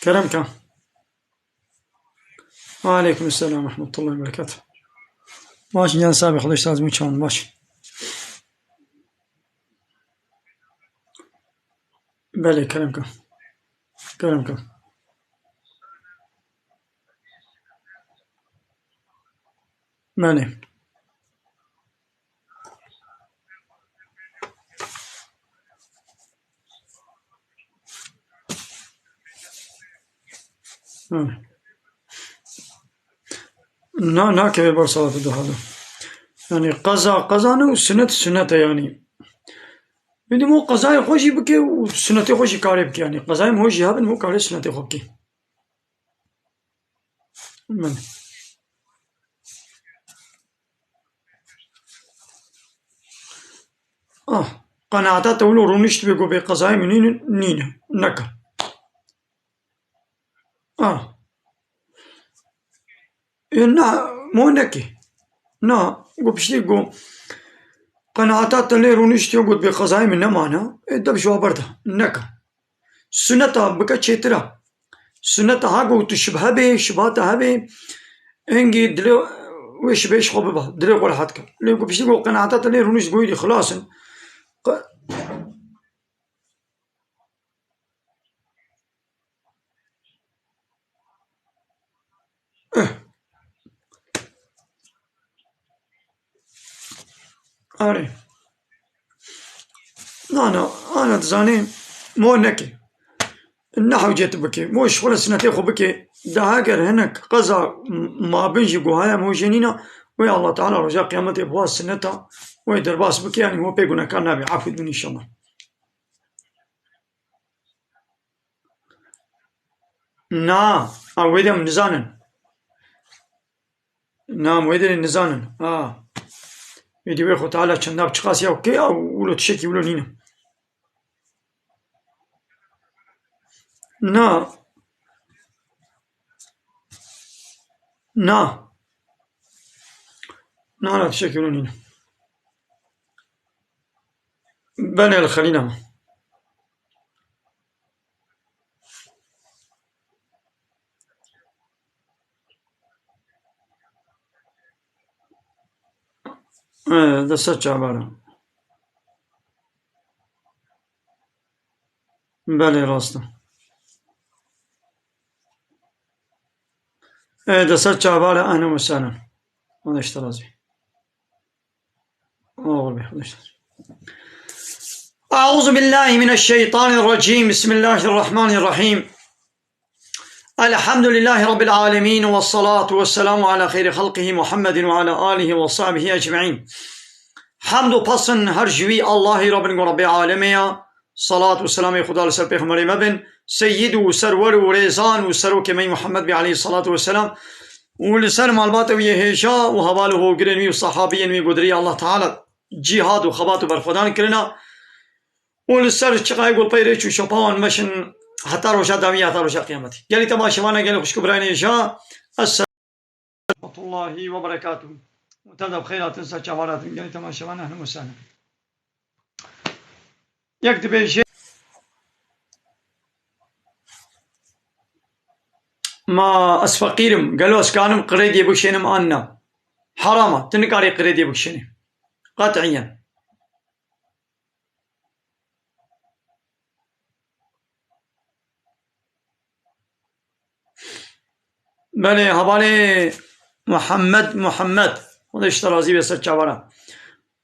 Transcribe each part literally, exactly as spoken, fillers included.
Kerem ke. Aleyküm selam ve rahmetullahi ve berekatuhu. Baş, gel sabi, Xwedê ji te razî, çawan baş. Belê, kerem ke. Kerem ke. Belê. Hı. Na, nakeve bar salatu duha de. Yani qeza, qeza ne û sunnet, sunnet e yani. Bidî mo qezayê xwe jî bike û sunnetê xwe jî karê bike yani. Qezayê mo jî hebin, mo karê sunnetê xwe bike. Min. Ah, qenaeta te wilo rûnişt bê ku bê qezayê min nîne, nîne, neke. Ah. Ê, na, mo neke. Na, go piştî go qenaeta te lê rûniştiyo got bê qezayê min nemane. Ê, dev ji wa berda. Neke. Suneta bike çêtir e. Suneta ha got tu şibhe bê, şibha te hebe, hingî dilê wê şibê ji xwe bibe. Dilê xwe rehet ke. Lê ku piştî ku qenaeta te lê rûnişt goyî dî xilas in. Qe-, eh. Arê. Na, na, ana dizanê mo neke. Ne hewcet bike. Mo ji xwe re sinetê xwe bike. Daha eger hinek qeza m-, mabin jî guhaya mo jê nîna, wê Allah Teala roja qiyametê bi wa sineta wê derbas bike, yanî mo pê gunekar nabe. Afû dibin înşallah. Na, a wê de em nizanin. Na, em wê de nizanin. A. Êdî wê xwe Teala çenda bi çiqas ya kê ya wilo tiştekî wilo nîne. Na. Na. Na, na, tiştekî wilo nîne. Belê li xelîna me. Ee, de ser çavara. Belê, rast e. Ee, de ser çavara, ehlen we sehlen. Xwedê ji te razî. Oxir be, Xwedê ji te razî. أعوذ بالله من الشيطان الرجيم. بسم الله الرحمن الرحيم. الحمد لله رب العالمين، والصلاة والسلام على خير خلقه محمد وعلى آله وصحبه أجمعين. Hemd û pesn her ji wî Allahî re bin ku Rebbê alemê ya. Salat û selamê Xuda li ser pêxemberê me bin. Seyyid û serwer û rêzan û serokê me yî Muhammed bî aleyhî salatu weselam. Û li ser malbata wî yê hêja û heval û hogirên wî û sahabiyên wî ku di rêya Allah Teala cîhad û xebat û berxwedan kirina. Û li ser çiqayê ku pey rêç û şopa wan meşin heta roja dawî, heta roja qiyametê. Gelî temaşevana, gelî xwişk û birayên hêja. Esselamu aleykum ve rahmetullahi ve berekatuhu. Û te de bi xêr hatin, ser çavan hatin. Gelî temaşevana, ehlen we sehlen. Yek dibêje, ma ez feqîr im, gelo ez kanim qirêdiyê bikişênim an na? Heram e, tu nikarî qirêdiyê bikişênî. Qet'iyen. Belê, hevalê Muhammed, Muhammed. Xwedê ji te razî be, ser çavara.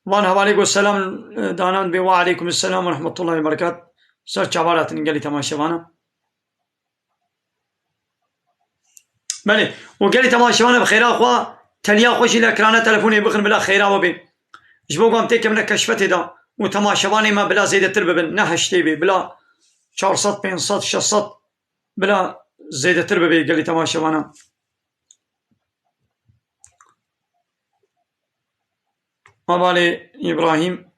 Van hevalê ku selam, e, danan bê, we aleykum selam ve rahmetullahi ve berekat. Ser çavara hatin gelî temaşevana. Belê, û gelî temaşevana bi xêra xwe, teliya xwe jî li ekrana telefonê bixin, bila xêra we bê. Ji bo ku em têkevine keşfetê de û temaşevanê me bila zêdetir bibin, ne heştê bê, bila çar sed, pênc sed, şeş sed, bila zêdetir bibe gelî temaşevana. Hevalê Îbrahîm,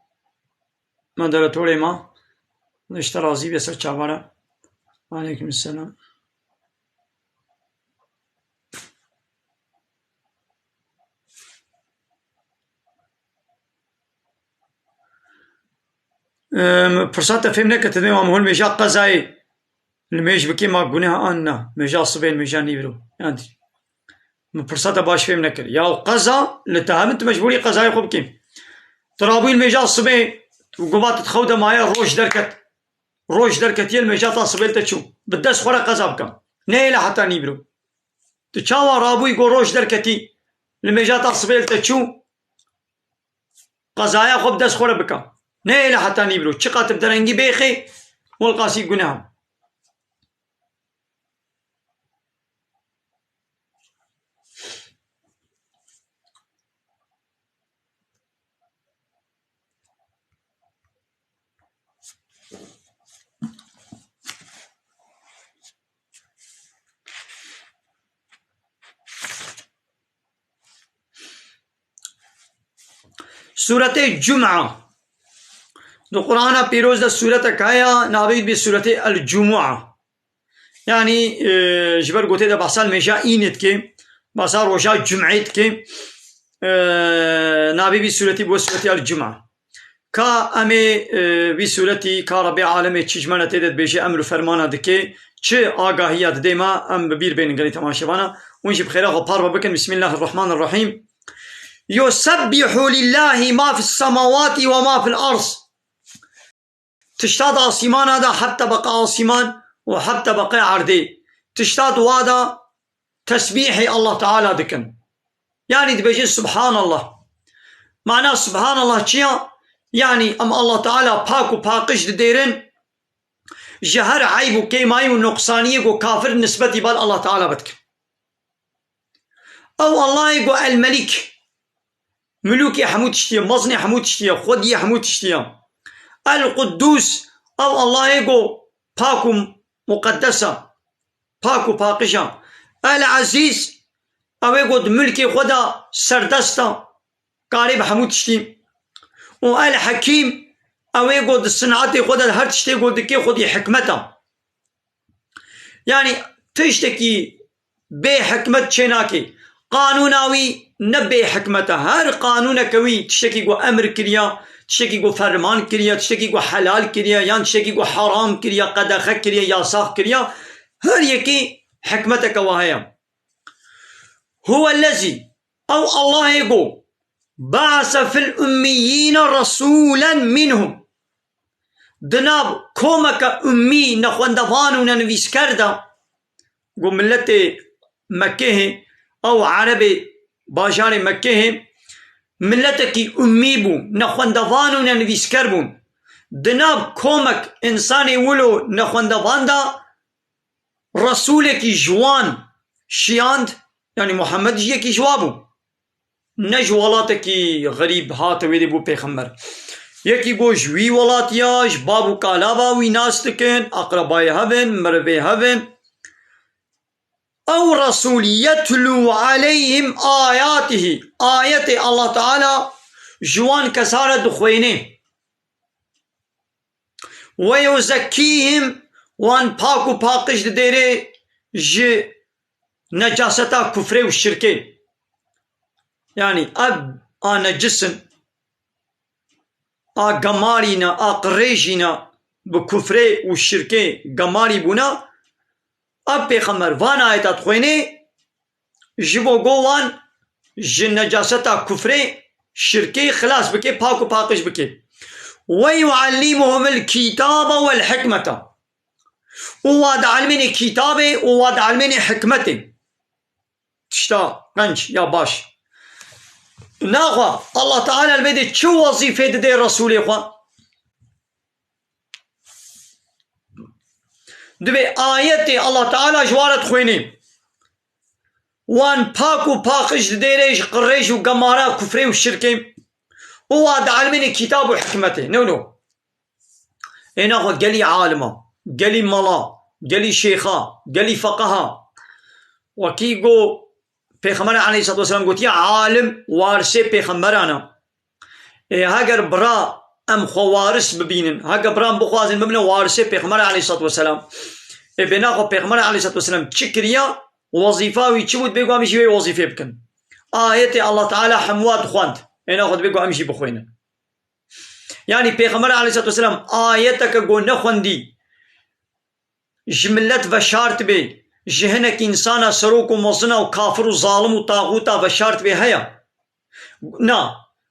moderatorê me, ji te razî be, ser çavara. Aleykum selam. Em, pirsa te fêm neke, tu dê wan hol mêja qezayê. Li mêj bikî ma guneh an na. Mêja sibê li mêja nîvro. Yan dî. Min pirsa te baş fêm nekir. Ya qeza li te hebin tu mecbûrî qezayê xwe bikî. Tu rabûyî li mêja sibê û gova tu di xew de maye roj derket. Roj derketiye li mêja ta sibê li te çû. Bi dest xwe re qeza bike. Nehêle heta nîvro. Tu çawa rabûyî go roj derketî li mêja ta sibê li te çû? Qezaya xwe bi dest xwe re bike. Nehêle heta nîvro. Çiqa tu bi derengî bêxê, welqasî guneh e. Sûretê Cuma. Di Qur'ana Pîroz de sûretek heye, navê wî dibê Sûretê El-Cumu'a. Yanî, e, ji ber gotê de behsa li mêja înê dike, behsa roja Cum'ê dike, e, navê vî sûretî bû Sûretê El-Cuma. Ka em ê, e, vî sûretî, ka Rebbê alemê çi ji me re tê de dibêje, emr û fermana dike, çi agahiya didê me, em bi bîr bênin gelî temaşevana. Hûn jî bi xêra xwe parve bikin. Bismillahirrahmanirrahîm. Yusebbihu lillahi ma fis semawati ve ma fil ard. Tişta di asîmana de, heta beqe asîman û heta beqe erdê. Tişta di wa de tesbîhê Allah Teala dikin. Yanî dibêjin Subhanallah. Mana Subhanallah çi ya? Yanî em Allah Teala pak û paqij didêrin ji her eyb û kêmayî û nuqsaniyê ku kafir nisbetî bal Allah Teala bidikin. Ew Allahê ku El-Melîk, milûkê hemû tiştî ye, mezinê hemû tiştî ye, xwediyê hemû tiştî ye. El-Quddûs, ew Allahê ku pak û muqeddes e, pak û paqij e. El-Ezîz, ew ê ku di milkê xwe de serdest e, karê bi hemû tiştî. Û El-Hekîm, ew ê ku di sinetê xwe de her tiştê ku dike xwedî hikmet e. Yanî tiştekî bê hikmet çênake. Qanûna wî ne bê hikmet e. Her qanûneke wî tiştekî ku emr kiriya, tiştekî ku ferman kiriya, tiştekî ku helal kiriya, yan tiştekî ku heram kiriya, qedexe kiriya, yasax kiriya, her yekî hikmeteke wa heye. Huwellezî, ew Allahê ku, be'ese fil ummiyîne resûlen minhum. Di nav komeke ummî, nexwendevan û nenivîsker de, ku miletê Mekkehê, ew Erebê bajarê Mekkehê, miletekî ummî bû, nexwendevan û nenivîsker bûn. Di nav komek însanê wilo nexwendevan de, Resûlekî ji wan şiyand, yanî Muhammed jî yekî ji wa bû. Ne ji welatekî xerîb hate wê dê bû pêxember. Yekî got ji wî welatî ya, ji bab û kalava wî nas dikin, aqrebayê hev in, mirivê hev in. Ew Resûl yetlû aleyhim ayatihî, ayetê Allah Teala ji wan kesa re dixwênê. Ve yuzekkîhim, wan pak û paqij didêrê ji necaseta kufrê û şirkê. Yanî ev a necis in, a gemarî ne, a qirêjî ne, bi kufrê û şirkê gemarî bûne, ev pêxember van ayeta dixwênê, ji bo go wan ji necaseta kufrê, şirkê xilas bike, pak û paqij bike. Ve yuallimuhumul kitabe wel hikmete. Û wa dielmênê kitabê û wa dielmênê hikmetê. Tişta qenc ya baş. Naxwe Allah Teala li vê de çi wezîfê dide Resûlê xwe? Divê ayetê Allah Teala ji wan re dixwênê. Wan pak û paqij didêrê ji qirêj û gemara kufrê û şirkê. Û wa dielmênê kitab û hikmetê. No, no. Ê naxwe gelî alima, gelî mala, gelî şêxa, gelî feqeha. Wekî got Pêxember aleyhissalatu vesselam gotiye, alim warisê pêxemberan e. Ê, heger bira em xwe waris bibînin, heger bira em bixwazin bibine warisê Pêxember aleyhissalatu vesselam, ê bê naxwe Pêxember aleyhissalatu vesselam çi kiriya, wezîfa wî çi bû, dibê ku em jî wê wezîfê bikin. Ayetê Allah Teala hemû dixwend. Ê naxwe dibê ku em jî bixwînin. Yanî Pêxember aleyhissalatu vesselam ayeteke ku nexwendî, ji millet veşart bê, ji hinek însana serok û mezina û kafir û zalim û taxûta veşart bê heye? Na.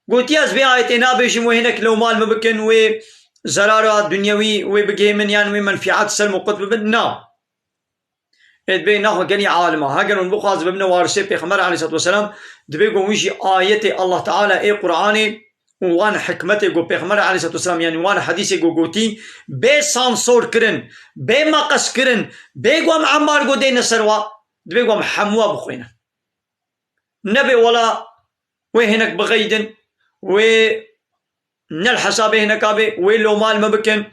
Gotiye, ez vê ayetê nabêjim, wê hinek lewmal min bikin, wê zerara dunyewî wê bigihê min, yan wê menfiat ser min qut bibin. Na. Ê dibê naxwe gelî alima. Heger hûn bixwazin bibine warisê Pêxember aleyhisselatu vesselam, dibê ku hûn jî ayetê Allah Teala ê Qur'anê û wan hikmetê ku Pêxember aleyhisselatu vesselam, yanî wan hedîsê ku gotî, bê sansor kirin, bê meqes kirin, bê ku em embargo dêne ser wa, dibê ku em hemû wa bixwînin. Nebê wela wê hinek bixeydin, wê ne li hesabê hineka bê, wê lomal me bikin,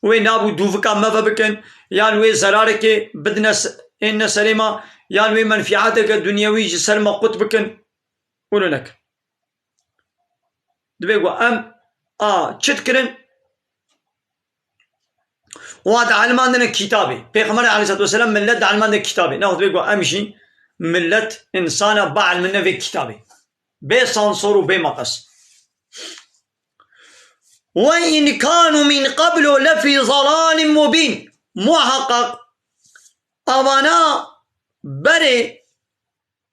wê nav û dûvika me ve bikin, yan wê zerarekê bidine s-, êne serê me, yan wê menfiateke dunyewî ji ser me qut bikin. Wilo nekin. Dibê ku em a çi dikirin? Wa dielmandine kitabê. Pêxember aleyhisselatu vesselam millet dielmandine kitabê. Nexwe dibê ku em jî millet, însana bielmine vê kitabê. Bê sansor û bê meqes. Ve in kanu min qablu lefî zalalin mubîn. Muhaqqaq avana berê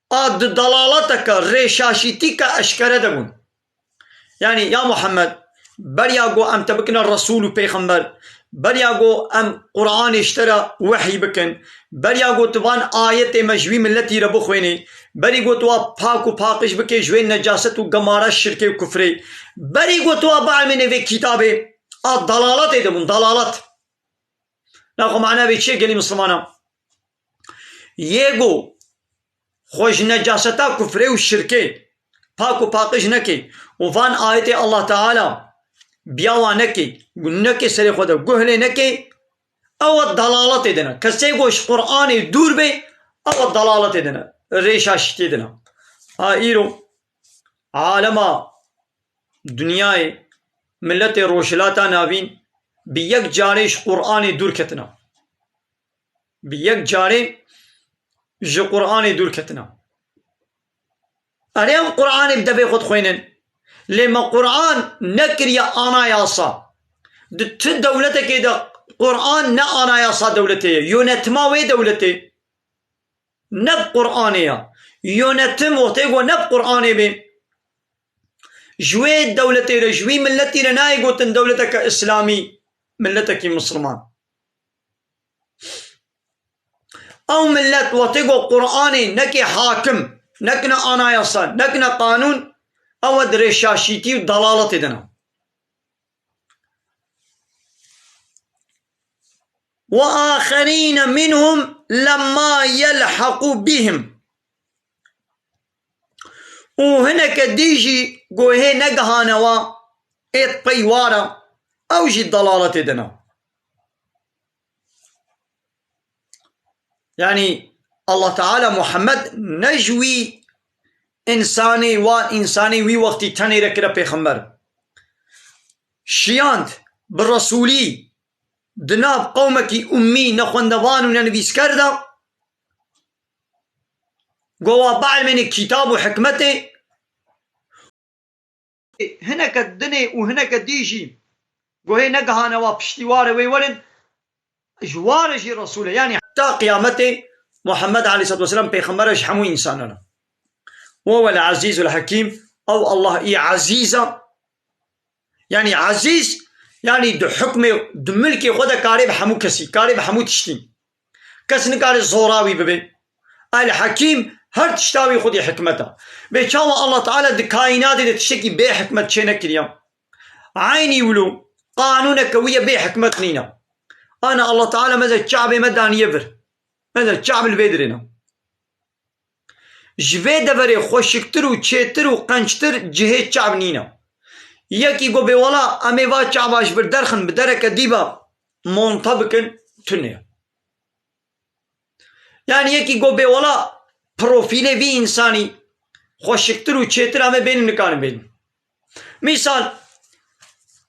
a di dalaleteke, rêşaşîtîke eşkere de bûn. Yanî, ya Muhammed, beriya ku em te bikine Resûl û Pêxember, beriya ku em Qur'anê ji te re wehyî bikin, beriya ku tu van ayetê me ji wî miletî re bixwênî, berî ku tu wa pak û paqij bikê ji wê necaset û gemara şirkê û kufrê, berî ku tu wa bielmênê vê kitabê, a dalaletê de bûn, dalalet. Naxwe mana vê çi ye gelî Mislimana? Yê ku xwe ji necaseta kufrê û şirkê pak û paqij nekê û van ayetê Allah Teala biyawa nekê, nekê serê xwe de, guhilê nekê, ew e dalaletê de ne. Kesê ku ji Qur'anê dûr bê, ew e dalaletê de ne. Rêşaşîtiyê de ne. Ha îro alema dinyayê, miletê Rojhilata Navîn bi yek carê ji Qur'anê dûr ketine. Bi yek carê ji Qur'anê dûr ketine. Erê, em Qur'anê bi devê xwe dixwînin. Lê me Qur'an nekiriye anayasa. Di ti dewletekê de Qur'an ne anayasa dewletê ye. Yönetima wê dewletê ne bi Qur'anê ye. Yönetim wextê ku ne bi Qur'anê bê, ji wê dewletê re, ji wî miletî re nayê gotin dewleteke îslamî, miletekî misilman. Ew milet wextê ku Qur'anê nekê hakim, nekine anayasa, nekine qanûn, ew e di rêşaşîtî û dalaletê de ne. Ve axerîne minhum lemma yelheqû bihim. Û hineke dî jî ku hê negihane wa, ê pey wa re, ew jî dalaletê de ne. Yanî Allah Teala Muhammed ne ji wî însanê, wan însanê wî wextî tenê re kire pêxember. Şiyand bi resûlî di nav qewmekî ummî, nexwendevan û nenivîsker de, ku wa bielmênê kitab û hikmetê, hineke dinê û hineke dî jî ku hê negihane wa piştî wa re wê werin, ji wa re jî Resûl e. Yanî heta qiyametê Muhammed aleyhisselatu vesselam pêxember e ji hemû însanan e. Wehuwel Ezîzul Hekîm, ew Allah î ezîz e. Yanî ezîz, yanî di hukmê, di milkê xwe de karê bi hemû kesî, karê bi hemû tiştî. Kes nikare zora wî bibe. El Hekîm, her tişta wî xwedî hikmet e. Bê çawa Allah Teala di kaînatê de tiştekî bê hikmet çê nekiriye? Eynî wilo, qanûneke wî ye bê hikmet nîne. Ana Allah Teala meze çavê me daniye vir. Meze çav li vê dirê ne. Ji vê deverê xweşiktir û çêtir û qençtir cihê çav nîne. Yekî got bê wela em ê va çava ji vir derxin, bi dereke dî ve monte bikin, tune ye. Yanî yekî got bê wela profîlê vî însanî xweşiktir û çêtir em ê bênin, nikarin bênin. Mîsal,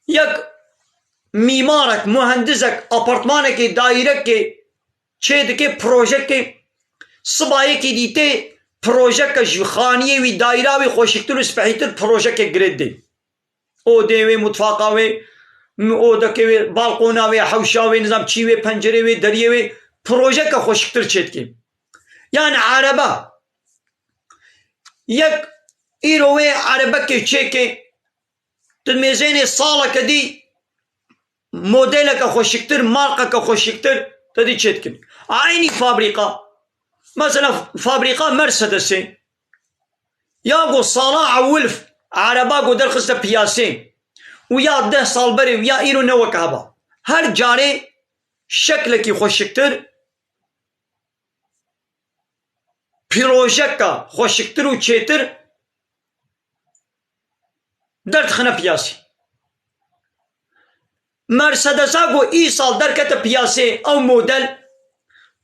yek mîmarek, muhendisek, apartmanekê, dairekê çê dike, projekê, siba yekê dîtê projeke ji xaniyê wî, daîra wî xweşiktir û spehîtir projeke girê dê. Odê wê, mutfaqa wê, m-, odeke wê, balqona wê, hewşa wê, nizam çî wê, pencerê wê, deriyê wê, projeke xweşiktir çêdikê. Yani erebe. Yek îro wê erebekê çêkê, tu mêzênê saleke dî modeleke xweşiktir, markeke xweşiktir te dî çêdikin. Eynî fabrîka. Mesela fabrîka Mercedesê. Ya ku sala ewil ereba ku derxiste piyasê û ya deh sal berê û ya îro ne wek heba. Her carê şeklekî xweşiktir, pîrojeka xweşiktir û çêtir derdixine piyasê. Mercedesa ku îsal derkete piyasê, ew model,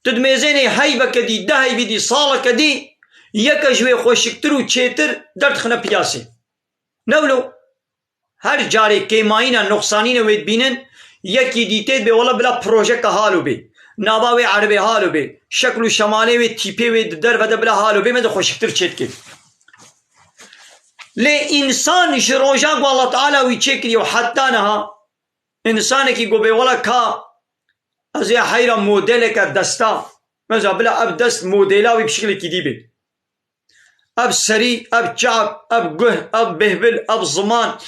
tu dimêzênê heyveke dî, deh heyvî dî, saleke dî, yeke ji wê xweşiktir û çêtir derdixine piyasê. Ne wilo? Her carê kêmayîne, noqsanîne wê dibînin, yekî dî tê dibê wela bila projeke halo bê. Nava wê erebê halo bê. Şekl û şemalê wê, tîpê wê di derve de bila halo bê, me de xweşiktir çêdikê. Lê însan ji roja ku Allah Teala wî çêkiriye û heta niha, însanekî ku bê wela ka ez ê heyra modeleke desta, mesela bila ev dest modela wî bi şiklekî dî bê. Ev serî, ev çav, ev guh, ev bêhbil, ev ziman,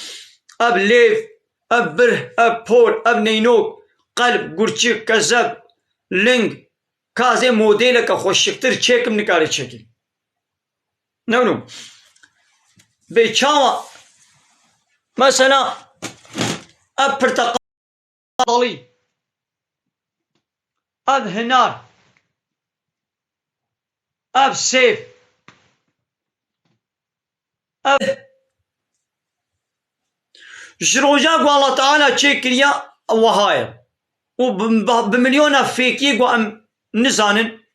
ev lêv, ev birh, ev por, ev neynok, qelb, gurçik, kezeb, ling, ka ez ê modeleke xweşiktir çêkim, nikare çêkî. Ne wilo? Bê çawa? Mesela ev pirteqal dalî, ev hinar, ev sêv, ev ji roja ku Allah Teala çêkiriye wiha ye. Û bi, bi, bi milyona fêkiyê ku em nizanin,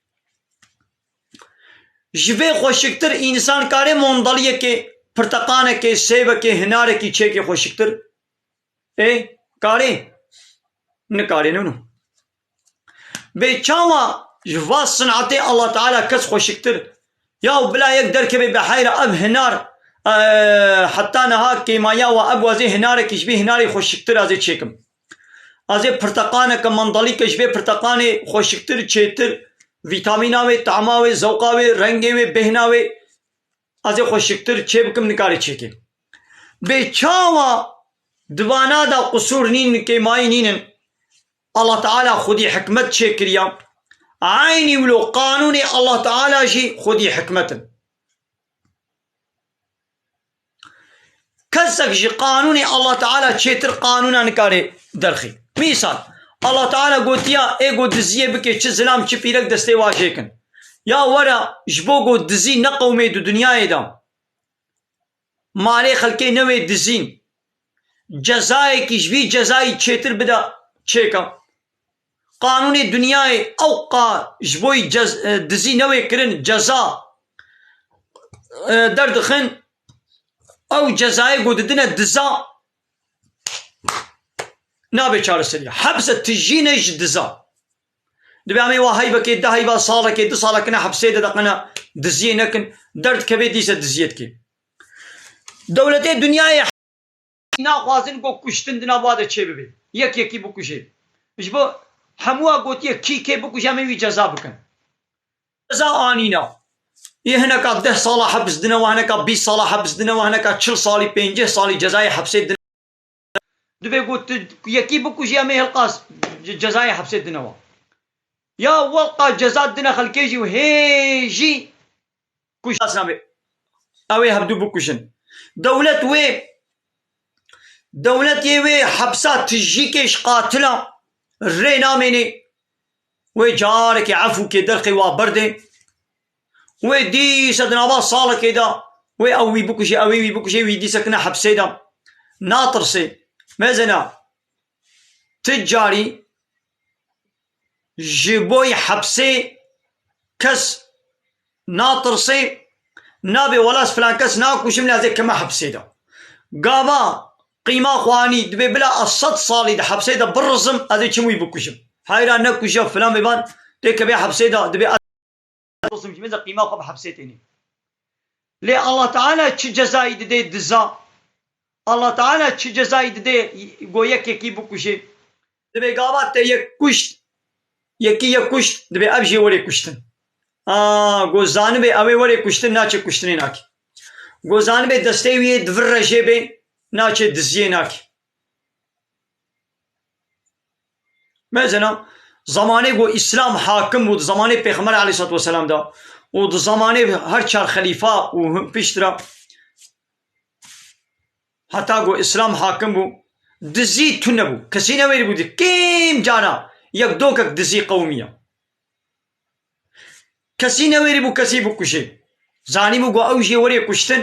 ji vê xweşiktir însan kare mondaliyekê, pirteqanekê, sêvekê, hinarekî çêkê xweşiktir? Ê, karê? Nikarê, ne wilo? Bê çawa ji va sinetê Allah Teala kes xweşiktir? Ya bila yek derkeve bi heyra ev hinar, e, heta niha kêmaya wa, ev wazê hinarekî ji vê hinarê xweşiktir ez ê çêkim. Ez ê pirteqaneke mandalîke ji vê pirteqanê xweşiktir, çêtir, vîtamîna wê, tama wê, zewqa wê, rengê wê, bêhna wê, ez ê xweşiktir çê bikim, nikarê çêkê. Bê çawa di vana de qusûr nîn, kêmayî nînin? Allah Teala xwedî hikmet çêkiriya. Eynî wilo qanûnê Allah Teala jî xwedî hikmet in. Kesek ji qanûnê Allah Teala çêtir qanûna nikare derxî. Mîsal, Allah Teala gotiya, ê go diziyê bike, çi zilam, çi pîrek destê wa jêkin. Ya were, ji bo go dizî neqewmê di dinyayê de, malê xelkê newê dizîn, cezayekî ji vî cezayî çêtir bide çêka. Qanûnê dinyayê ewqa ji bo yî cez-, e, dizî newê kirin, ceza, e, derdixin, ew cezayê ku didine diza nabe çareserî. Hepse tijî ne ji diza. Dibe em ê wa heyvekê, du heyva, salekê, du salekine hepsê de deqine diziyê nekin, derdikeve dîse diziyê dike. Dewletê dinyayê naxwazin ku kuştin di nav wa de çêbibe. Yek yekî bikuje. Ji bo hemû wa gotiye kî kê bikuje em ê wî ceza bikin. Ceza anîna. Yê hineka deh sala heps dine wa, hineka bîst sala heps dine wa, hineka çil salî, pêncî salî cezayê hepsê dine. Divê ku tu yekî bikujî, em ê hilqas ce-, cezayê hepsê dine wa. Ya welqa ceza dine xelkê jî û hê jî kuj-, nabe. Ew ê hevdû bikujin. Dewlet wê, dewlet yê wê hepsa tijîkê ji qatila rê namênê. Wê carekê efûkê derxê wa berdê. Wê dîse di nava salekê de wê ew wî bikujê, ew ê wî bikujê, wî dîse kine hepsê de. Natirsê. Mezena. Ti carî ji boy hepsê kes natirsê, nabê wela ez filan kes nakujim, lê ez ê keme hepsê de. Gava qîma xwe anî, dibê bila ez sed salî di hepsê de birizim, ez ê çim wî bikujim. Heyra nekuje filan bêvan, tê kevê hepsê de, dibê ez birizim, ji mêze qîma xwe bi hepsê tênê. Lê Allah Teala çi cezayî didê diza? Allah Teala çi cezayî didê go yek yekî bikujê? Dibê gava te yek kuşt, Yekî yek kuşt, dibê ev jê werê kuştin. A, go zanibê ew ê werê kuştin, naçe kuştinê nake. Go zanibê destê wî yê di vir re jê bê, naçe diziyê nake. Mesela, zamanê ku Îslam hakim bû, di zamanê Pêxember aleyhissalatu vesselam de û di zamanê her çar xelîfa û hin piştre, heta ku Îslam hakim bû, dizî tune bû. Kesî newêrî bû di kêm cara yek dokek dizî qewimiya. Kesî newêrî bû kesî bikujê. Zanîbû ku ew jê werê kuştin,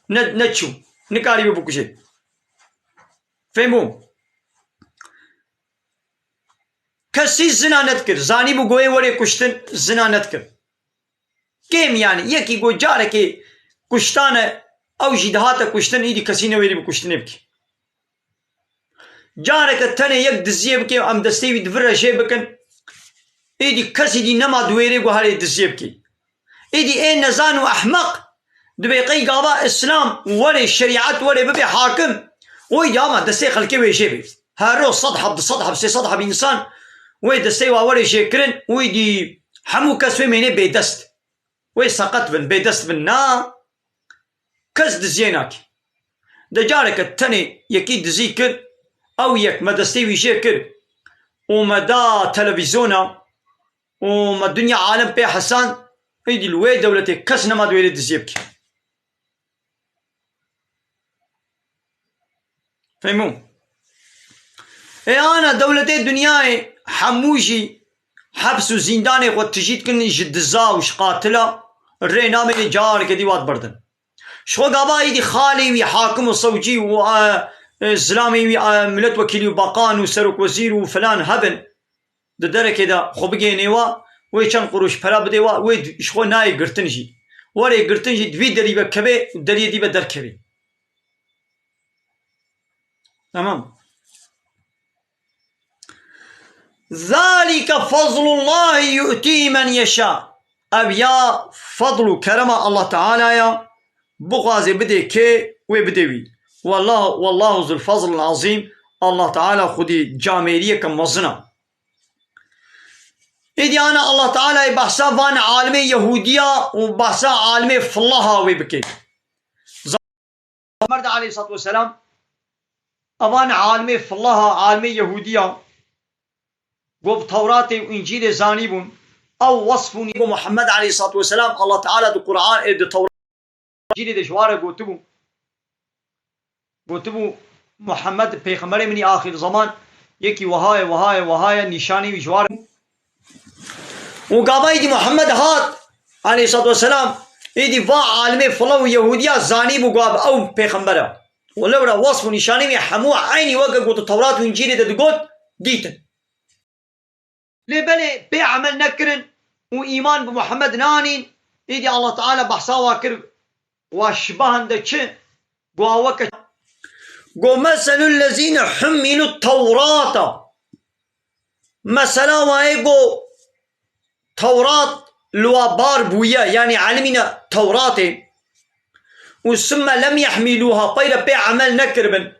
ne, neçû. Nikarîbû bikujê. Fêm bû? Kesî zina nedikir. Zanîbû ku ê werê kuştin, zina nedikir. Kêm yanî, yekî ku carekê kuştane, ew jî dihate kuştin, îdî kesî newêrî bi kuştinê bike. Careke tenê yek diziyê bike, em destê wî di vir re jê bikin, êdî kesî dî nema di wêrê ku herê diziyê bike. Êdî ê nezan û ehmeq dibê qey gava Îslam were, şerîet were bibe hakim, û êdî ama destê xelkê wê jê bê. Her roj sed heb, du sed heb, sê sed heb însan wê destê wa were jêkirin û êdî hemû kes wê mênê bêdest. Wê seqet bin, bêdest bin. Na, kes diziyê nake. De careke tenê yekî dizî kir, ew yek me destê wî jê kir û me da televîzyona û me dinya alem pê hesand, êdî li wê dewletê kes nema di wêrê diziyê bike. Fehmû? Ê ana dewletê dinyayê hemû jî heps û zîndanê xwe tijî dikin ji diza û ji qatila, rê namênê careke dî wat berdin. Ji xwe gava êdî xalê wî hakim û sewcî û, e, e, zilamê wî, e, miletwekîlî û baqan û serokwezîr û filan hebin, di derekê de xwe bigênê wa, wê çend qurûş pera bidê wa, wê d-, ji xwe nayê girtin jî. Werê girtin jî di vî derî ve kevê û deriyê dî ve derkevê. Tamam. Zalike fazlullahi yu'tî men yeşâ. Ev ya fadl û kerema Allah Teala ya, bixwaze bidê kê, wê bidê wî. Wallahu, wallahu zul fazlil azîm. Allah Teala xwedî camêriyeke mezin a. Êdî ana Allah Teala ê behsa van alimê Yehûdiya û behsa alimê fillaha wê bike. Pêxember de aleyhissalatu vesselam, evan alimê fillaha, alimê Yehûdiya, ku bi Tewratê û Încîlê zanîbûn, ew wesfûn ku Muhammed aleyhissalatu vesselam, Allah Teala di Quran, ê, di Tewrat, Încîlê de ji wa re gotibû. Gotibû, Muhammed pêxemberê min î axir zeman, yekî wiha ye, wiha ye, wiha ye, nîşanî wî ji wa re. Û gava êdî Muhammed hat, aleyhissalatu vesselam, êdî va alimê fila û Yehûdiya zanîbû gava ew pêxember e. Û lewra wasf û nîşanî wî hemû eynî weke ku di Tewrat û Încîlê de digot, dîtin. Lê belê pê emel nekirin û îman bi Muhammed neanîn, êdî Allah Teala behsa wa kir, wa şibahan de çi? Go weke, go meselul lezîne hummîlu tewrata. Mesela wa ye go Tewrat li wa bar bûye, yanî elimîne Tewratê. Û summe lem yehmîlûha, peyre pê emel nekiribin.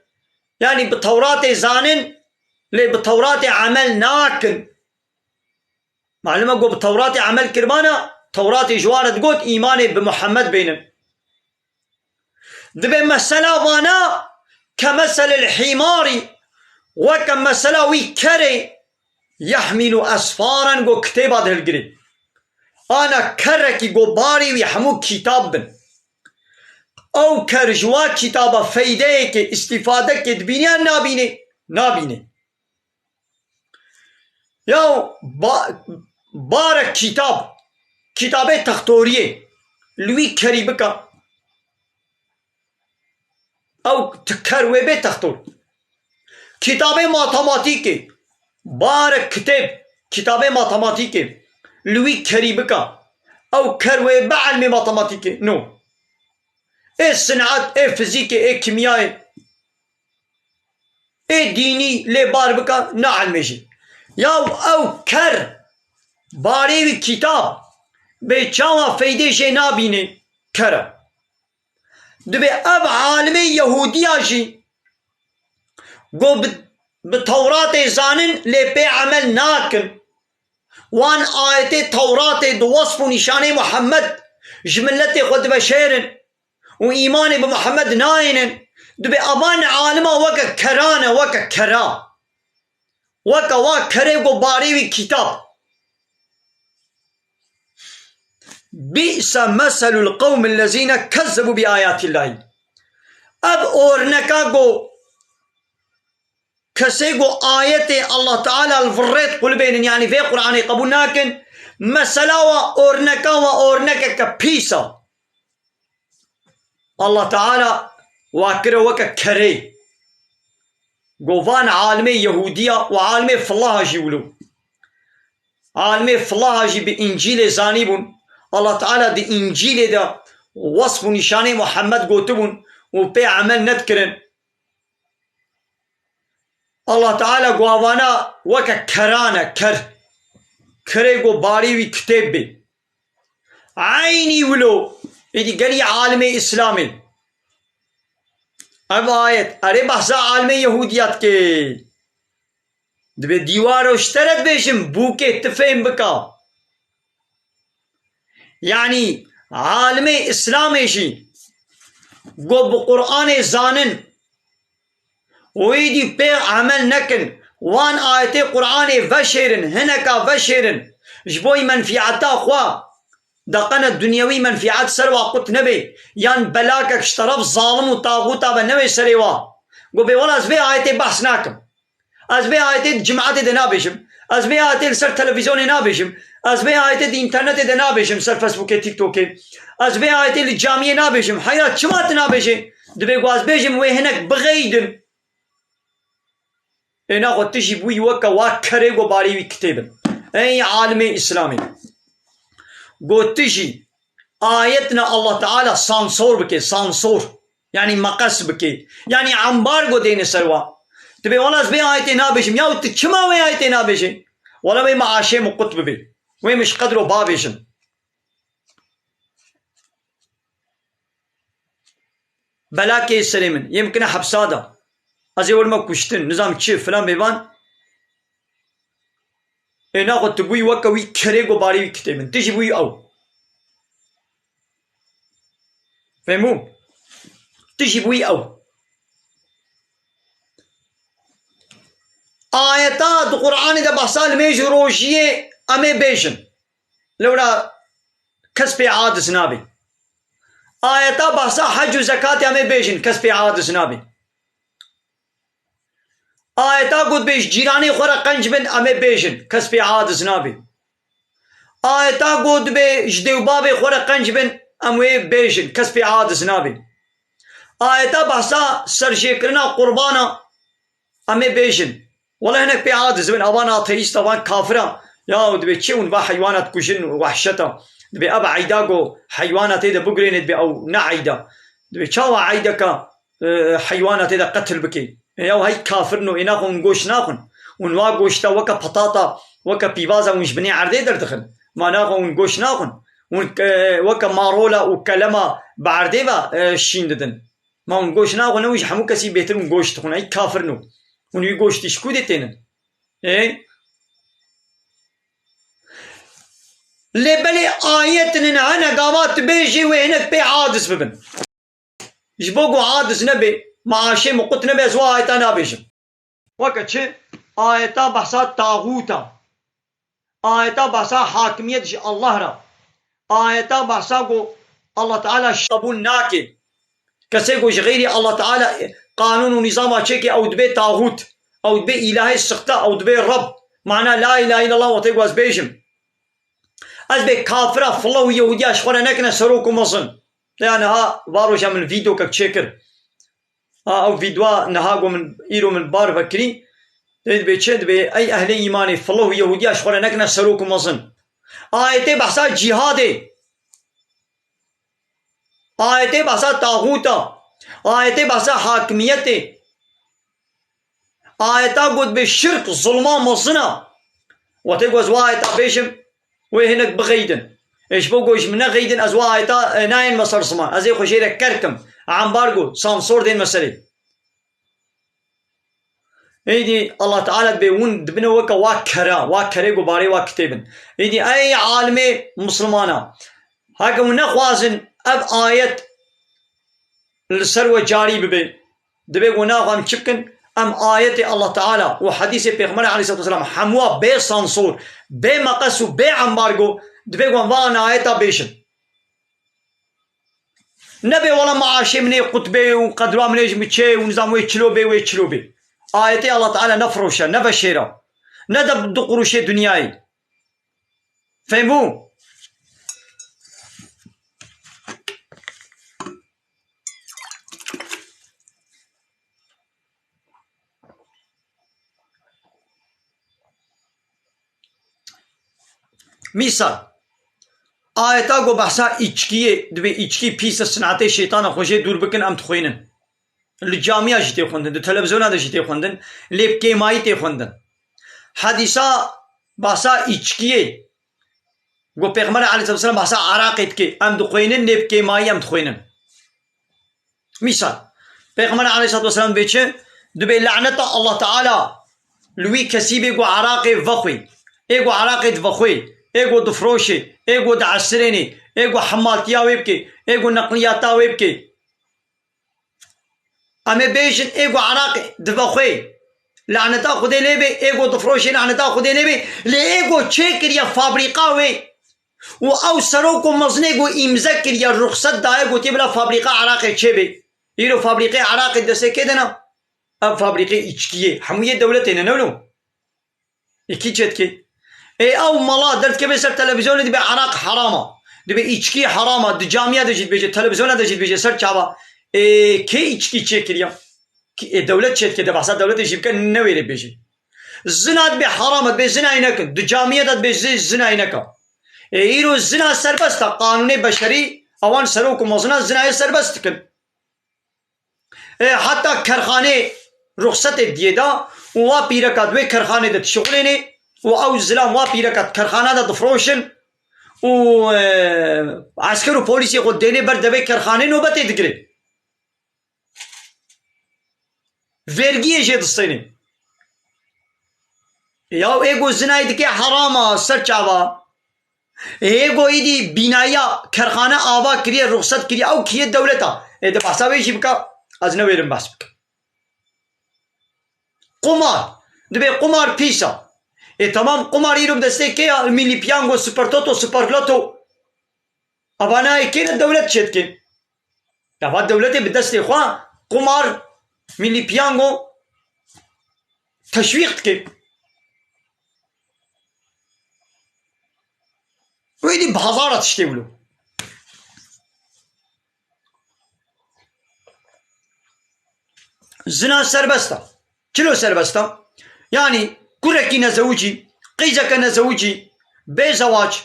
Yanî bi Tewratê zanin, lê bi Tewratê emel nakin. Malum e ku bi Tewratê emel kiribana, Tewratê ji wan re digot, îmanê bi Muhammed bênin. Dibê mesela vana kemeselil hîmarî, weke mesela wî kerê, yehmîlu esfaran, go kitêba dihilgirê. Ana kerekî go barê wî hemû kîtab bin. Ew ker ji wa kîtaba feydeyekê, îstîfadekê dibîne yan nabîne? Nabîne. Ya ba-, barek kîtab, kîtabê textoriyê li wî kerî bika. Ew ti-, ker wê bê textor. Kîtabê matematîkê, barek kitêb, kîtabê matematîkê li wî kerî bika. Ew ker wê bi elmê matematîkê. No. Ê sinet, ê fizîkê, ê kîmyayê. Ê dînî lê bar bika, naelmêjin. Ya ew ker, barê wî kîtab, bê çawa feydê jê nabînê, ker e. Dibê ev alimê Yehûdiya jî, go bi, bi Tewratê zanin, lê pê emel nakin. Wan ayetê Tewratê di wesf û nîşanê Muhammed ji miletê xwe diveşêrin û îmanê bi Muhammed nayênin. Dibê evan alima weke kera ne, weke kera. Weke wa kerê ku barî wî kitab. Bi'se meselul qewmil lezîne kezzebu bi ayatillahî. Ev orneka ku kesê ku ayetê Allah Teala li virrêt qulibênin, yanî vê Qur'anê qebûl nakin, mesela wa orneka wa ornekeke pîs a. Allah Teala wa kire weke kerê. Govan alimê Yehudiya û alimê filaha jî wilo. Alimê filaha jî bi Încîlê zanîbûn. Allah Teala di Încîlê de wesf û nîşanê Muhammed gotibûn û pê emel nedikirin. Allah Teala gavana weke kerane, ker. Kerê ku barî wî kitêb bê. Eynî wilo, êdî gelî alimê Îslamê. Ev ayet, erê behsa alimê Yehudiya dike. Dibê dîwaro ji te re dibêjim, bûkê tu fêm bika. Yanî alimê Îslamê jî ku bi Qur'anê zanin û êdî pê emel nekin, wan ayetê Qur'anê veşêrin, hineka veşêrin, ji bo menfîeta xwe, deqene dunyewî menfîet ser wa qut nebe, yan belakek ji teref zalim û taxûta ve newê serê wa. Ku bê wela ez vê ayetê behs nakim. Ez vê ayetê di cimetê de nabêjim. Ez vê ayetê li ser televîzyonê nabêjim. Ez vê ayetê di înternetê de nabêjim, ser Facebookê, TikTokê. Ez vê ayetê li camiyê nabêjim. Heyra çima tu nabêjê? Dibê ku ez bêjim wê hinek bixeyidin. Ê naxwe tu jî bûyî weke wa kerê ku barî wî kitêbin. Ey alimê Îslamê. Got tu jî ayetna Allah Teala sansor bike, sansor. Yanî meqes bike. Yanî ambargo dêne ser wa. Tu bê wala ez vê ayetê nabêjim. Yaw tu çima wê ayetê nabêjê? Wala wê me aşê min qut bibe. Wê min ji qedro bavêjin. Belakê serê min. Yê min kine hepsa da. Ez ê werime kuştin. Nizam çi filan bêvan. Ê naxwe tu bûyî weke wî kerê ku barî wî kitêbin. Tu jî bûyî ew. Fehmû? Tu jî bûyî ew. Ayeta di Qur'anê de behsa limêj û rojiyê em ê bêjin. Lewra kes pê aciz nabê. Ayeta behsa hec û zekatê em ê bêjin, kes pê aciz nabê. Ayeta got bê ji cîranê xwe re qenc bin, em ê bêjin, kes pê aciz nabê. Ayeta got bê ji dêwbabê xwe re qenc bin, em wê bêjin, kes pê aciz nabê. Ayeta behsa serjêkirina qurbana, em ê bêjin. Wele hinek pê aciz bin, avan ateîsta, van kafira. Ya dibê çi hûn va heywana dikujin, wehşeta. Dibê ev eyda ku heywana tê de bigurêne, dibê ew ne eyda. Dibê çawa eydeka, e, heywana tê de qetil bike? E, ya hey kafir no, ê naxwe hûn goşt naxwin. Hûn wa goşta weke petata, weke pîvaza hûn ji binê erdê derdixin. Ma naxwe hûn goşt naxwin. Hûn, e, weke marola û kelema bi erdê ve, e, şîn didin. Ma hûn goşt naxwin, ew ji hemû kesî bêtir hûn goşt dixwin. Ey kafir no. Hûn wî goştî ji ku dê tênin? Ê? Lê belê ayetinin hene gava tu bêjî wê hinek pê aciz bibin. Ji bo ku aciz nebe, maaşê min qut nebe, ez wa ayeta nabêjim. Weke çi? Ayeta behsa taxûta. Ayeta behsa hakimiyet ji Allah re. Ayeta behsa ku Allah Teala qebûl nake. Kesê ku ji xeyrî Allah Teala qanûn û nîzama çêke, ew dibe taxût. Ew dibe îlahê sixte, ew dibe Reb. Mana la îlahe îllallah wextê ku ez bêjim. Ez bê kafira, file û Yehudiya ji xwe re nekine serok û mezin. Ya niha varoja min vîdeokek çêkir. Ha, ew vîdwa niha ku min îro min bar vekirî, dê dibê çi? Dibê ey ehlê îmanê, file û Yehudiya ji xwe re nekine serok û mezin. Ayetê behsa cîhadê. Ayetê behsa taxûta. Ayetê behsa hakimiyetê. Ayeta got bê şirk, zulma mezin a. Wextê ku ez wa ayeta bêjim, wê hinek bixeydin. Ê ji bo ku ji min nexeydin, ez wa ayeta, e, nayênme ser ziman. Ez ê xwe jê re ker kim. Ambargo, sansor dênme serê. Êdî Allah Teala dibê hûn dibine weke wa kera, wa kerê ku barê wa kitêbin. Êdî ey alimê Mislimana, heke hûn nexwazin ev ayet li ser we carî bibe, dibê ku naxwe em çi bikin? Em ayetê Allah Teala û hedîsê Pêxemberê aleyhissalatu vesselam hemûa bê sansor, bê meqes û bê embargo, dibê ku em van ayeta bêjin. Nebe wela maaşê min ê qut bê û qedra min ê ji min çê û nizam wê çilo bê, wê çilo bê. Ayetê Allah Teala nefiroşe, neveşêre. Nede du quruşê dinyayê. Fehmû? Mîsal, ayeta ku behsa îçkiyê, dibê îçkî pîs e, sinetê şeytana xwe jê dûr bikin, em dixwînin. Li camiya jî tê xwendin, di televizyona de jî tê xwendin, lê bi kêmayî tê xwendin. Hedîsa behsa îçkiyê, ku Pêxember aleyhisselam behsa eraqê dike, em dixwînin, lê bi kêmayî em dixwînin. Mîsal, Pêxember aleyhissalatu vesselam dibê çi? Dibê laneta Allah Teala li wî kesî bê ku eraqê vexwê, ê ku eraqê divexwê, ê ku difroşê, ê ku diesirênê, ê ku hemaltiya wê bike, ê ku neqliyata wê bike. Em ê bêjin ê ku eraqê divexwê, laneta Xwedê lê bê, ê ku difroşê, laneta Xwedê lê bê, lê ê ku çêkiriye fabrîqa wê, û ew serok û mezinê ku îmze kiriye, ruxset daye, gotiye bila fabrîqa eraqê çêbê. Îro fabrîqê eraqê destê kê de ne? Ev fabrîqê îçkiyê. Hemû yê dewletê ne, ne wilo? Ê kî çêdikê? Ê ew mala derdikeve ser televizyonê dibê eraq heram a. Dibê îçkî heram a. Di camiya de jî dibêje, televizyona de jî dibêje, ser çava. Ê kê îçkî çêkiriye? Kî, ê, dewlet çêdike, de behsa dewletê jî bike, newêrê bêjî. Zina dibê heram e, dibê zinayê nekin. Di camiye de dibê zê zinayê neke. Ê, îro zina serbest e. Qanûnê beşerî, ewan serok û mezina zinayê serbest dikin. Ê, heta kerxanê ruxsetê diyê da û wa pîreka di wê kerxanê de dişixulênê û ew zilam wa pîreka di kerxana de difroşin û, e, esker û polîsê xwe dênê ber devê kerxanê nobetê digirê. Vergiyê jê distênê. Ya ê ku zinayê dike heram a, ser çava. Ê ku îdî bînaya kerxane ava kiriye, ruxset kiriye, ew kiriye dewleta. Ê di behsa wê jî bika, ez newêrim behs bikim. Qumar. Dibê qumar pîs a. Ê temam, qumar îro bi destê kê ya? Milli Piyango, Super Toto, Super Lotto. Ava nayê kê ne, dewlet çêdike. Ava dewletê bi destê xwe qumar, milli piyango teşwîq dike. Wê dî bi hezara tiştê wilo. Zina serbest e. Çilo serbest e? Yanî kurekî nezewicî, qîzeke nezewicî, bê zewac,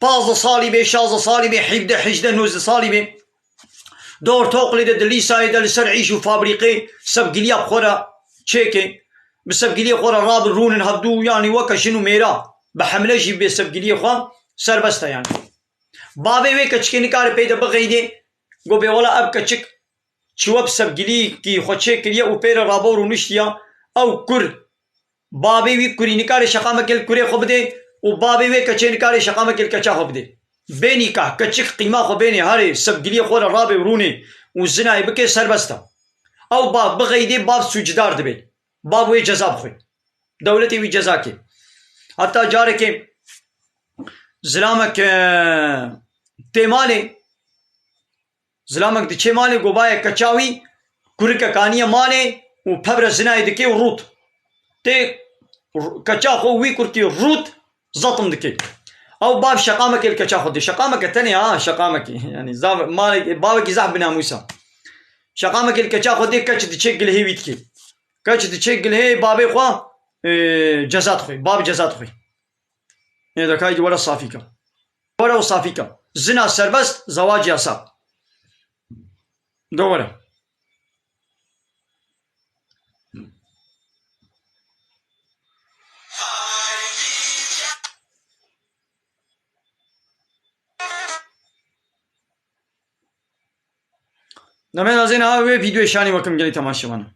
pazdeh salî bê, şazdeh salî bê, hevdeh, hejdeh, nozdeh salî bê, di ortoqilê de, di lîsayê de, li ser îş û fabrîqê sevgiliya bi xwe re çêke, bi sevgiliyê xwe re rabin rûnin hevdû, yanî weke jin û mêra, bi hemle jî bê sevgiliyê xwe serbest e yanî. Bavê wê keçikê nikare pê de bixeydê, go bê wela ev keçik çi we bi sevgilîkî xwe çêkiriye û pê re rabe û rûniştiya, ew kur, bavê wî kurî nikare şeqamekê li kurê xwe bidê û bavê wê keçê nikare şeqamekê li keça xwe bidê. Bê nîkah, keçik qîma xwe bênê herê, sevgiliyê xwe re rabê û rûnê û zinayê bike serbest e. Ew bav bixeydê, bav sûcdar dibe. Bav wê ceza bixwe. Dewletê wî ceza kê. Heta carekê zilamek, e, tê malê, zilamek diçê malê, gobaye keça wî, kurikek aniye malê û pevre zinayê dike û rût. Tê r-, keça xwe wî kurkî rût, zetim dike. Ew bav şeqamekê li keça xwe dê. Şeqameke tenê ha, şeqamekê. Yanî zaf, malek, bavekî zaf binamûs e. Şeqamekê li keça xwe dê, keç diçe gilhê wî dike. Keç diçe gilhê bavê xwe, e, ceza dixwe. Bav ceza dixwe. Ê de kayî were safî ke. Were û safî ke. Zina serbest, zewac yasak. De were. Demê nazê niha wê vîdeoyê şanî wekim gelî temaşevan.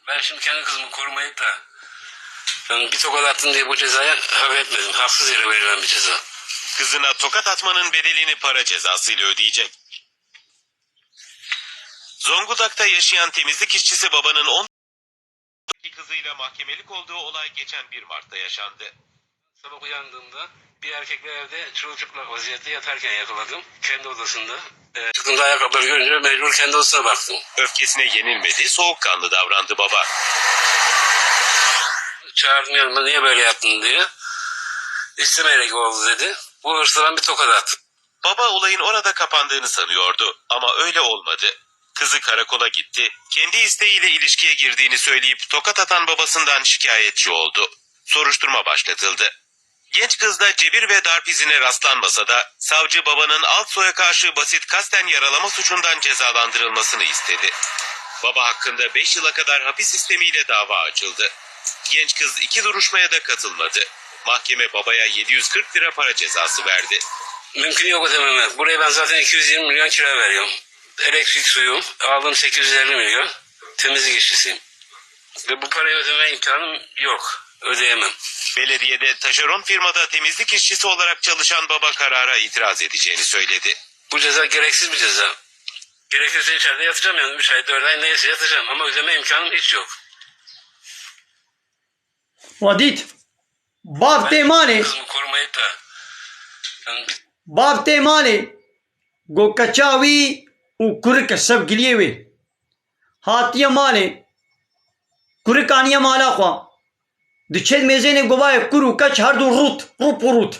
Ben şimdi kendi kızımı korumayıp da, yani, bir tokat attın diye bu cezayı hak etmedim. Haksız yere verilen bir ceza. Kızına tokat atmanın bedelini para cezasıyla ödeyecek. Zonguldak'ta yaşayan temizlik işçisi babanın on kızıyla mahkemelik olduğu olay geçen bir Mart'ta yaşandı. Sabah uyandığımda bir erkekle evde çırılçıplak vaziyette yatarken yakaladım. Kendi odasında. Ee, çıktığımda ayakkabıları görünce mecbur kendi odasına baktım. Öfkesine yenilmedi, soğukkanlı davrandı baba. Çağırdım yanıma, "Niye böyle yaptın?" diye. "İstemeyerek oldu," dedi. Bu hırsla bir tokat attı. Baba olayın orada kapandığını sanıyordu ama öyle olmadı. Kızı karakola gitti, kendi isteğiyle ilişkiye girdiğini söyleyip tokat atan babasından şikayetçi oldu. Soruşturma başlatıldı. Genç kızda cebir ve darp izine rastlanmasa da savcı babanın Altsoy'a karşı basit kasten yaralama suçundan cezalandırılmasını istedi. Baba hakkında beş yıla kadar hapis istemiyle dava açıldı. Genç kız iki duruşmaya da katılmadı. Mahkeme babaya yedi yüz kırk lira para cezası verdi. Mümkün yok ödememe. Buraya ben zaten iki yüz yirmi milyon kira veriyorum. Elektrik, suyum, aldım sekiz yüz elli milyon. Temizlik işçisiyim. Ve bu parayı ödeme imkanım yok. Ödeyemem. Belediyede taşeron firmada temizlik işçisi olarak çalışan baba karara itiraz edeceğini söyledi. Bu ceza gereksiz bir ceza. Gerekirse içeride yatacağım yani. Üç ay, dört ay neyse yatacağım ama ödeme imkanım hiç yok. Wadît. Bav tê malê. Kızımı korumayıp da, yani, bav tê malê. Go keça wî û kurike sevgiliyê wê. Hatiye malê. Kurik aniye mala xwe. Diçe mêzênê govayê kur û keç her du rût, rûp û rût.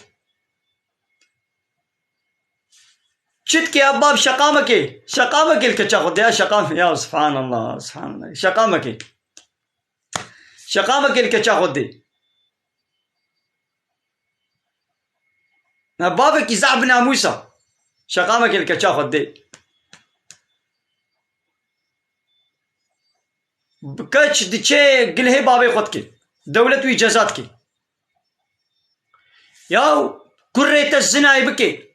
Çi dike ya bab, şeqa meke. Şeqa meke li keça xwe de ya, şeqa me-, ya subhanallah, subhanallah. Şeqa meke. Şeqa meke li keça xwe de. Na bavekî zaf bi namûsa. Şeqa meke li keça xwe de. Keç diçe gilhê bavê xwe dike. Dewlet wî ceza dike. Yaw, kurê te zinayê bike.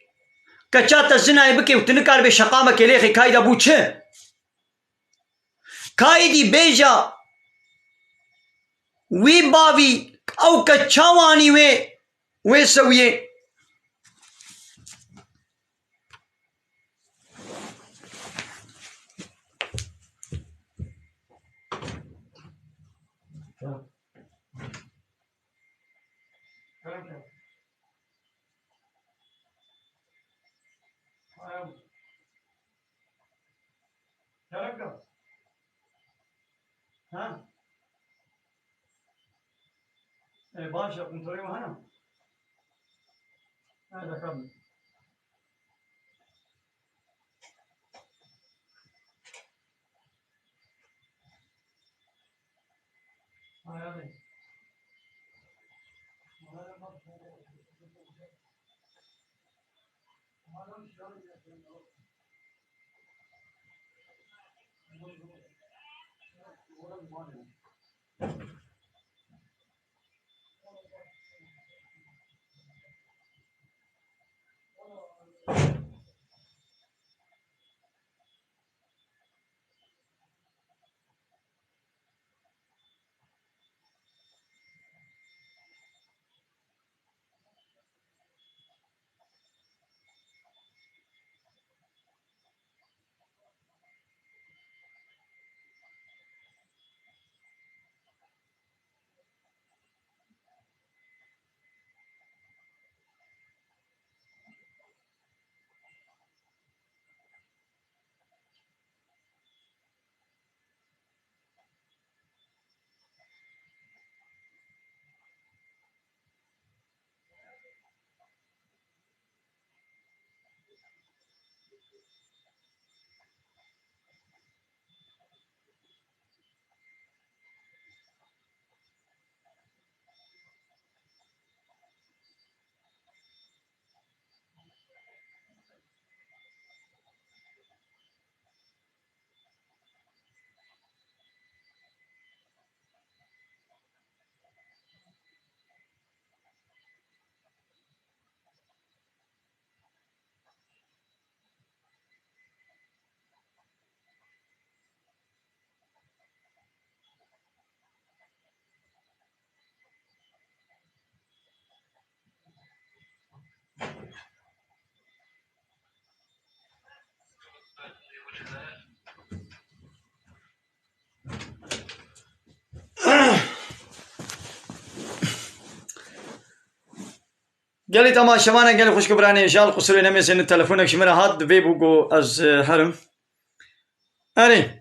Keça te zinayê bike û tu nikaribê şeqa meke lêxê kayda bû çi? Kaydî bêja wî bavî ew keça wanî wê, wê sewiyê. Kerem kes. Ha? E, baş yapın, soruyor hanım. Hadi bakalım. Gelî temaşevana, gelî xwişk û biranê, jal qusûrê nemêzin, telefonek ji min re hat, divê bû ku ez, e, herim. Erê.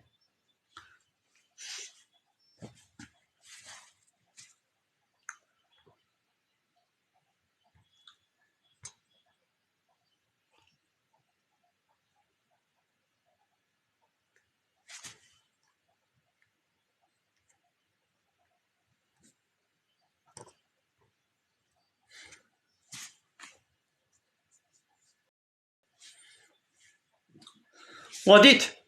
We dît.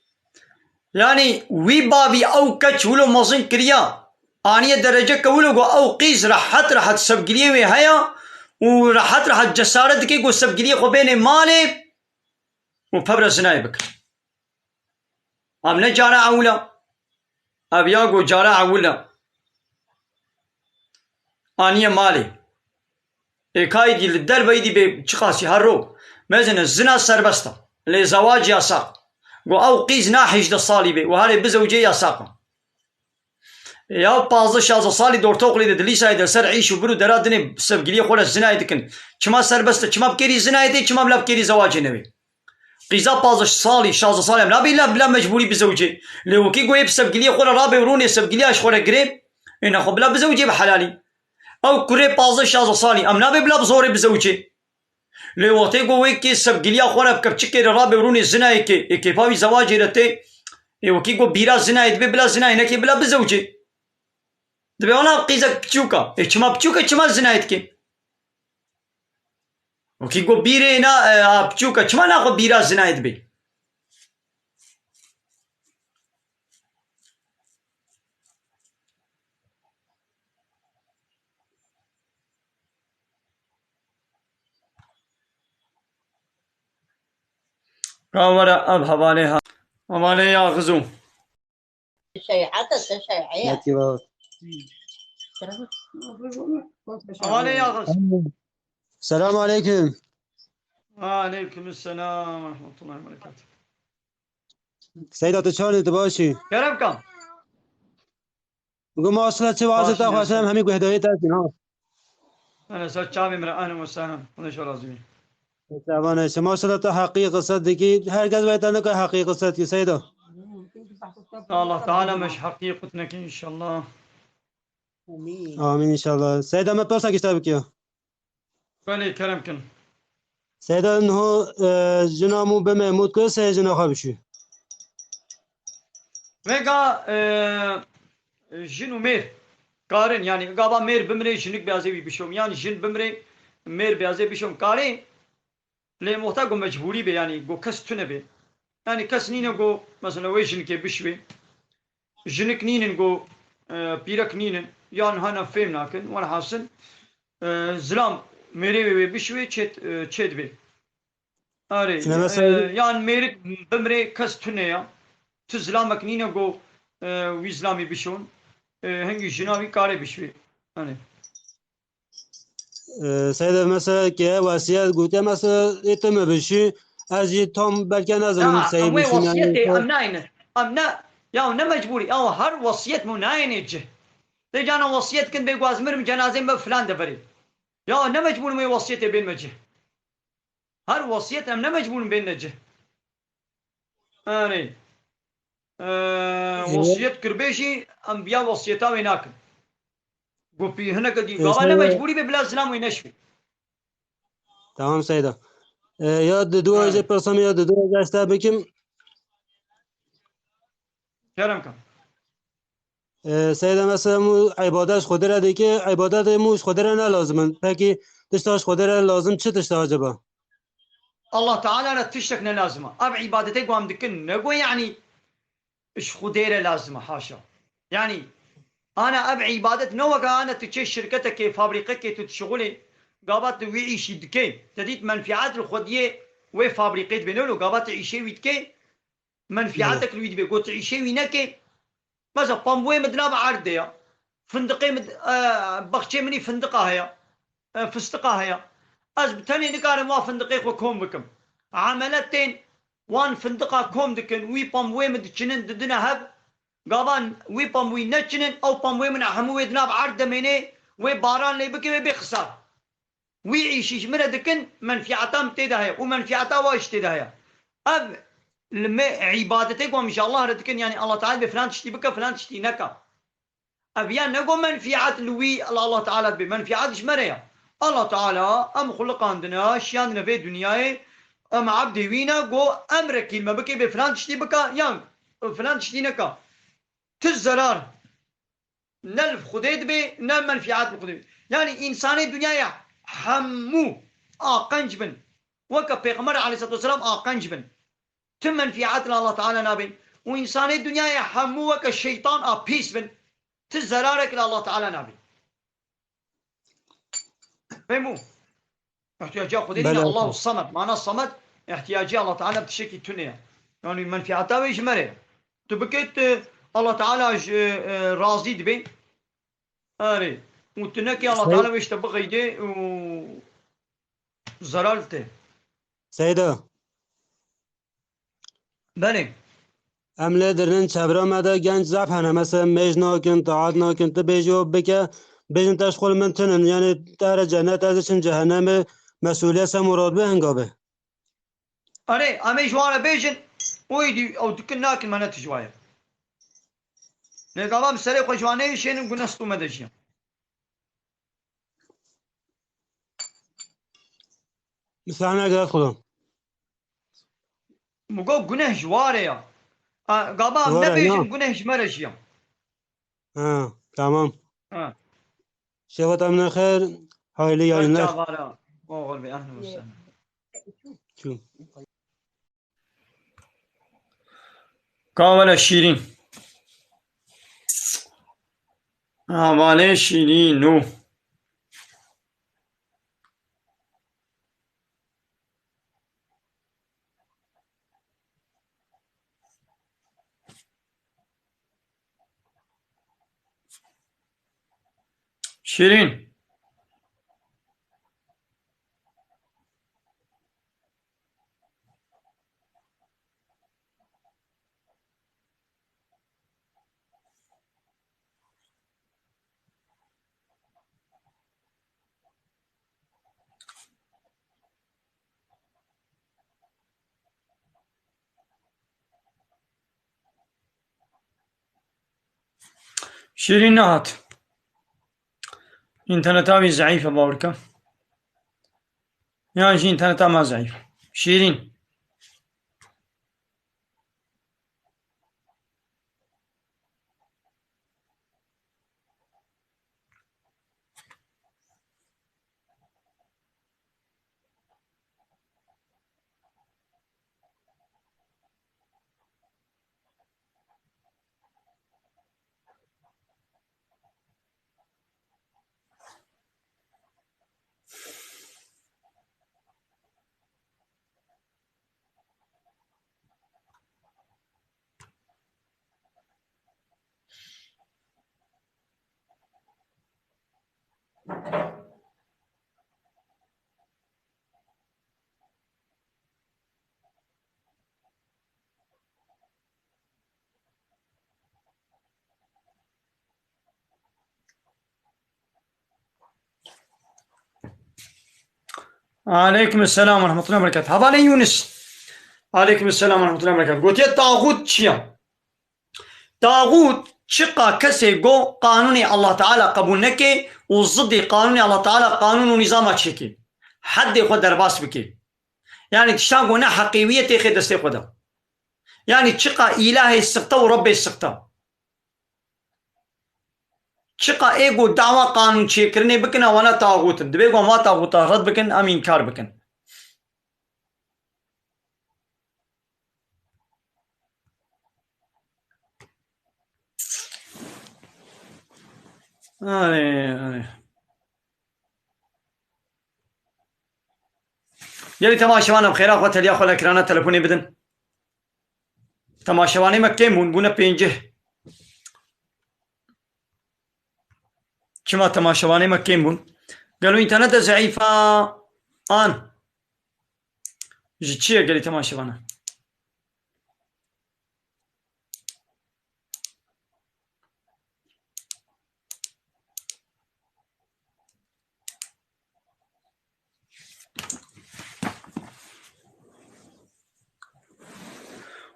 Yanî wî bavî ew keç wilo mezin kiriya, aniye derece ke wilo ku ew qîz rehet rehet sevgiliyê wê heye û rehet rehet cesaret dike ku sevgiliyê xwe bênê malê û pevre zinayê bike. Ev ne cara ewil e. Ev ya ku cara ewil e. Aniye malê. Êka êdî li derve êdî bê çiqasî her ro. Mezin e, zina serbest e. Lê zewac yasak. Ku ew qîz na hejdeh salî bê û herê bizewicê yasak e. Ya pazdeh şazdeh salî di ortaokulê de, di lîsayê de ser îş û bir û dera dinê sevgiliyê xwe re zinayê dikin. Çima serbest e? Çima bi kêrî zinayê tê, çima bila bi kêrî zewacê newê? Qîza pazdeh salî, şazdeh salî em nabê bila, bila mecbûrî bizewicê. Lê wekî goyê bi sevgiliyê xwe re rabe û rûnê sevgiliya ji xwe re girê, ê nexwe bila bizewicê bi helalî. Ew kurê pazdeh şazdeh salî em nabê bila bi zorê bizewicê. Lê wextê ku wê kê sevgiliya xwe re bi kevçikê re rabe û rûnê zinayê kê, ê kêfa wî zewacê re tê, ê wekî ku bîra zinayê dibe bila zinayê neke bila bizewicê. Dibe wela qîzek piçûk e. Ê çima piçûk e, çima zinayê dike? Wekî ku bîrê na, e, a piçûk e, çima naxwe bîra zinayê dibe? Ka were ev hevalê ha. Hevalê ya xizû. Şeyhata, te şeyhiye. Yatî baba. Hevalê ya xiz. Selamun aleyküm. Aleyküm selam ve rahmetullahi ve berekatuhu. Seyda, tu çawa, tu baş î? Kerem kan. Gu maşallah, çi wazê te xweş, em hemî guhdayê te din ha. Ana ser çavê min re, ahlen ve sahlen. Xwedê ji we razî be. Çavan e, maşallah, te heqî qisset dikî. Her kes wê te neke heqî qisset ki Seyda. Allah Teala me ji heqî qut neke inşallah. Amîn inşallah. Seyda, me pirsa kişta bikiya. Belê, kerem kin. Seyda, niho, e, jina mû bime, mû dikir sê jina xwe bişî. Vega, e, jin û mêr karin, yani gava mêr bimrê, jinik biyazê wî bişom. Yan jin bimrê, mêr biyazê bişom. Karê, lê muhta go mecbûrî be, yani go kes tune be. Yani kes nîne go, mesela wê jinikê bişwê. Jinik nînin ku, e, pîrek nînin, yan hene fêm nakin. Welhasil, e, zilam mêrê wê wê bişwê çêt, e, çêdibê. Arê, ne mesela e, yan mêrik bimrê kes tune ya. Tu zilamek nîne ku, e, wî zilamî bişon. E, hingî jina wî karê bişwê. Hani. Ee, Seyda, mesela ke wesiyet gotiye, mesela ê tu me bişî, ez jî tam belke nazanim. Aa, seyî em wê bişîn, yani wesiyetê, em nayne. Em ne, ya ne mecbûrî, ya her wesiyet mu nayne cih. Tê cana wesiyet kin bê ku ez mirim cenazê me filan deverê. Ya ne mecbûr me wesiyetê bên me cih. Her wesiyet em ne mecbûr bên ne cih. Erê. Ee, wesiyet kirbê jî em biya wesiyeta wê nakin. Gopî hineke dî gava ne mecbûrî be bila zilam wê neşbî. Tamam Seyda. Ee, ya di dua jê pirsam ya di dua jê esta bikim. Kerem kan. Ee, Seyda, mesela mu ibadet ji Xwedê re dike, ibadet mu ji Xwedê re ne lazim in. Peki tişta ji Xwedê re lazim çi tişta acaba? Allah Teala re tiştek ne lazim e. Ev îbadetê ku em dikin, ne ku, yanî, ji Xwedê re lazim e, haşa. Yanî, ana ev îbadet ne weke ana tu çê şirketekê, fabrîqekê tu dişixulê, gava tu wî îşî dikê. Te dît menfîet li xwediyê wê fabrîqê dibe, ne wilo, gava tu îşê wî dikê, menfîetek li wî dibe. Got tu îşê wî nekê, mesela pambûyê min di nav erd de ya. Findiqê min, e, baxçê min î findiqa heye. E, fistiqa heye. Ez bi tenê nikarim wa findiqê xwe kom bikim. Emele tên wan findiqa kom dikin, wî pambûyê min diçinin, didine hev. Gavan wî pambûyî neçinin, ew pambûyê min hemû wê di nav erd de mênê, wê baran lê bike, wê bê xisar. Wî îşî ji min re dikin, menfîeta min tê de heye û menfîeta wa jî tê de heye. Ev li me îbadetê ku em ji Allah re dikin, yanî Allah Teala bê filan tiştî bike, filan tiştî neke. Ev ya ne ku menfîet li wî, li Allah Teala dibe, menfîet ji me re ya. Allah Teala em xuliqandine, şiyandine vê dinyayê, em ebdê wî ne, ku emrekî li me bike, bê filan tiştî bike, yan filan tiştî neke. Tu zerar ne li Xwedê dibe, ne menfîet li Xwedê. Yanî însanê dinyayê hemû aqenc bin. Weke Pêxember aleyhisselatu vesselam aqenc bin. Ti menfîet li Allah Teala nabin. Û însanê dinyayê hemû weke şeytan a pîs bin. Ti zerarek li Allah Teala nabin. Fehmû? Ihtiyaciya Xwedê Belê. Nîne. Allahu Samed. Mana Samed, ihtiyaciya Allah Teala bi tiştekî tune ye. Yanî menfîeta wê ji me re ye. Tu bikê, tu Allah Teala ji, e, razî dibe. Erê. Û tu nekê Allah Sey- Teala wê ji te bixeyde û zerar te. Seyda. Belê. Em lê dirnin çevra me de genç zaf hene. Mesela mêj nakin, taat nakin. Tu bêjî o bike, bêjin te ji xwe li min tinin. Yani te re cennet, ez diçim cehennemê. Mesûliyet se murad be hinga be. Erê, em ê ji wan re bêjin, û êdî ew dikin nakin me ne tijwaye. Lê gava bi serê xwe ji wan neyê şênin gune stû me de jiyan. Misal nagire xulum. Min got guneh ji ware ya. A, gava em Ware, nebêjin ya. Guneh ji me re jiya. Ha, tamam. Ha. Şevat amına xeyr, hayırlı yayınlar. Çavara. Oğul be, ahlan ve sehlen. Çu. Kahvele şîrîn. Havale şîrîn û. Şîrîn. Şîrîn nehat. Înterneta wî zeîf e, bawer ke. Yan jî înterneta me zeîf. Şîrîn. Aleykum selam ve rahmetullahi ve berekatuhu. Havale Yunus. Aleykum selam ve rahmetullahi ve berekatuhu. Gotiye tağut çi ye? Tağut çiqa kesê go qanûnê Allah Teala qebûl neke û zidê qanûnê Allah Teala qanûn û nîzama çêke. Heddê xwe derbas bike. Yani tiştan go ne heqê wî ye têxe destê xwe de. Yani çiqa îlahê sixte û Rebbê sixte. Çiqa ê ku dawa qanûn çêkirinê bikin, ewana taxût in. Divê ku em va taxûta red bikin, em înkar bikin. Arê, arê. Gelî temaşevan em xêra xwe teliya xwe lekirana telefonê bidin. Temaşevanê me kêm bûn, bûne pêncî. Çima temaşevanê me kêm bûn? Gelo înternete zeîf a an? Ji çi ye gelî temaşevana?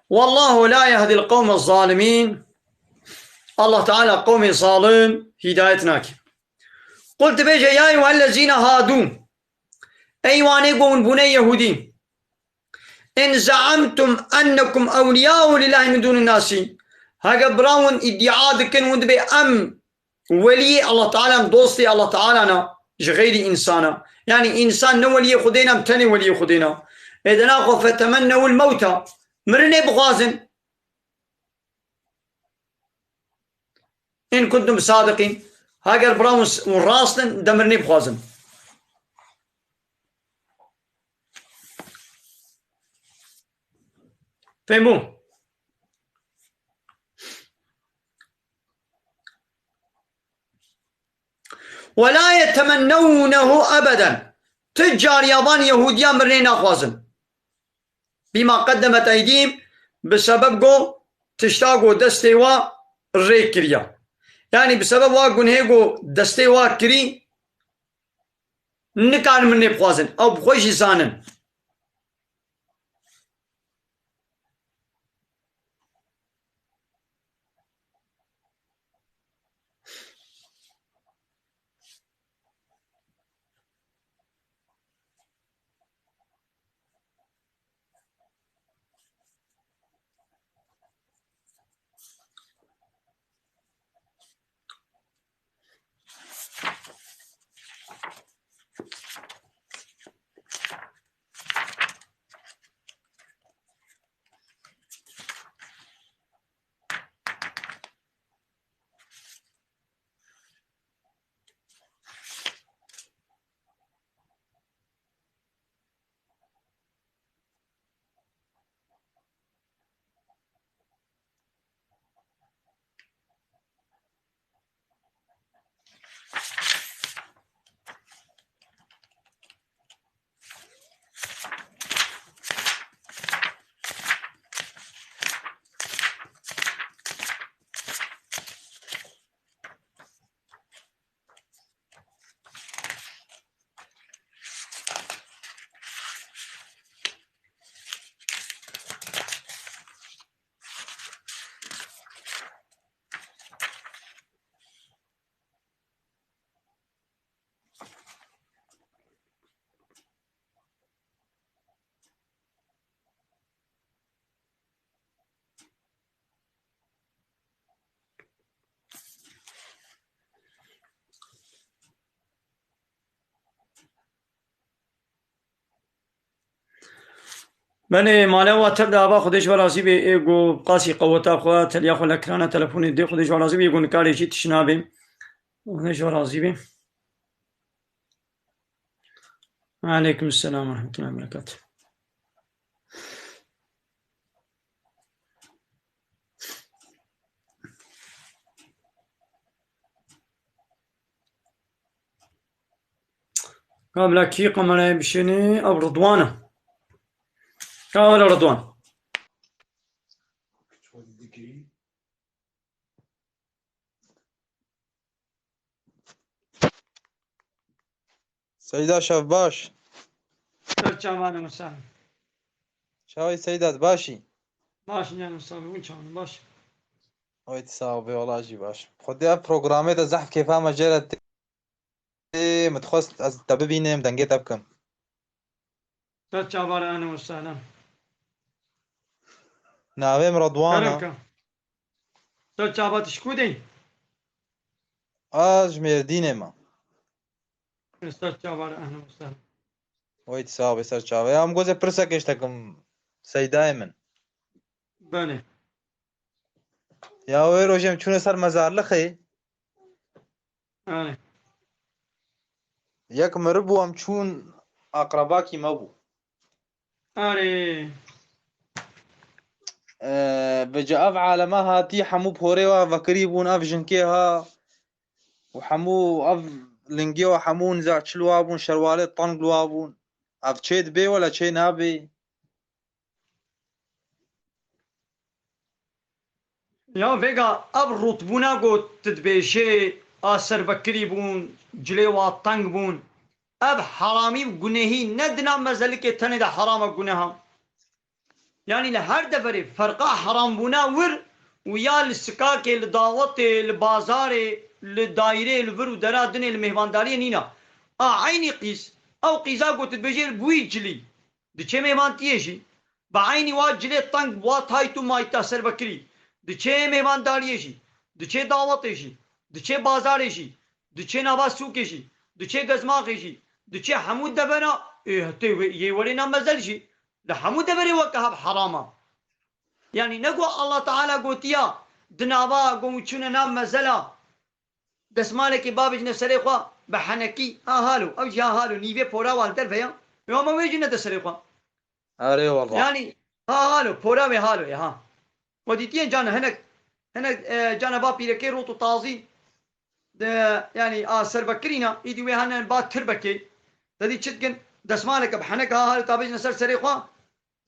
Wallahu la yehdil qewme zalimîn. Allah Teala qewmê zalim hidayet nake. Qul, dibêje, ya eyyuhellezîne hadu, ey wanê ku hûn bûne Yehûdî. In ze'amtum ennekum ewliya'u lillahi min dûnin nasi. Hege bira hûn îdîa dikin, hûn dibê em weliyê Allah Teala, em dostê Allah Teala ne, ji xeyrî însana. Yanî însan ne weliyê Xwedê ne, em tenê weliyê Xwedê ne. Ê de naxwe fetemennewul mewta. Mirinê bixwazin. In kuntum sadiqîn. Heger bira hûn, hûn rast in, de mirinê bixwazin. Fehmû? Ve la yetemennewnehu ebeden. Ti car ya van Yehûdiya mirinê naxwazin. Bîma qeddemet eydîhim, bi sebeb ku tişta ku destê wa rê kiriya. Yanî bi sebeb wa gunhê ku destê wa kirî, nikarin mirinê bixwazin. Ew bi xwe jî zanin. Belê, mala we tev de ava, Xwedê ji we razî be, ê ku qasî qeweta xwe, teliya xwe lekirane, telefonê dê, Xwedê ji we razî be, ê ku nikarê jî tişt nabe. Xwedê ji we razî be. Aleykum selam ve rahmetullahi ve berekatuhu. Ka bila kî kamerayê bişênê? Ev Ridwan e. Ka wele Ridwan. Seyda, şev baş. Ser çavan e Musa. Çawî Seyda, baş î? Baş, ne Musa, hûn çawan, baş? Oy, tu sax bî, wela jî baş. Xwedê ev programê de zehf kêfa me jê re tê. Min dixwest ez te bibînim, dengê te bikim. Ser çavan e, ehlen we sehlen. Navê min Redwan e. Kerem ke. Ser çava tu ji ku de yî? Ez ji Mêrdînê me. Ser çava re, ehlen we sehlen. Wey, tu sax bî, ser çava. Ya min gozê pirsekê ji te kim, Seydayê min. Belê. Ya wê rojê em çûne ser mezarlixê. Erê. Yek miribû, em çûn, aqrebakî me bû. Erê. Ee, bi ca ev aleme hatî, hemû porê wa vekirî bûn, ev jinkê ha û hemû ev lingê wa hemû nizar çi li wa bûn, şerwalê teng li wa bûn. Ev çê dibê wele çê nabê? Ya vêga ev rûtbûna ku tu dibêjê a serbekirî bûn, cilê wa teng bûn, ev heramî û gunehî ne di nav mezelikê tenê de heram e, guneh e. Yanî li her deverê ferqa herambûna wir û ya li sikakê, li dawetê, li bazarê, li dayirê, li vir û dera dinê, li mêhvandariyê nîna. A eynî qîz, ew qîza ku tu dibêjê li wî cilî, diçê mêhmantiyê jî, bi eynî wa cilê teng, wa tayt û mayta serbekirî, diçê mêhvandariyê jî, diçê dawetê jî, diçê bazarê jî, diçê nava sûkê jî, diçê gezmaxê jî, diçê hemû devera, ê, hetê wê, yê werê na mezel jî, li hemû deverê weke hev heram a. Yanî ne ku Allah Teala gotiya di nava ku çûne nav mezela, desmalekê bavêjine serê xwe bi henekî, ha halo, ew jî ha halo, nîvê pora wa li derve ya, ya me wê jî nede serê xwe. Erê wela. Yanî, ha halo, pora wê halo ye, ha. We dîtiye cana hinek, hinek, e, cana va pîrekê rot û tazî, de, yanî, a serbekirîna, îdî wê hene ba tirbekê. Te dî çi dikin? Desmaleke bi heneke ha halo ta bêjine ser serê xwe,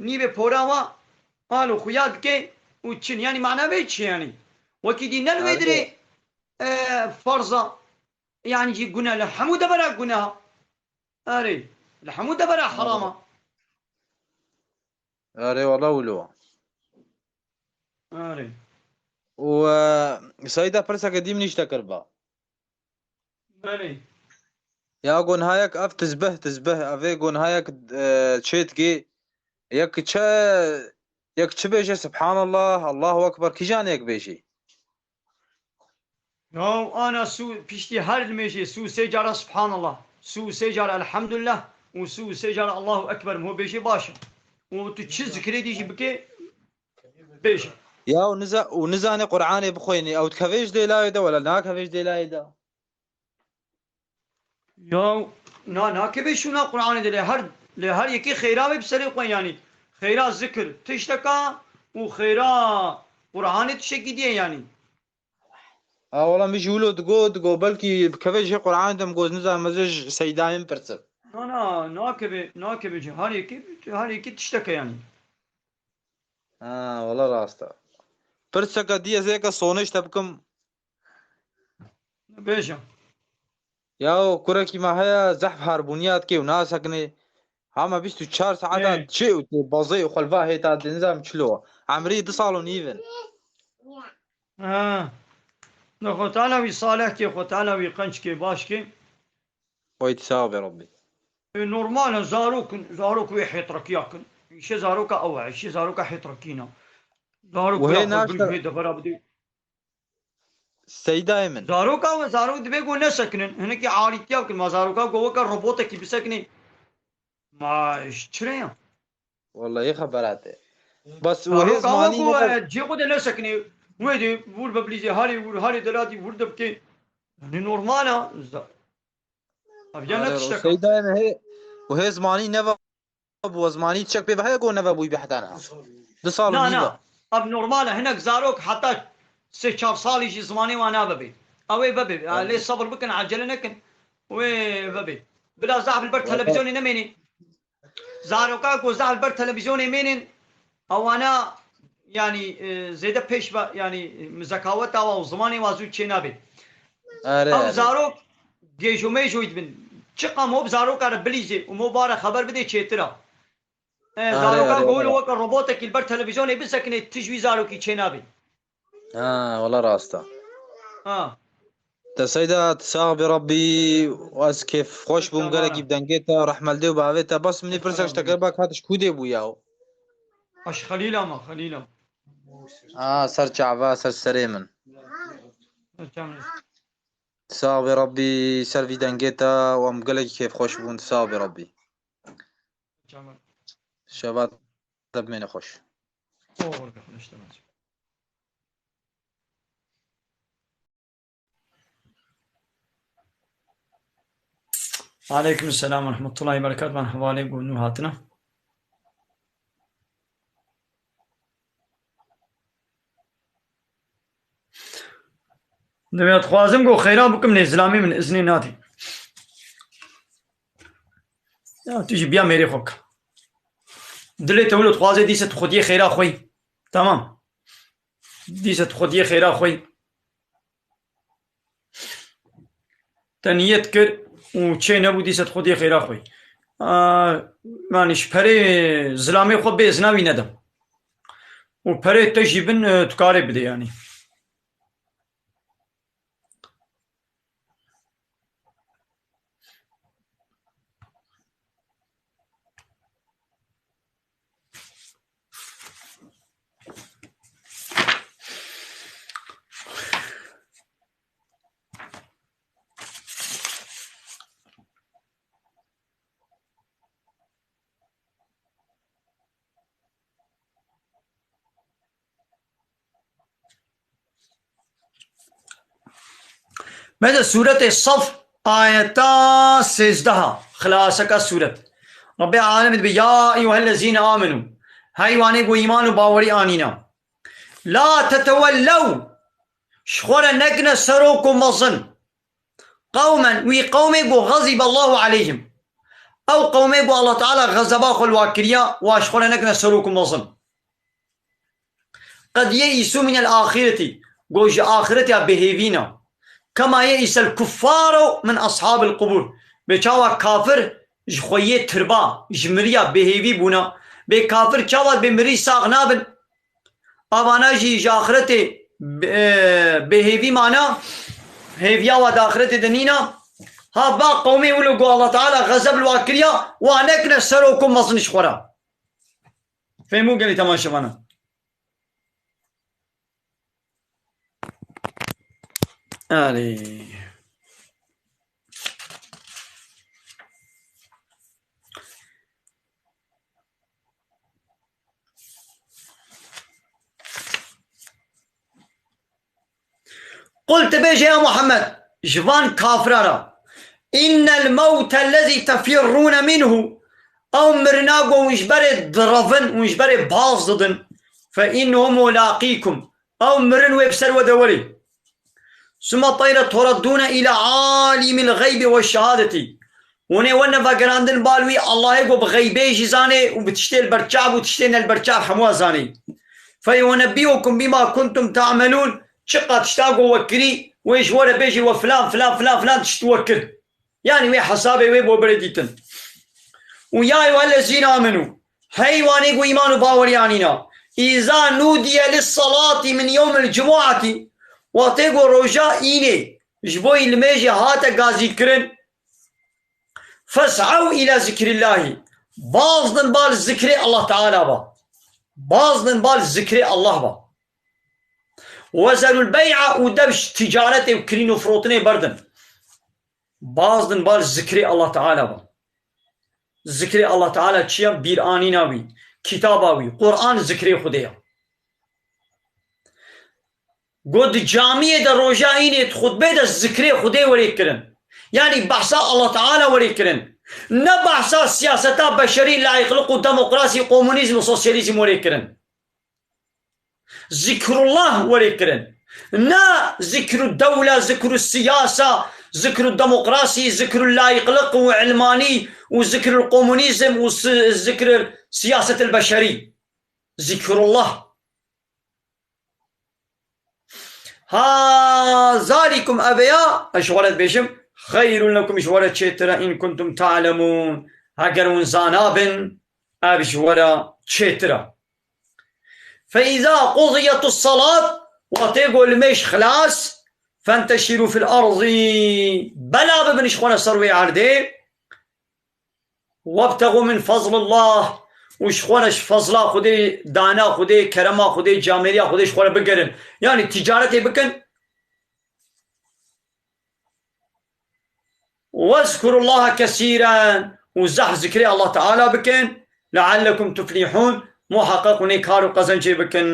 nîvê pora wa, halo xuya dike û çin. Yanî, mana vê çi yanî? Wekî dî ne li wê Erê. dirê, e, ferza, yanî jî gune li hemû devera gune ha. Erê, li hemû devera herama. Erê wela wilo. Erê. Û, e, Seyda pirseke dî min îşte kiriba. Belê. Ya gonhayek ev tizbeh, tizbeh, evê gonhayek, e, çêtkê, yek çi, yek çi bêje, Subhanallah, Allahu Ekber, kîjan yek bêjî? Ya ana sû piştî her nimêjê sû sê cara Subhanallah, sû sê cara Elhamdulillah û sû sê cara Allahu Ekber ho bêjê baş e. Û tu çi zikrê dî jî bikê, bêje. Ya û niza-, û nizane Qur'anê bixwênî, ew dikeve ji dêlayê de wela nakeve ji dêlayê de? Ya na, nakeve şûna Qur'anê de lê her, lê her yekê xeyra wê bi serê xwe yanî. Xeyra zikir tişteka û xeyra Qur'anê tiştekî diye yanî. A wela min jî wilo digot, digot belkî bikeve jê Qur'an de, min got nizanim, ez ê ji Seydayê min pirsim. Na, na, nakeve, nakeve jê. Her yekê, her yekê tiştek e yanî. Ha, wela rast e. Pirseke dî ez ê yeke sonê ji te bikim. Bêje. Ya kurekî me heye zehf harbûniya dike û nasekinê. Hama bîst û çar saeta Ê. çê û tê bazê û xwe li va hêta dê, nizam çilo. Emrî du sal û nîv in. Ha. Ne Xwe Teala wî salih kê, Xwe Teala wî qenc kê, baş kê. Weyt sax be Rabbî. Ê, normal e, zarok in, zarok wê hêtrekiya kin. Îşê zaroka ew e, îşê zaroka hêtrekîna. Zarok Wê wê xwe naşte- bil wê devera bidê. Seydayê min. Zaroka we, zarok divê ku nesekinin. Hinekî alîtiya bikin. Ma zaroka ku weke robotekî bisekinê. Ma ji çi re ya? Wallahî xebera te. Bas û hê Zaroka we zimanî ku, ne e, cihê xwe de nesekinê. Wê de vur be bilîzê, harê vur, harê delatî vur de bikê. Yanî normal a. Za-, Ev ya ne Are, tiştek e. Seydayê min hê, û hê zimanî neva bû, zimanî çek pê ve heye ku neve bûyî behdana. Du sal û Na, nîv e. Na. Ev normal e. Hinek zarok heta sê çar salî jî zimanê wan navebê. Ew ê vebê. Lê sebir bikin, acele nekin. Wê vebê. Bila zehf li ber Wala- televîzyonê nemênî. Zaroka ku zehf li ber televîzyonê mênin, ewana, yanî, e, zêde pêş ve, yanî, e, zekaweta wa û zimanê wa zû çênabê. Are, Ew are. Zarok gêj û mêj wî dibin. Çiqa mo bi zaroka re bilîzê û mo bare xeber bidê çêtir a. E, Are, zaroka are, ku wilo are. Weke robotekî li ber televîzyonê bisekinê, tij wî zarokî çênabê. Ha, wala rast e. Ha. Te Seyda, tu sax bî Rabbî, ez kêfxweş bûm Tamam. gelekî bi dengê te, rehmeldê û bavê te. Bas min ê pirsek ji te kir, bak hat ji kûdê bû ya? Aş Xelîla me, Xelîla. A, ser çava, ser serê min. Ser çava. Tu sax bî Rabbî, ser vî dengê te û em gelekî kêfxweş bûn, tu sax bî Rabbî. Çava. Şeva te bimêne xweş. Oğur kardeşler. Aleyküm selam ve rahmetullahi ve berekatuhu. Ben hevalê got nû hatine. Divê dixwazim ku xeyra bikim, lê zilamê min iznê nadî. Ya tu jî biya mêrê xwe bike. Dilê te wilo dixwaze dîse tu xwediyê xeyra xwe yî. Tamam. Dîse tu xwediyê xeyra xwe yî. Te niyet kir û çê nebû, dîse tu xwediyê xeyra xwe yî. Aa, yanî ji perê zilamê xwe bê izna wî nedim. û perê te jî bin, e, tu karê bidê yanî. Mesela sûretê Saf ayeta sêzdeha, xilaseka sûret. Rebbê alemê dibe, "Ya eyyuhellezîne amenu." Hey wanê ku îman û bawerî anîna. "La tetevellew." Ji xwe re nekine serok û mezin. "Qewmen", wî qewmê ku xezîbe Allahu aleyhim. Ew qewmê ku Allah Teala xezeba xwe li wa kiriya, wa ji xwe re nekine serok û mezin. "Qed yeîsû minel axîretî", got ji axiretiya bêhêvî ne. "Kema yeîsel kuffaro min ashabil qubur", bê çawa kafir ji xwe yê tirba, ji miriya bêhêvî bûna. Bê kafir çawa bê mirî sax nabin? Avana jî ji axiretê, e, bêhêvî mana, hêviya wa di axiretê de nîna. Ha va qewmê wilo ku Allah Teala xezeb li wa kiriya, wa nekine serok û mezin ji xwe re. Fehmû gelî temaşevana. Erê. Qul, tu bêje ya Muhammed, ji van kafira re, "Innel mewte lezî tefirrûne minhu", ew mirina ku hûn ji berê direvin, hûn ji berê baz didin, "fe innehu mulaqîkum", ew mirin wê bi ser we de werê. "Suma teyre tureddûne îla alîmil xeybî we şehadetî." Hûn ê wene vegerandin bal wî Allahê ku bi xeybê jî zanê û bi tiştê li ber çav û tiştê ne li ber çav hemû zanê. "Fe yunebbîukum bîma kuntum ta'melûn." Çiqa tişta ku we kirî, wê ji we re bêjî we filan, filan, filan, filan tişt we kir. Yanî wê hesabê wê bo berê dîtin. Û ya eyyuhellezîne amenû, hey wanê ku îman û bawerî anîna, îza nûdiye lissalatî min yewmil cumuatî, wextê ku roja înê ji bo limêjê hate gazîkirin, fes'ew îla zikrîllahî, bazdin bal zikrê Allah Teala ba. Bazdin bal zikrê Allah ba. Wezerul bey'a, û dev ji ticaretê û kirîn û firotinê berdin. Bazdin bal zikrê Allah Teala ba. Zikrê Allah Teala çi ya? Bîranîna wî, kitaba wî, Quran zikrê Xwedê ya. Got di camiyê de roja înê di xutbê de zikrê Xwedê werê kirin. Yanî behsa Allah Teala werê kirin. Ne behsa siyaseta beşerî, layıklık û demokrasî, komunîzm û sosyalîzm werê kirin. Zikrullah werê kirin. Ne zikru dewle, zikru siyasa, zikru demokrasî, zikru layıklık û ilmanî û zikru komunîzm û si-, zikru siyaset el beşerî. Zikrullah. Ha, zalikum, ev ya, ez ji we re dibêjim, xeyrun lekum, ji we re çêtir e, in kuntum ta'lemûn, heger hûn zana bin, ev ji we re çêtir e. Fe îza qudiyetus salat, wextê ku limêj xilas, fenteşirû fil erdî, bela bibin ji xwe re ser wê erdê, Webtexû min fezlillah, û ji xwe re ji fezla Xwedê, dana Xwedê, kerema Xwedê, camêriya Xwedê ji xwe re bigerin. Yanî ticaretê bikin. Wezkurullaha kesîren, û zehf zikrê Allah Teala bikin. Leallekum tuflihûn, muheqeq hûn ê kar û qezencê bikin.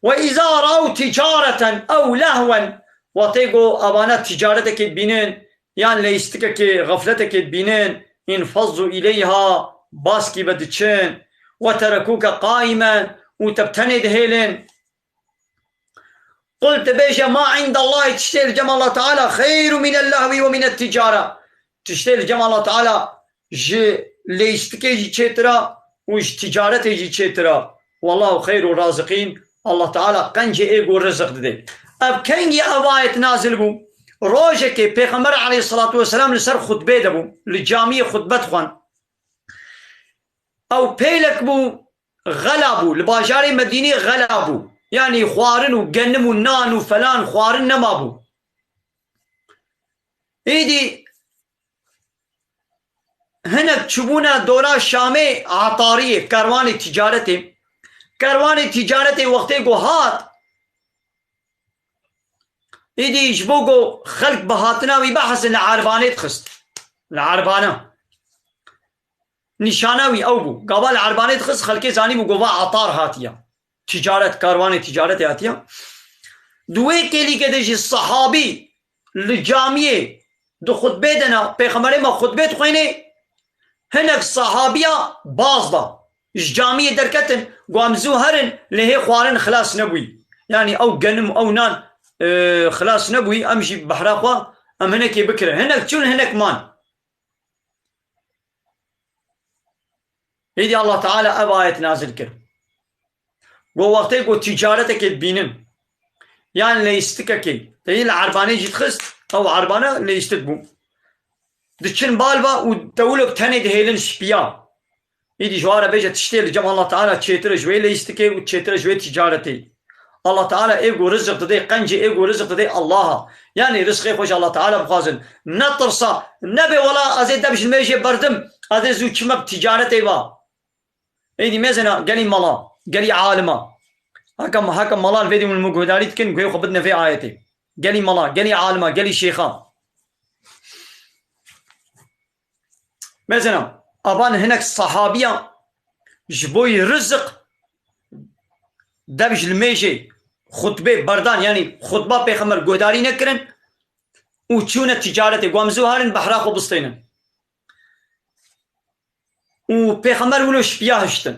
Ve îza raw ticareten ew lehwen, wextê ku evana ticaretekê dibînin, yan leyîstikekê, xefletekê dibînin, înfezzu îleyha, baskî ve diçin, ve terekûke qaimen, û te bi tenê dihêlin. Qul, tu bêje, ma indallahî, tiştê li cem Allah Teala, xeyrû minel lehwî ve minet ticara. Tiştê li cem Allah Teala ji leyîstikê jî çêtir a û ji ticaretê jî çêtir a. Wallahu xeyrû raziqîn. Allah Teala qencê ê ku riziq dide. Ev kengî ev ayet nazil bû? Rojekê Pêxember aleyhissalatu vesselam li ser xutbê de bû, li camiyê xutbe dixwend. Ew pêlek bû, xela bû. Li bajarê Medînê xela bû. Yanî xwarin û genim û nan û felan xwarin nema bû. Êdî hinek çûbûne dora Şamê etariyê, kerwanê ticaretê. Kerwanê ticaretê wextê ku hat, êdî ji bo ku xelk bi hatina wî bihesin, li erbanê dixist. Li erbana. Nîşana wî ew bû. Gava li erbanê dixist, xelkê zanîbû ku va etar hatiye. Ticaret, karwanê ticaretê hatiye. Di wê kêlîkê de jî sehabî li camiyê di xutbê de ne, pêxemberê me xutbê dixwênê, hinek sehabiya baz da. Ji camiyê derketin, got, em zû herin, lê hê xwarin xilas nebûyî. Yanî ew genim, ew nan, e, xilas nebûyî, em jî behra xwe, em hinekê bikirin. Hinek çûn, hinek man. Êdî Allah Teala ev ayet nazil kir. Got, wextê ku ticaretekê dibînin, yan leyistikekê, te yê li erbanê jî dixist, ew erbane leyistik bû. Diçin bal ve û tewilok tenê dihêlin şipiya. Êdî ji wa re bêje tiştê li cem Allah Teala çêtir e ji wê leyistikê û çêtir e ji wê ticaretê. Allah Teala ê ku rizik didê, qencê ê ku rizik didê Allah a. Yanî rizqê xwe ji Allah Teala bixwazin. Netirsa, nebê wela ez ê dev ji mêjê berdim, ez ê zû çime bi ticaretê va. Êdî mêzena gelî mala, gelî alima. Heke, heke mala li vê dî min guhdarî dikin, guhê xwe bidine vê ayetê. Gelî mala, gelî alima, gelî şêxa. Mesela, avan hinek sahabiya ji bo yî rizik dev ji limêjê xutbê berdan, yanî xutba pêxember guhdarî nekirin û çûne ticaretê, got, em zû herin behra xwe bistênin. Û pêxember wilo şipiya hiştin.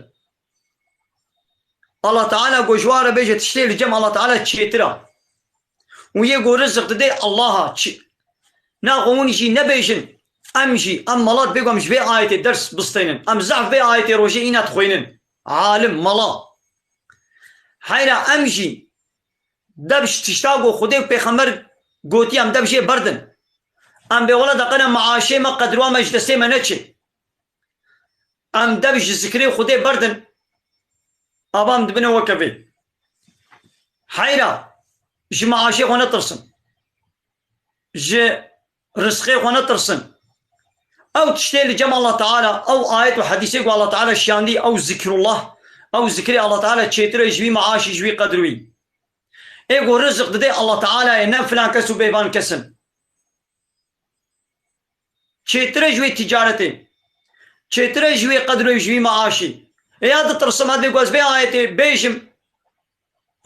Allah Teala got, ji wa re bêje tiştê li cem Allah Teala çêtir a. Û yê ku rizik didê Allah a. Çi-, naxwe hûn jî nebêjin, em jî, em mala dibê ku em ji vê ayetê ders bistênin. Em zehf vê ayetê rojê îna dixwînin. Alim, mala. Heyra em jî dev ji tişta ku Xwedê û Pêxember gotiye em dev jê berdin. Em bê wela deqene meaşê me qedrwa me ji destê me neçe. Em dev ji zikrê Xwedê berdin, ava em dibine weke vê. Heyra, ji meaşê xwe netirsin. Ji rizqê xwe netirsin. Ew tiştê li cem Allah Teala, ew ayet û hedîsê ku Allah Teala şiyandî, ew zikrullah, ew zikrê Allah Teala çêtir e ji wî meaşî, ji wî qedr wî. Ê ku rizik didê Allah Teala ye, ne filan kes û bêvan kes in. Çêtir e ji wê ticaretê. Çêtir e ji wê qedrê, ji wî meaşî. Ê ya ditirsim, ez bê ku ez vê ayetê bêjim,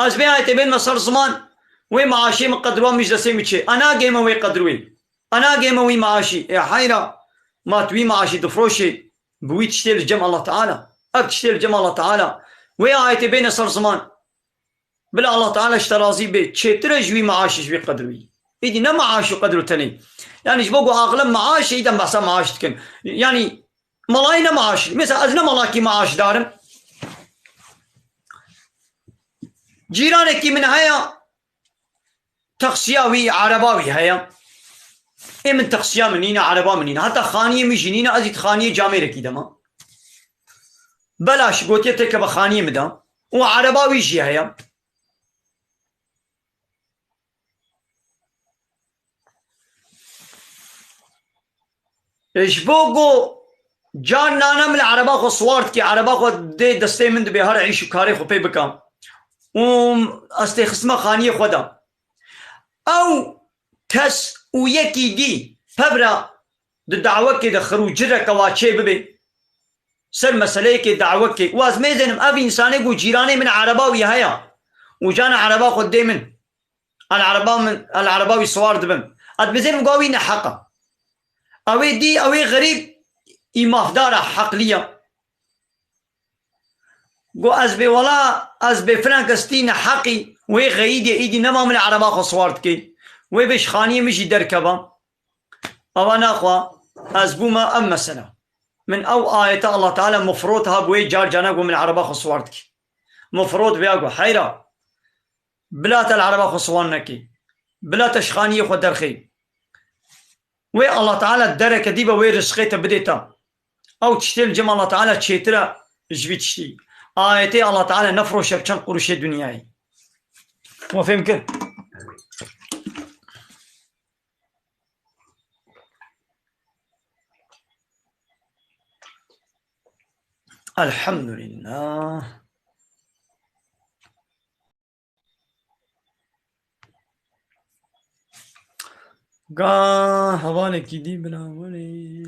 ez vê ayetê bênme ser ziman, wê meaşê min qedrwa min ji destê min çê. A nagême wê qedrê. A nagême wî meaşî. Ê heyra, ma tu wî meaşî difroşê, bi wî tiştê li cem Allah Teala. Ev tiştê li cem Allah Teala. Wê ayetê bêne ser ziman. Bila Allah Teala ji te razî bê, çêtir e ji wî meaşî, ji wî qedir wî. Îdî ne meaş û qedir û tenê. Yanî ji bo ku axilem meaş e, îdem behsa meaş dikin. Yanî malayî ne meaş. Mesela ez ne malakî meaşdar im. Cîranekî min heye, taksiya wî, ereba wî heye. Ê min taksiya min nîne, ereba min nîne. Heta xaniyê min jî nîne, ez jî di xaniyê camêrekî de me. Belaş gotiye têkeve xaniyê min de. Û ereba wî jî heye. E, ji bo ku carna ne min li ereba xwe siwar dikê, ereba xwe dê destê min dibê her îş û karê xwe pê bika. Û ez tê xistime xaniyê xwe de. Ew kes û yekî dî pevra di dawekê de xir û cireke wa çê bibê. Ser meseleyekê dawekê. Û ez mêzenim ev însanê ku cîranê min ereba wî heye. Û cana ereba xwe dê min. El ereba min, el ereba wî siwar dibim. Ez dibêjim, go wî neheq e. Ew ê dî, ew ê xerîb, î mafdar e, heqlî ye. Go ez bê wela, ez bê filan kes tî neheqî, wê xeyîdê îdî nema min ereba xwe siwar dikê. Wê bê ji xaniyê min jî derkeva. Ava naxwe, ez bûme ev mesele. Min ew ayete Allah Teala mufrot ha, go wê car cana go min ereba xwe siwar dikê. Mufrot veya go heyra. Bila te li ereba xwe siwan nekî. Bila te ji xaniyê xwe derxî. Wê Allah Teala dereke dî be wê rizqê te bidê te. Ew tiştê li cem Allah Teala çêtir e ji vî tiştî. Ayetê Allah Teala nefiroşe bi çend quruşê dinyayê. We fêm kir? Elhamdülillah. Ga hevalekî dî bila werê,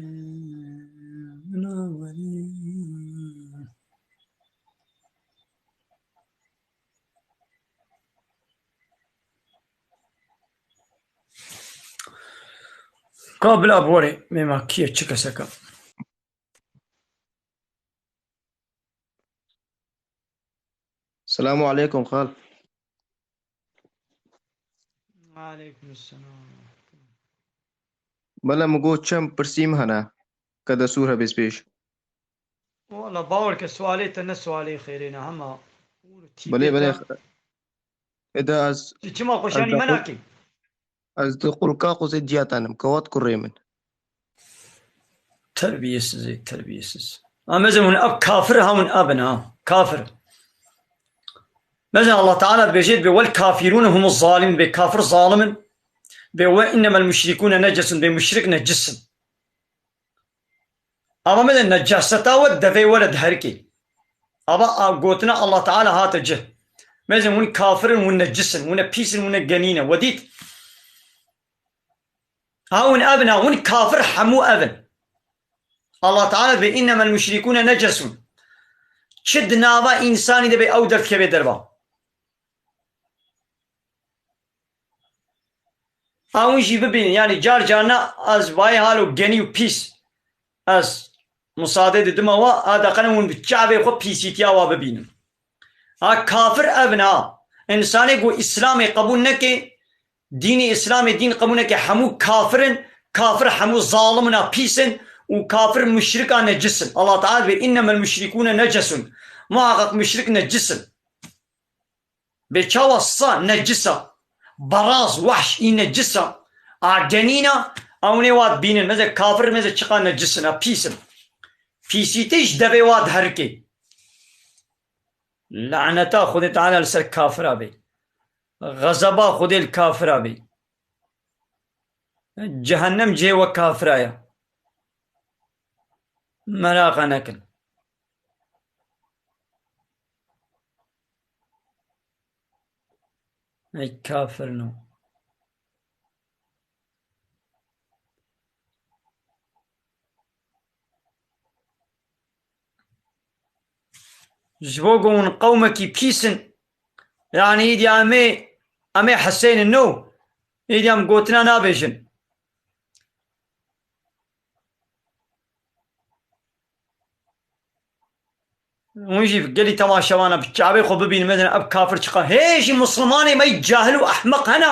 bila werê. Ka bila bi werê, mêma kî ye, çi kesek e? Selamu aleykum xal. Aleykum selam. Bela min got çend pirsîm hene, ke destûr hebê pêş. Wala bawer ke sualê te ne sualê xêrê ne, hema û tîpê Belê, belê. te. Eda ez, Çi çima ez xweşanî de me qul-, nakî? Ez di qulka xwe zê ciya tanim, kewat kurê min. Terbiyesiz, ey, terbiyesiz. Ha, mezin hûn ev kafir ha, hûn ev in ha. Kafir. Mezin Allah Teala dibêje, dibê, "Wel kafirûne humu zalim", dibê, "Kafir zalim in." Dibê, "Ve innemel muşrikûne necesun", dibê, "Muşrik necis in." Ama mezin necaseta we devê we re diherikê. Ama a, gotina Allah Teala hate cih. Mezin hûn kafir in, hûn necis in, hûn ne pîs in, hûn ne genî ne. We dît? Ha, hûn ev in, ha, hûn kafir hemû ev in. Allah Teala dibê, "Innemel muşrikûne necesun." Çi di nava însanî de bê, ew derdikeve derva. Ha, hûn jî bibînin, yanî car carna ez vayê halo genî û pîs, ez musade didime wa, a deqene hûn bi çavê xwe pîsîtiya wa bibînin. Ha, kafir ev in ha. Însanê ku Îslamê qebûl neke, dînê Îslamê dîn qebûl neke, hemû kafir in, kafir hemû zalim in a pîs in û kafir muşrik a necis in. Allah Teala dibê, "Innemel muşrikûne necesun." Muhaqqeq muşrik necis in. Bê çawa sa necis a, beraz, wehş, î necis a, a genîn a, ewnê wa dibînin. Meze kafir, meze çiqa necis in, a pîs in. Pîsîtî ji devê wa diherikê. Laneta Xwedê Teala li ser kafira bê. Xezeba Xwedê li kafira bê. Cehennem cihê we kafira ye. Meraqa nekin. Ey kafirino. Ji bo ku hûn qewmekî pîs in, yanî îdî em ê, em ê Hesên in no, îdî em gotina nabêjin. Hûn jî gelî temaşevana bi çavê xwe bibînin, mezin ev kafir çiqa. Hê jî Muslimanê me yî cahil û ehmeq hene,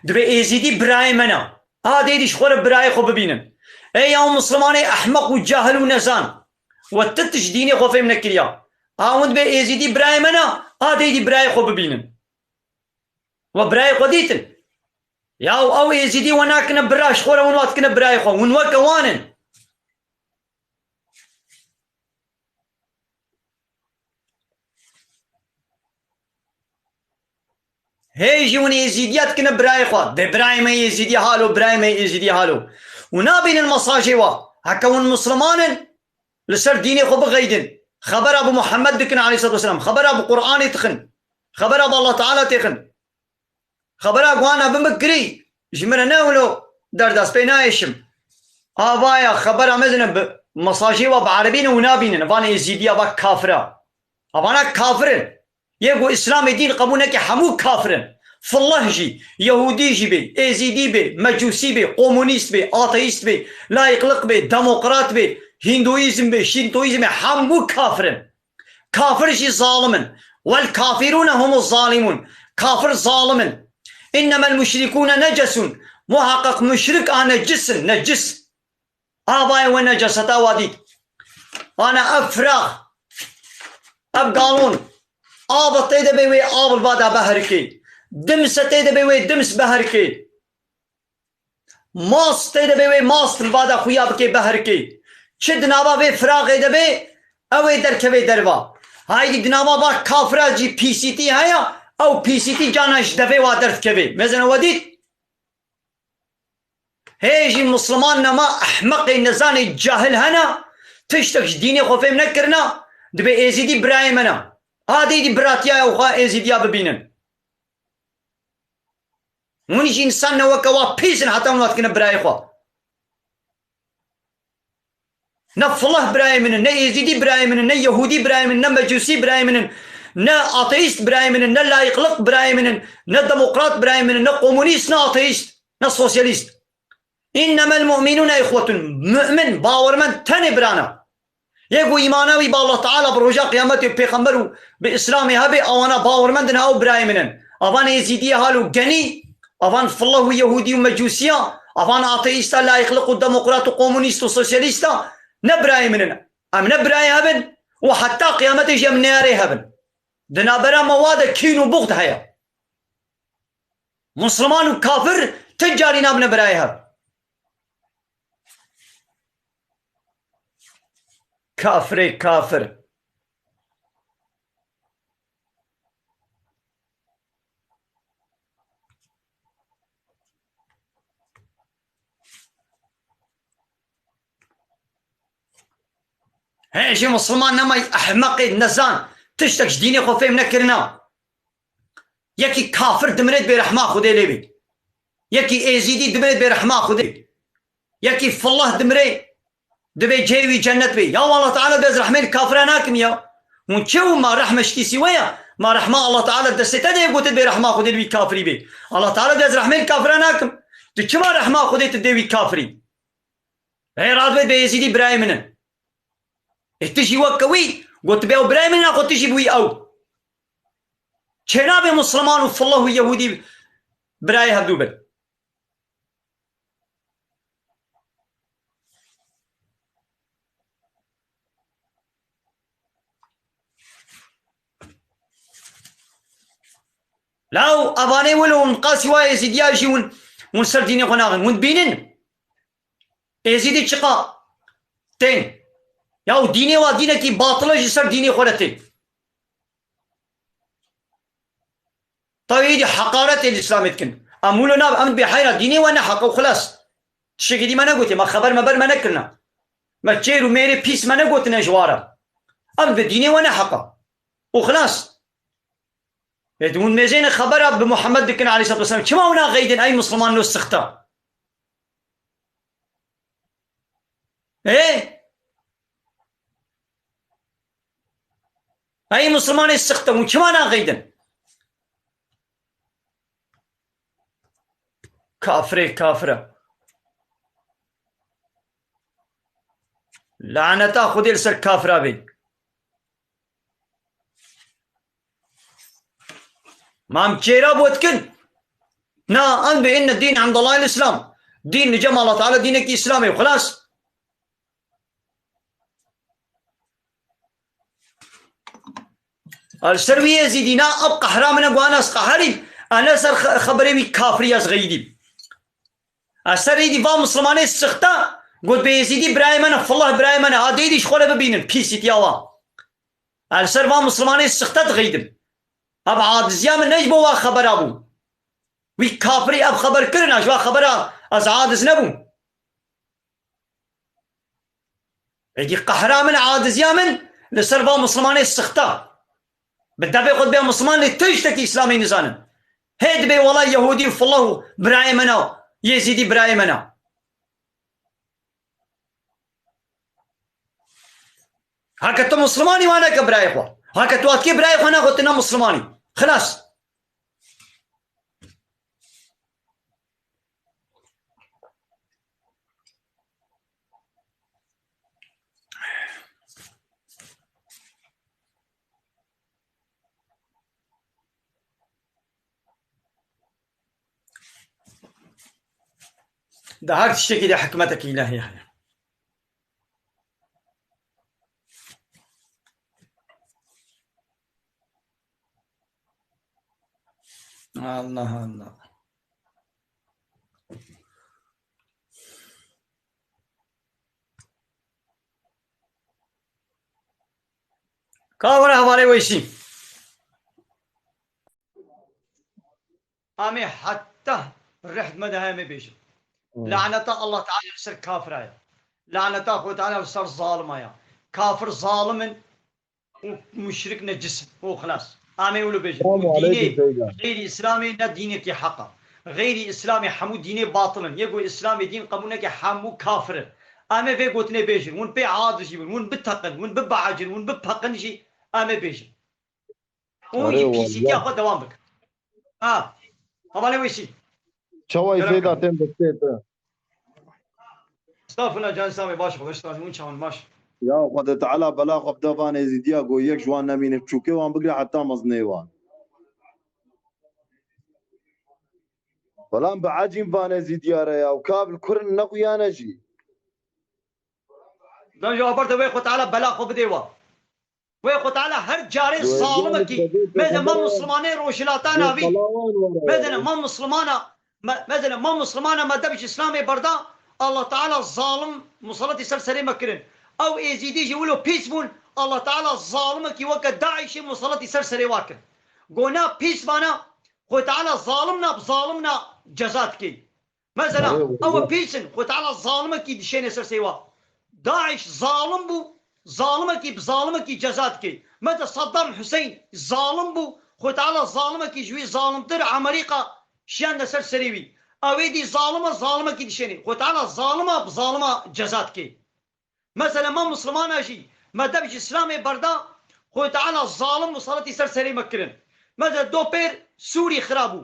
dibê Êzîdî birayê me ne. A dê dî ji xwe re birayê xwe bibînin. Ê ya Muslimanê ehmeq û cahil û nezan. We ti tişt dînê xwe fêm nekiriya. A hûn dibê Êzîdî birayê me ne, a dê dî birayê xwe bibînin. We birayê xwe dîtin. Ya ew Êzîdî we nakine bira, ji xwe re hûn wa dikine birayê xwe. Hûn weke wan in. Hê jî hûn Êzîdiya dikine birayê xwe. Dê birayê me Êzîdî halo, birayê me Êzîdî halo. Û nabînin mesajê wa. Heke hûn Musliman in, li ser dînê xwe bixeydin. Xebera bi Muhammed dikin aleyhissalatu vesselam. Xebera bi Qur'anê dixin. Xebera bi Allah Teala têxin. Xebera ku ana bi min kirî, ji min re ne wilo derdest pê nayêşim. Avaya xebera mezin e bi mesajê wa bi erebî ne û nabînin. Van Êzîdiya, va kafira. Avana kafir in. Yê ku Îslamê dîn qebûl neke hemû kafir in. Fillah jî, Yehûdî jî bê, Êzîdî bê, Mecûsî bê, komunîst bê, ateîst bê, layîqlik bê, demokrat bê, Hînduîzm bê, Şîntoîzm bê, hemû kafir in. Kafir jî zalim in. Wel kafirûne humu zalimûn. Kafir zalim in. Înnemel muşrikûne necesun. Muhaqqeq muşrik a necis in, necis. Avayê we neceseta wa dît. Ana ev firax, ev galon, av tê de bê wê av li va de beherikê. Dims tê de bê wê dims beherikê. Mast tê de bê wê mast li va de xuya bikê beherikê. Çi di nava vê firaxê de bê, ew ê derkevê derva. Haydî di nava va kafira jî P C T heye, ew P C T cana ji devê wa derdikeve. Mezene we dît? Hê jî misliman nema ehmeqê nezanê cahil hene, tiştek ji dînê xwe fêm nekirina, dibê êzîdî birayê me ne. Adê dî biratiya ew xwe êzîdiya bibînin. Hûn jî însan ne weke wa pîs in heta hûn wa dikine birayê xwe. Ne fileh birayê min in, ne êzîdî birayê min in, ne yehûdî birayê min in, ne mecûsî birayê min in, ne ateîst birayê min in, ne layîqliq birayê min in, ne demokrat birayê min in, ne komunîst, ne ateîst, ne sosyalîst. Înnemel mu'minûne îxwetun. Mu'min, bawermend tenê bira ne. Yê ku îmana wî bi Allah Teala, bi roja qiyametê û pêxember û bi Îslamê hebe, awana bawermend in, ew birayê min in. Avan êzîdiyê hal û genî, avan fileh û yehûdî û mecûsiya, avan ateîsta, layîqliq û demokrat û komunîst û sosyalîsta ne birayê min in. Em ne birayê hev in û heta qiyametê jî em neyarê hev in. Di navbera me wa de kîn û buxd heye. Musliman û kafir ti carî nabine birayê hev. Kafirê kafir. Hê jî misliman nema ehmeqê nezan, tiştek ji dînê xwe fêm nekirina. Yekî kafir dimrê dibê rehma Xwedê lê bê. Yekî êzîdî dimrê dibê rehma Xwedê. Yekî fillah dimrê dibê cihê wî cennet bê. Ya Allah Teala dê ez rehmê li kafira nakim ya. Hûn çi û ma rehme ji kîsî we ya? Ma rehma Allah Teala destê te de ye, gote dibê rehma Xwedê li wî kafirî bê. Allah Teala dê ez rehmê li kafira nakim. Tu çima rehma Xwedê tu dê wî kafirî? Hey radibê dibê êzîdî birayê min in. Ê tu jî weke wî, got dibê ew birayê min in, xwe tu jî bi wî ew. Çênabê Musliman û fillah û Yehûdî birayê hevdû bin. Law evanê wilo hûn qasî wa Êzîdiya jî hûn, hûn ser dînê xwe naxin. Hûn dibînin? Êzîdî çiqa tên. Ya û dînê wa dînekî batil e, ji ser dînê xwe re tê. Tawî êdî heqaretê li Îslamê dikin. Em wilo nab, em dibê heyra dînê we ne heq e û xilas. Tiştekî dî me negotiye, me xeber me ber me nekirine. Me çêr û mêrê pîs me negotine ji wa re. Em dibê dînê we ne heq e. Û xilas. Ê, hûn mêzêne xebera bi Muhammed dikin aleyhissalatu vesselam. Çima wina xeydin ey Musliman lo sixta? Ê? Ey Muslimanê sixta, hûn çima naxeydin? Kafirê kafir e. Laneta Xwedê li ser kafira bê. Mam çêra bot kin. Na, em bi inne dîn indallahil Îslam. Dîn li cem Allah Teala dînekî Îslamê, xilas. Li ser wî Êzîdî na, ev qehra min e, gu ana ez qeherîm, ana ser xe-, xeberê wî kafirî ez xeyidîm. Ez ser êdî va Muslimanê sixta, got bi Êzîdî birayê me ne, fillah birayê me ne, a dêdî ji xwe re bibînin, pîsîtiya wa. Ez li ser va Muslimanê sixte dixeydim. Ev adiziya min ne ji bo wa xebera bû. Wî kafirî ev xeber kirin, ez ji wa xebera ez adiz nebûm. Êdî qehra min, adiziya min li ser va Muslimanê sixta. Bi devê xwe dibe Musliman lê tiştekî Îslamê nizanin. Hê dibê wela Yehûdî û fillah û birayê me ne, Yêzîdî birayê me ne. Heke tu Muslimanî wa neke birayê xwe. Heke tu atkê birayê xwe nexwe tu ne Muslimanî. Xilas. Di her tiştekî de hikmetek îlahî heye. Allah Allah. Ka were hevalê Weysî. Em ê heta rihd me de heye em ê bêjin. Hmm. Laneta Allah Teala li ser kafira ye. Laneta Xwe Teala li ser zalima ye. Kafir zalim in û muşrik necis in û xilas. Em ê wilo bêjin. Selamu Û dînê aleykum Seyda. Xeyrî Îslamê ne dînekî heq e. Xeyrî Îslamê hemû dînê batil in. Yê ku Îslamê dîn qebûl neke hemû kafir in. Em ê vê gotinê bêjin. Hûn pê aciz jî bin. Hûn biteqin. Hûn bibeecin. Hûn bipeqin jî em ê bêjin. Û Erê jî pîsîtiya welleh. Xwe dewam bikin. Ha. Hevalê Weysî. Çawa yî Kerem Seyda ke. Tên destê te? Estağfurullah can Samê baş xwe beş tanî hûn çawan baş. Ya Xwedê Teala bela xwe bide van êzîdiya ku yek ji wan nemîne çûkê wan bigire heta mezinê wan. Belam bi ecîm van êzîdiya re ya û kabil kurin nexuyane jî. Dan ji abar de wê Xwe Teala bela xwe bidê wa. Wê Xwe Teala her carê Wê zalimekî, carê mezele me Peyxember Muslimane rojhilata wê navî. Qalawan were. Mezele me Muslimana, me, mezele me Muslimana me dev ji Îslamê berda, Allah Teala zalim musaletî ser serê me kirin. Ew êzîdî jî wilo pîs bûn, Allah Teala zalimekî weke DAIŞê musaletî ser serê wa kir. Gona pîs vana, Xwe Teala zalimna bi zalimna ceza dikê. Mesela, Erê ew e welleh. Pîs in, Xwe Teala zalimekî dişêne ser sêwa. DAIŞ zalim bû, zalimekî bi zalimekî ceza dike. Mesela Saddam Hussein zalim bû, Xwe Teala zalimekî ji wî zalimtir Amerîka şiyane ser serê wî. Ew êdî zalim e, zalimekî dişêne. Xwe Teala zalima bi zalima ceza dike. Mesela me Muslimana jî, me dev ji Îslamê berda, Xwedê Teala zalim musaletî ser serê me kirin. Mesela do pêr Sûrî xira bû,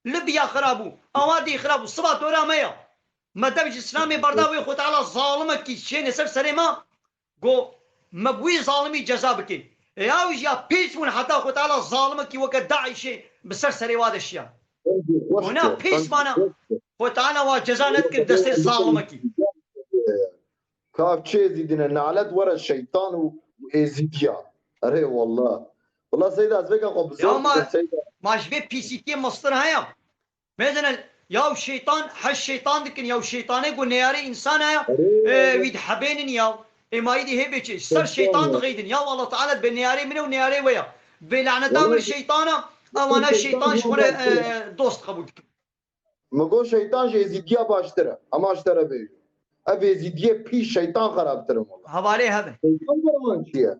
Libya xira bû, Awadî xira bû, siba dora me ya. Me dev ji Îslamê berda wê Xwedê Teala zalimekî şêne ser serê me, go me bi wî zalimî ceza bikê. E, ew jî ya pîs bûn heta Xwedê Teala zalimekî weke DAIŞê bi ser serê wa de şiya. Wina pîs mana Xwedê Teala wa ceza nedikin destê zalimekî. Ka ev çi êzîdî ne? Nalet were şeytan û, û êzîdiya. Erê wallah. Wallah Seyda, ez vêka xwe bi zor dikim, Seyda. Ma ji vê pîsîtiyê mestir heye. Mezene, ya şeytan, heş şeytan dikin, ya şeytanê ku neyarê însan heye, Erê, e, wî dihebênin ya. Ê ma îdî hê bê çi? Ser şeytan dixeydin. Ya Allah Teala be neyarê min e û neyarê we ya. Be laneta min şeytana, ewana şeytan ji xwe re, e, dost qebûl dikin. Min got şeytan ji êzîdiya baştir e. Ama ji te re bêjim. Ev êzîdiyê pî şeytan xerabtir in wela. Hevalê hev e. Şeytan berwan çi ye?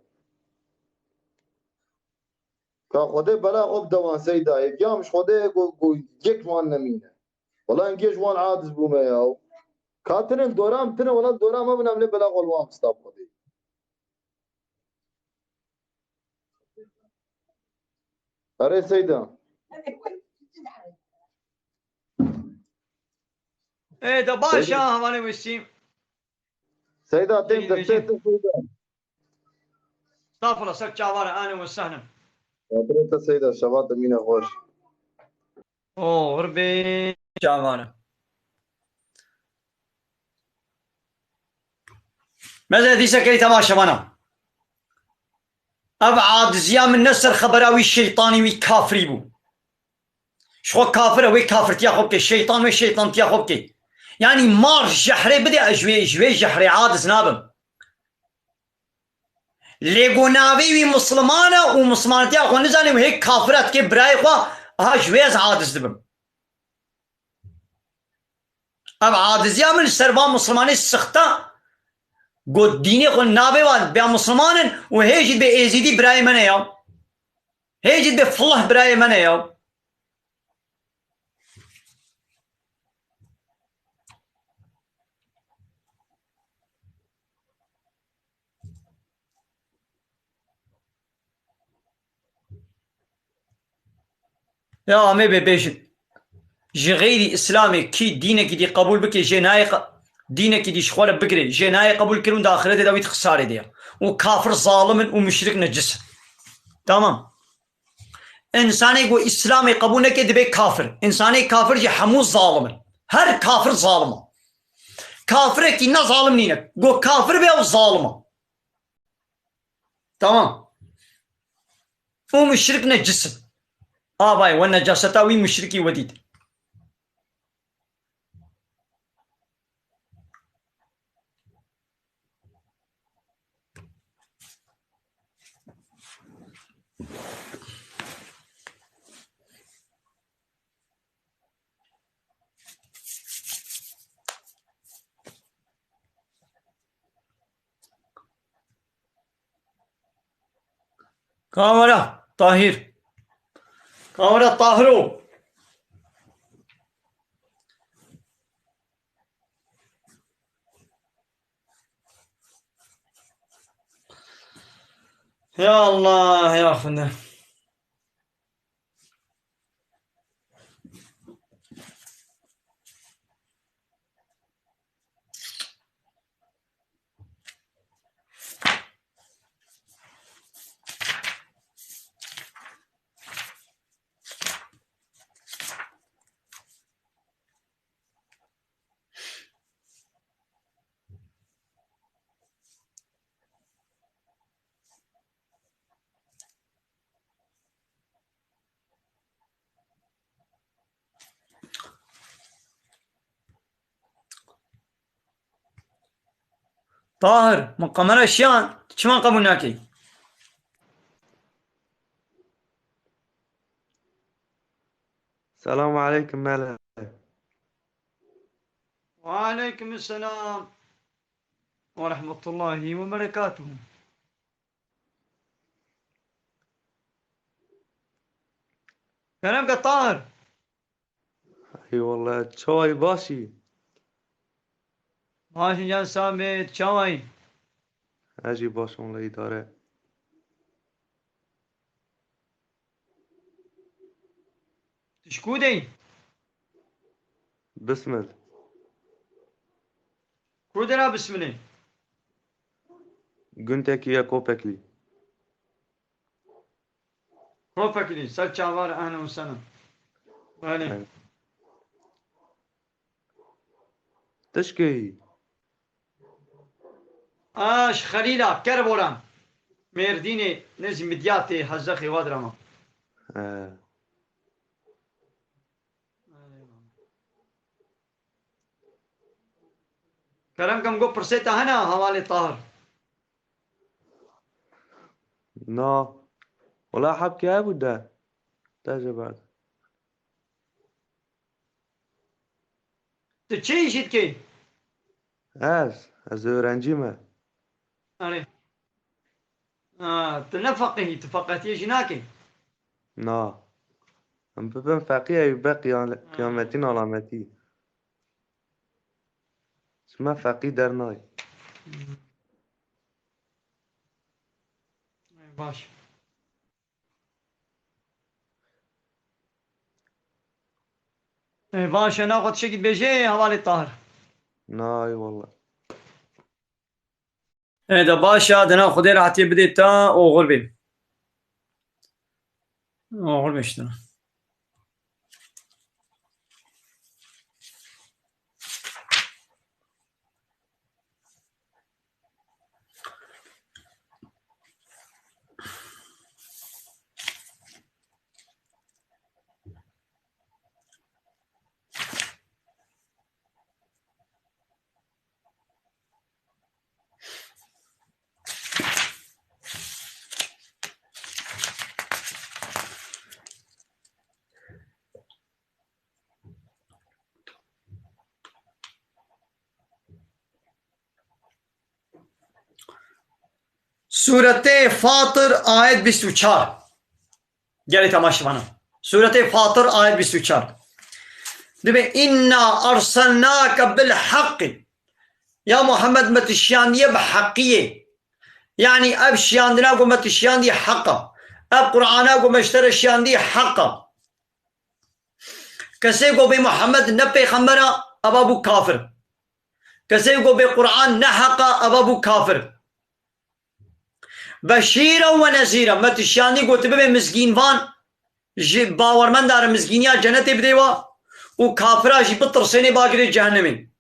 Ka Xwedê bela xwe bide wan Seyda. Yek ya min ji Xwedê ye ku, ku yek ji wan nemîne. Wela hingê ji wan aciz bûme ya. Ka tine li dora min tine, wela li dora me bûne, em lê bela xwe li wan bista bi Xwedê. Erê Seyda. Ê, de baş e, hevalê Wesîm. Seyda, tên destê te Seyda. Estağfurullah, ser çavara, ahlen ve sehlen. Xatirê te Seyda, şeva te mîne xweş. O, qurbê çavara. Mezele dîse kerî temaşevana. Ev aciziya min ne ser xebera wî şeytanî, wî kafirî bû. Ji xwe kafir e, wê kafirtiya xwe bike. Şeytan wê şeytantiya xwe bike. Yanî mar jehrê bide, ez ji wê, ji wê jehrê aciz nabim. Lê go navê wî Misliman e û Mislimantiya xwe nizane û hê kafir e dike birayê xwe, aha ji wê ez aciz dibim. Ev aciziya min li ser van Mislimanê sixta, got dînê xwe navê wan bê Misliman in û hê jî bê Êzîdî birayê me ne ya. Hê jî bê Fillah birayê me ne ya. Ya em ê bê bêjin. Ji xeyrî Îslamê kî dînekî dî qebûl bike, jê nayê qe-, dînekî dî ji xwe re bigire, jê nayê qebûl kirin, di axirete de wî di xisarê de ye. Û kafir zalim in û muşrik necis in. Tamam. Însanê ku Îslamê qebûl neke dibe kafir. Însanê kafir jî hemû zalim in. Her kafir zalim e. Kafirekî ne zalim nîne. Ku kafir be ew zalim e. Tamam. Û muşrik necis in. Avayê we necaseta wî muşrikî we dît. Kamera Tahir. Kamera Tahiro. Ya Allah, ya Xwedê. Tahir, min kamera şiyan, çima qebûl nakî? Selamu aleykum, Mele. Ve aleykum selam ve rahmetullahi ve berekatuhu. Kerem ke Tahir. Eyvallah, çawayî, başî? Başî can Samê, çawayî? Ez jî baş im, wele îdare. Tu ji ku de yî? Bismil. Ku de ra Bismilê? Guntekî ye Kopeklî. Kopeklî, ser çavar, ehlen we sehlen. Belê. Belê. Tişkî. A, ji Xelîla, Kerboran. Mêrdînê, nêzî Midyatê, Hezexê, wa dira me. He. Kerem kem got pirsê te hene hevalê Tahir? Na. Wela hebkê hebû de. Te jê berda. Tu çi îşî dikî? Ez, ez öğrencî me. Erê. Ha, tu ne feqîhî, tu feqetiyê jî nakî? Na. Em bibin feqî, ew be qiya-, Ha. qiyametîn alametî. Ji me feqî dernayê. Baş. E, baş e, naxwe tiştekî dibêjê hevalê Tahir? Na, eyvallah. E, de baş e, dina Xwedê rehetiyê bidê te, oxir bê. Oxir bê ji te. Sûretê Fatir, ayet bîst û çar. Gelê temaşevana. Sûretê Fatir, ayet bîst û çar. Dibê, "Inna erselnake bil haqqi." Ya Muhammed, me tu şiyandiye bi heqiyê. Yanî ev şiyandina ku me tu şiyandî heq e. Ev Qur'ana ku me ji te re şiyandî heq e. Kesê ku bê Muhammed ne pêxember e, eva bû kafir. Kesê ku bê Qur'an ne heq e, eva bû kafir. Beşîra we nezîra, me tu şiyandî ku tu bibê mizgînvan, ji bawermenda re mizgîniya cenetê bidê wa û kafira jî bitirsênê bagirê cehennemê.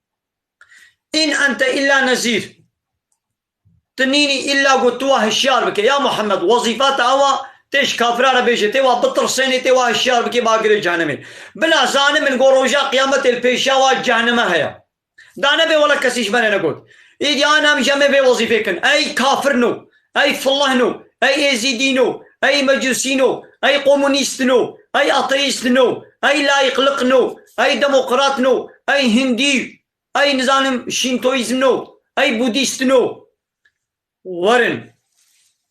In ente illa nezîr. Tu nînî illa ku tu wa hişyar bike. Ya Muhammed, wezîfa te ew a, tê ji kafira re bêje, tê wa bitirsênê, tê wa hişyar bike bagirê cehennemê. Bila zanin min ku roja qiyametê li pêşiya wa cehenneme heye. Da nebê wele kesî ji me re negot. Îdî ana em ji em ê vê wezîfê kin. Ey kafirno, ey fillehno, ey êzîdîno, ey mecusîno, ey komunîstno, ey ateîstno, ey layîqliqno, ey demokratno, ey hindî, ey nizanim şîntoîzmno, ey budîstno. Werin,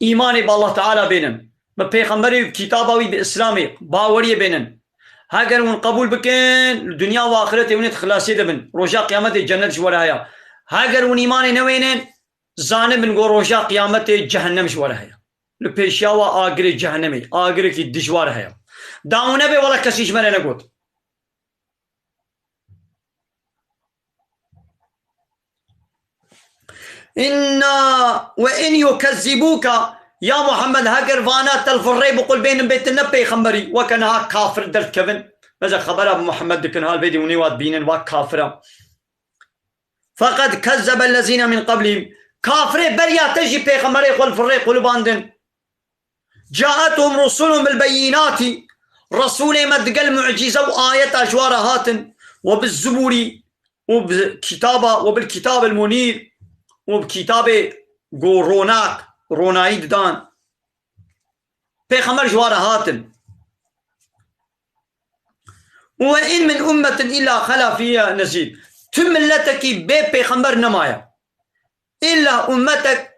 îmanê bi Allah Teala bênin. bi pêxemberê û bi kitaba wî, bi Îslamê baweriyê bênin. Heger hûn qebûl bikin, li dinya û axirete hûn ê di xilasiyê de bin. Roja qiyametê cennet ji we re heye. Heger hûn îmanê newênin, zanibin ku roja qiyametê cehennem ji we re heye. Li pêşiya we agirê cehennemê, agirekî dijwar heye. Da hûn nebe, wela kesî ji me re negot. Inna ve in yukezzibûke, ya Muhammed, heger vana te li vir rê biqulbênin bê tu ne pêxemberî, weke niha kafir derdikevin. Mesela xebera bi Muhammed dikin, hal vêdî hûnê wa dibînin, wa kafir e. Feqed kezzebe ellezîne min qeblihim. Kafirê beriya te jî pêxemberê xwe li vir rê qulibandin. Caethum rusulun bil beyinati. Resulê me digel mucîze û ayeta ji wa re hatin. Ve biz zuburi û bi kitaba, ve bil kitabil munîr û bi kitabê ku ronak, ronayî didan. Pêxember ji wa re hatin. Ve in min ummetin illa xela fiha nezîr. Tu milletekî bê pêxember nemaye. Îlla ummetek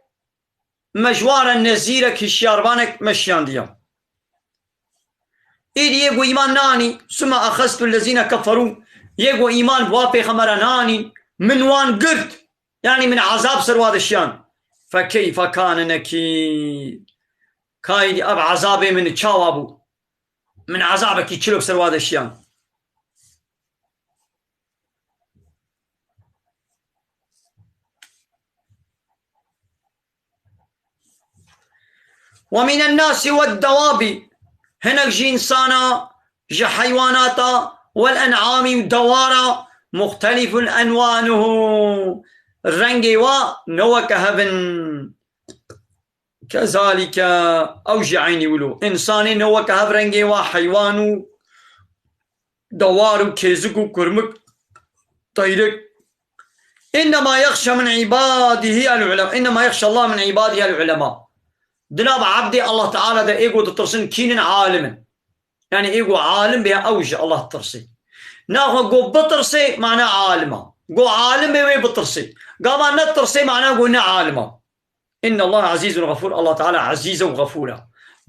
me ji wan re nezîrek, hişyarvanek me şiyandiya. Îdî yê ku îman nanî, suma axeztu lezîne keferû, yê ku îman bi wa pêxemera nanîn, min wan girt, yanî min ezab ser wa de şiyan. Fekeyfe kane nekîr. Kaîdî ev ezabê min çawa bû? Min ezabekî çilok ser wa de şiyan. Ve minen nasi ve dewabi, hinek ji însana, ji heywanata, wel en'amî û dewara, muxtelifun enwanuhu, rengê wa ne weke hev in. Kezalike, ew jî eynî wilo. Însanê ne weke hev rengê wa heywan û dewar û kêzik û kurmik, teyrik. Înnema yexşe min îbadihî el ulema. Înnema yexşe Allah min îbadihî el ulema. Di nav ebdê Allah Teala de ê ku ditirsin kînin, alim in. Yanî ê ku alim bê, ew ji Allah ditirsê. Naxwe ku bitirsê mana alim a. Ku alim bê wê bitirsê. Gava netirsê mana ku ne alim a. Inna Allah azîzun xefûr. Allah Teala ezîz e û xefûr e.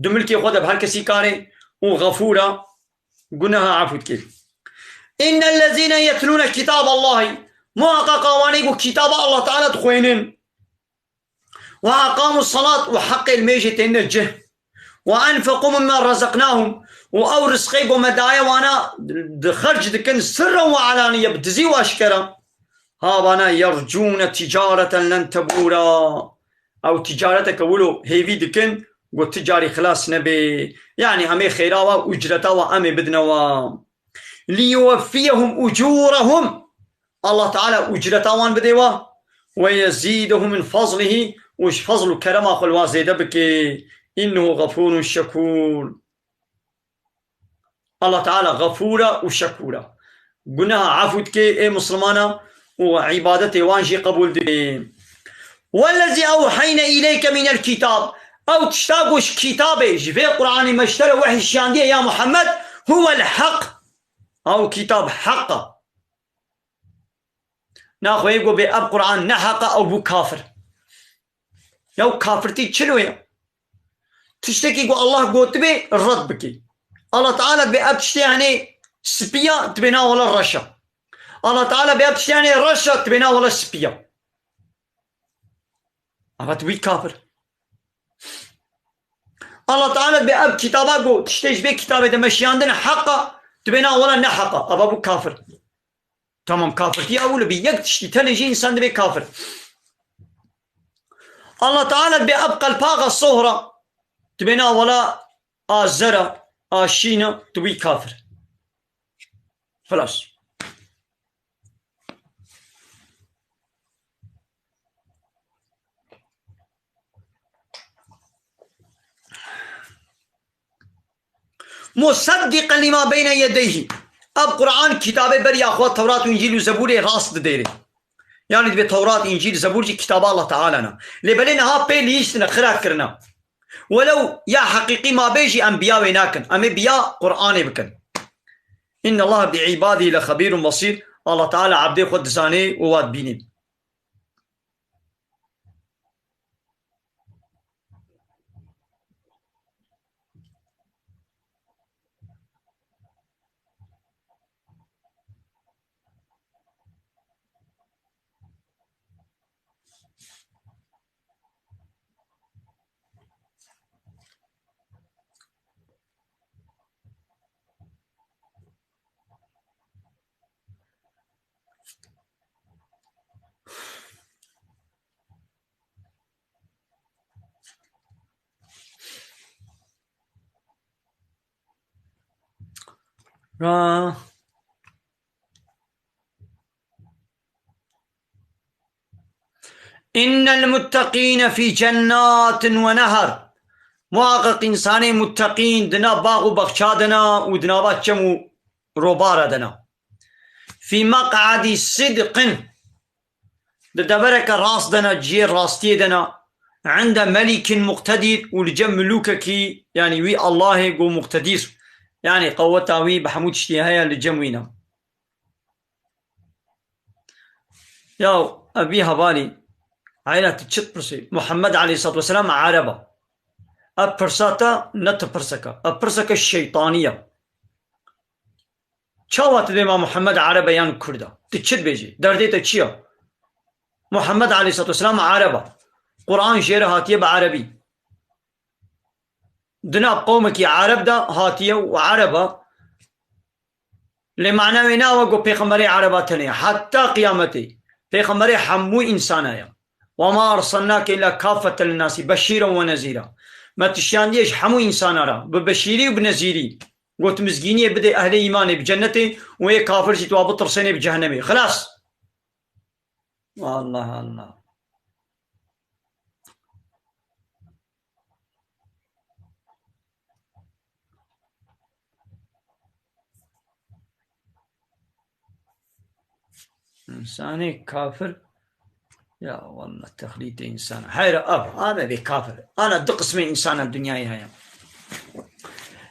Di milkê xwe de bi her kesî karê û xefûr e, guneha efû dike. Innellezîne yetlûne kitâballahî. Muheqeqa wanê ku kitaba Allah Teala dixwênin. Ve aqamu salat, û heqê limêjê têne cih. Ve enfeqû mimma razaqnahum, û ew rizqê ku me daye wana di xerc dikin, sirren ve alaniye, bi dizî û aşkera. Ha vana yercûne ticareten len tebûra. Ew ticareteke wilo hêvî dikin, ku ti carî xilas nebe. Yanî em ê xêra wa, ucreta wa em ê bidine wa. Liyuweffiyehum ucûrehum. Allah Teala ucreta wan bidê wa. Ve yezîdehum min fazlihî, û ji fazl û kerema xwe li wa zêde bike. Înnehu xefûrun şekûr. Allah Teala xefûr e û şekûr e. Guneha efû dike ê Mislimana û îbadetê wan jî qebûl dike. Wellezî ewheyne îleyke minel kîtab. Ew tişta ku ji kîtabê, ji vê Qur'anê me ji te re wehy şiyandiye ya Muhammed, huwel heq. Ew kîtab heq e. Naxwe yê ku bê ev Qur'an ne heq e, ew bû kafir. Ya kafirtî çilo ye? Tiştekî ku Allah gotibê red bikî. Allah Teala dibê ev tiştê, yanî, spî ya, dibê na wela reş e. Allah Teala bê ev tiştê, yanî, reş e, dibê na wela spî ya. Ava tu bî kafir. Allah Teala dibê ev kitaba ku tiştê ji vê kitabê de me şiyandin heq e, dibê na wela ne heq e. Ava bû kafir. Tamam, kafirtî ewil bi yek tiştî, tenê jî însan dibê kafir. Allah Teala dibê ev qelpaxa sohra, dibê na wela a zera, a şîna, tu bî kafir. Xilas. Museddiqen lima beyne yedeyhi. Ev Qur'an kitabê beriya xwe Tewrat û Încîl û Zebûrê rast didêrê. Yanî dibê Tewrat, Încîl, Zebûr jî kitaba Allah Teala ne. Lê belê niha pê lihîştine, xirak kirine. Welew ya heqîqî ma bê jî em biya wê nakin. Em ê biya Qur'anê bikin. Inna Allah bi ibadî le xebîrun basîr. Allah Teala ebdê xwe dizanê û wa dibînê. إن المتقين في جنات ونهر. Muhaqqeq însanê mutteqîn di nav bax û baxça de ne û di nava çem û robara de ne. في مقعد صدق. Di devereke rast de ne, cihê rastiyê de ne. عند مليك مقتدر, û li cem milûkekî, yanî wî Allahê ku muqtedir. Yanî qeweta wî bi hemû tiştî heye, li cem wî ne. Ya evî hevalî, heyra tu çi dipirsî? Muhammed aleyhissalatu vesselam Ereb e. Ev pirsa te ne tu pirseke. Ev pirseke şeytanî ye. Çawa tu dê ma Muhammed Ereb e yan Kurd e? Tu çi dibêjî? Derdê te çi ye? Muhammed aleyhissalatu vesselam Ereb e. Quran jê re hatiye bi Erebî. Di nav qewmekî Ereb de hatiye û Ereb e. Lê mana wê ne ew e ku pêxemberê Ereba tenê ye. Heta qiyametê pêxemberê hemû însana ye. وما أرسلناك إلا كافة للناس بشيرا ونذيرا. Me tu şiyandiye ji hemû însana re bi beşîrî û bi nezîrî. Got mizgîniyê bidê ehlê îmanê bi cennetê û yê kafir jî tu wa bitirsenê bi cehennemê. Xilas. Allah Allah. Însanê kafir, ya wallah, texlîtê însan. Heyra ev, ame bê kafir. Ana du qismê însanan dinyayê heye.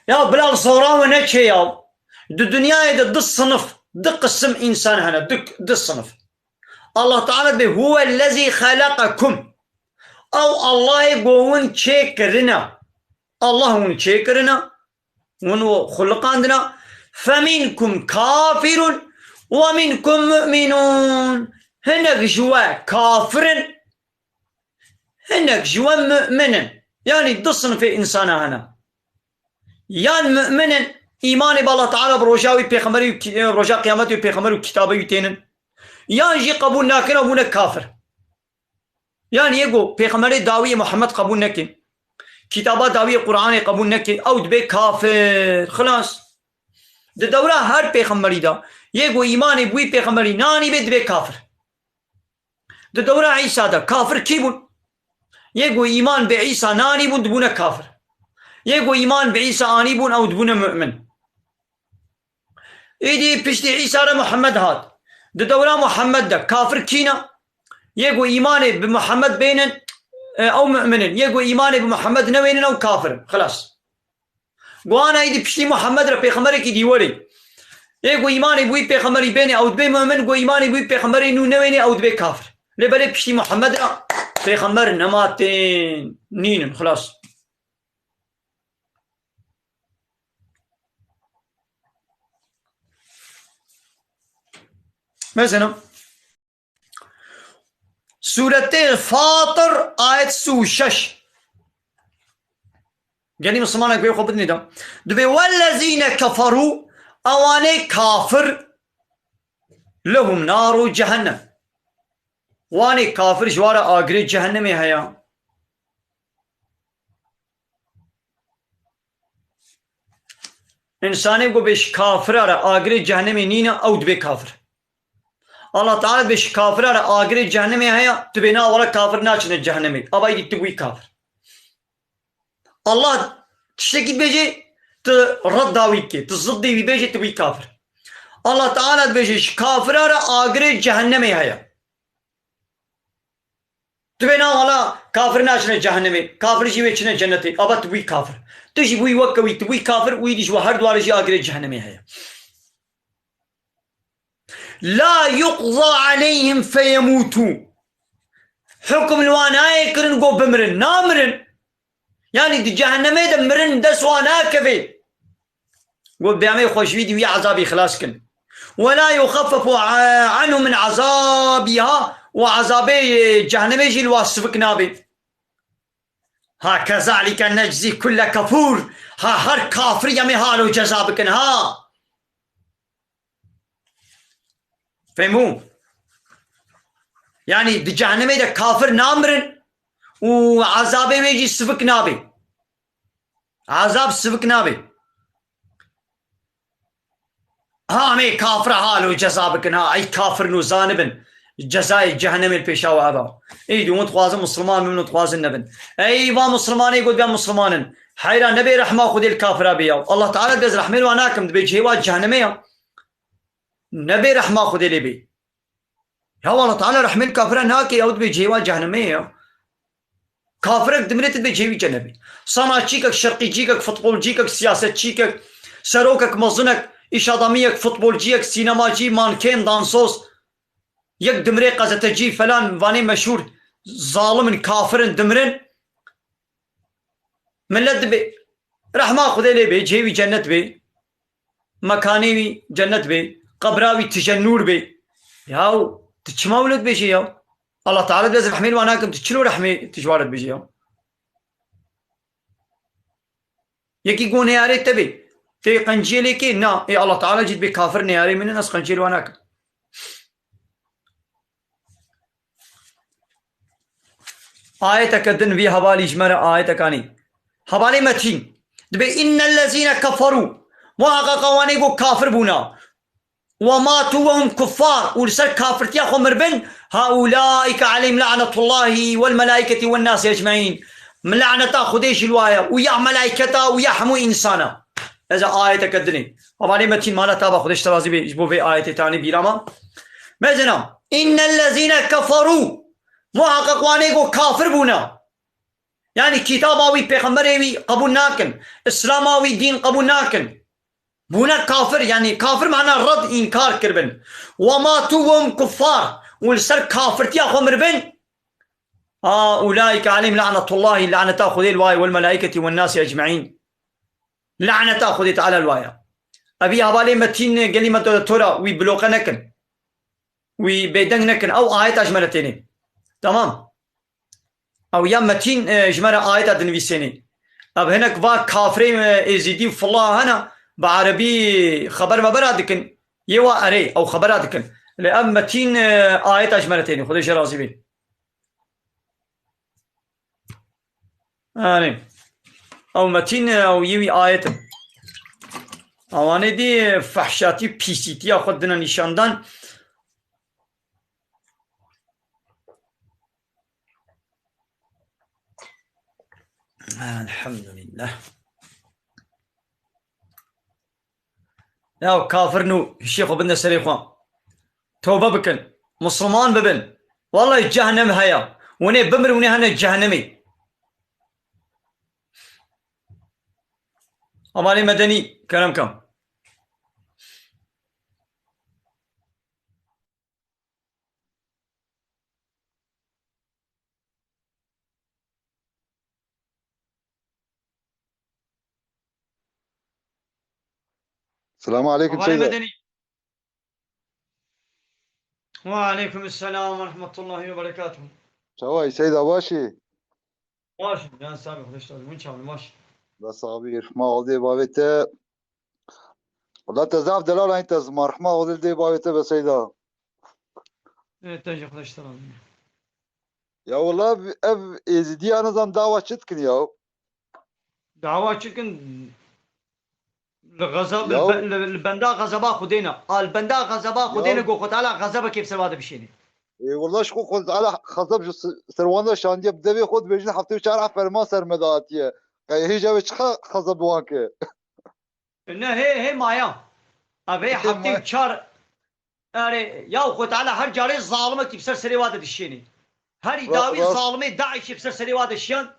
Ya bila zora we neçê ya. Di dinyayê de du sinif, du qisim însan hene, du, du sinif. Allah Teala dibê, "Huwellezî xeleqekum." Ew Allahê ku hûn çêkirine. Allah hûn çêkirine. Hûn û xuliqandine. "Femînkum kafirun we mînkum mu'minûn." Hinek ji we kafir in, hinek ji we mu'min in. Yanî du sinfê însana hene. Yan mu'min in, îmanê bi Allah Teala, bi roja wî, pêxemberî û ki-, roja qiyametê û pêxember û kitabê wî tênin. Yan jî qebûl nakin û bûne kafir. Yanî yê ku pêxemberê dawiyê Muhammed qebûl neke, kitaba dawiyê Qur'anê qebûl neke, ew dibe kafir. Xilas. Di dewra her pêxemberî de yê ku îmanê bi wî pêxemberî nanîbe dibe kafir. Di dewra Îsa de kafir kî bûn? Yê ku îman bi Îsa nanîbûn dibûne kafir. Yê ku îman bi Îsa anîbûn ew dibûne mu'min. Îdî piştî Îsa re Muhammed hat. Di dewra Muhammed de kafir kî ne? Yê ku îmanê bi Muhammed bênin, e, ew mu'min in. Yê ku îmanê bi Muhammed newênin ew kafir in. Xilas. Guhana êdî piştî Muhammed re pêxemberekî dî werê. Ê ku îmanê bi wî pêxemberî bênê ew dibê mu'min, ku îmanê bi wî pêxemberê nû newênê ew dibê kafir. Lê belê piştî Muhammed re pêxember nema tên nînin, xilas. Mesela, Sûretê Fatir, ayet sî û şeş. Genî Mislimanek wê xwe bidinê de. Dibê, "Wellezîne keferû", ewanê kafir, "lehum naru cehennem." Wanê kafir ji wa re agirê cehennemê heye. Însanê ku bê ji kafira re agirê cehennemê nîne, ew dibe kafir. Allah Teala bê ji kafira re agirê cehennemê heye, tu bê na were kafir naçine cehennemê. Ava êdî tu bûyî kafir. Allah tiştekî bêjê, tu redda wî dikê, tu ziddê wî bêjê, tu bûyî kafir. Allah Teala dibêje ji kafira re agirê cehennemê heye. Tu bê na wala kafir naçine cehennemê, kafir jî wê çine cennetê, ava tu bûyî kafir. Tu jî bûyî weke wî, tu bûyî kafir, wî dî ji we her dware jî agirê cehennemê heye. La yuqza aleyhim feyemûtû. Hukm li wan nayê kirin ku bimirin, namirin. Yanî di cehennemê de mirin dest wan nakevê. Got, "Bê em ê xwe ji vî dî wî ezabî xilas kin." "Ve la yuxeffefu a-, anhum min azabiha." Û ezabê, e, cehennemê jî li wan sivik nabe. "Ha kezalike neczî kulle kefûr." Ha her kafirî em ê halo ceza bikin, ha. Fehmû? Yanî di cehennemê de kafir namirin û ezabê wê jî sivik nabe. Ezab sivik nabe. Ha, em ê kafira hal û ceza bikin, ha, ey kafir nû zanibin. Cezayê cehennemê li pêşa we heba. Êdî hûn dixwazin Musliman bin, hûn dixwazin nebin. Ey va Muslimanê got ben Musliman in. Heyra nebê rehma Xwedê li kafira bê ya. Allah Teala dibê ez rehmê li wan nakim, dibê cihê wa cehennemê ya. Nebê rehma Xwedê lê bê. Ya Allah Teala rehmê li kafira nake ya, dibê cihê wa cehennemê ya. Kafirek dimire tu dibê cihê wî cenebê. Sanatçîkek, şerqîcîkek, futbolcîkek, siyasetçîkek, serokek, mezinek, îşadamiyek, futbolciyek, sînemacî, manken, dansoz, yek dimrê, qezetecî, felan, vanê meşhûr, zalim in, kafir in, dimirin. Millet dibê, rehma Xwedê lê bê, cihê wî cennet bê, mekanê wî cennet bê, qebra wî tije nûr bê. Yaw, tu çima wilo dibêjî yaw? Allah Teala dibê ez rehmê li wan nakim, tu çilo rehmê tu ji wan re dibêjî yaw? Yekî got neyarê te bê. Tê qenciyê lê kê? Na. Ê Allah Teala jî dibê kafir neyarê min in, ez qenciyê li wan nakim. Ayeteke din vî hevalî ji me re ayetekanî. Hevalê Metîn. Dibê innellezîne keferû. Muheqeqa wanê got kafir bûna. Ve matu ve hum kuffar, û li ser kafirtiya xwe miribin, haulaike aleyhim lanetullahi vel melaiketi ven nasi ecmaîn. Laneta Xwedê jî li wa ye, û ya melaiketa û ya hemû însana. Ez ê ayeteke dinê. Hevalê Metîn, mala taba Xwedê ji te razî bê, ji bo vê ayetê tanî bîra me. Mezina, innellezîne keferû, muheqeq wanê ku kafir bûne. Yanî kitaba wî, pêxemberê wî qebûl nakin. Îslama wî, dîn qebûl nakin. Bûne kafir, yanî kafir mana red, înkar kiribin. Ve matu ve hum kuffar. Û li ser kafirtiya xwe miribin. A, ulaike aleyhim lanetullahi, laneta Xwedê li wa ye, vel melaiketi ven nasi ecmaîn. Laneta Xwedê Teala li wa ye. Evî hevalê Metîn, gelî me to-, tora wî bloke nekin. Wî bêdeng nekin. Ew ayeta ji me re tênê. Tamam. Ew ya Metîn, e, ji me re ayeta dinivîsênê. Ev hinek va kafirê, e, êzîdî û fila hene, bi erebî xeber mebera dikin. Yê wa erê, ew xebera dikin. Lê ev Metîn, e, ayeta ji me re tênê. Xwedê jê razî bê. Erê. Ew Metîn, e, ew yê wî ayet in. Ewanê dî fehşatî, pîsîtiya xwe dine nîşandan. Elhamdülillah. Ya kafir nû hişê xwe binde serê xwe. Tewbe bikin. Musliman bibin. Wallahî cehnem heye. Hûnê bimirin, hûnê hene cehennemê. Amanê medenî, kerem kam. Selamun aleyküm Seyda. Medeni. Ve aleyküm selam ve rahmetullahi ve berekatuhu. Çawa yî Seyda, baş î? Baş, can sabi, Xwedê ji te razî, hûn çawa, baş? Bes abî, ma oldê bavê te. Wala te zaf delal, hîn te ziman, rehma Xwedê dê bavê te be Seyda. Evet, te jî Xwedê ji te razî. Ya wala ev êzidiya nizam dawa çi dikin ya? Dawa çi dikin? Li xezeb-, Ya li be-, li, li benda xezeba Xwedê ne. A, li benda xezeba Xwedê Ya ne, ku Xwe Teala xezebekê bi ser wa de bişêne. Ê, wala ji xwe Xwe Teala xezeb ji si-, ser wan de şandiye, bi devê xwe dibêjin heftê û çar ferman ser me de hatiye. Qey hêja wê çiqa xezeb bi wan ke? Ne, hê, hê maya. Ev hê Hê heftê û maya. çar, erê, ya Xwe Teala her carê zalimekî bi ser serê wa de dişênê. Herî Ra-, dawî rast. zalimê DAIŞê bi ser serê wa de şiyan.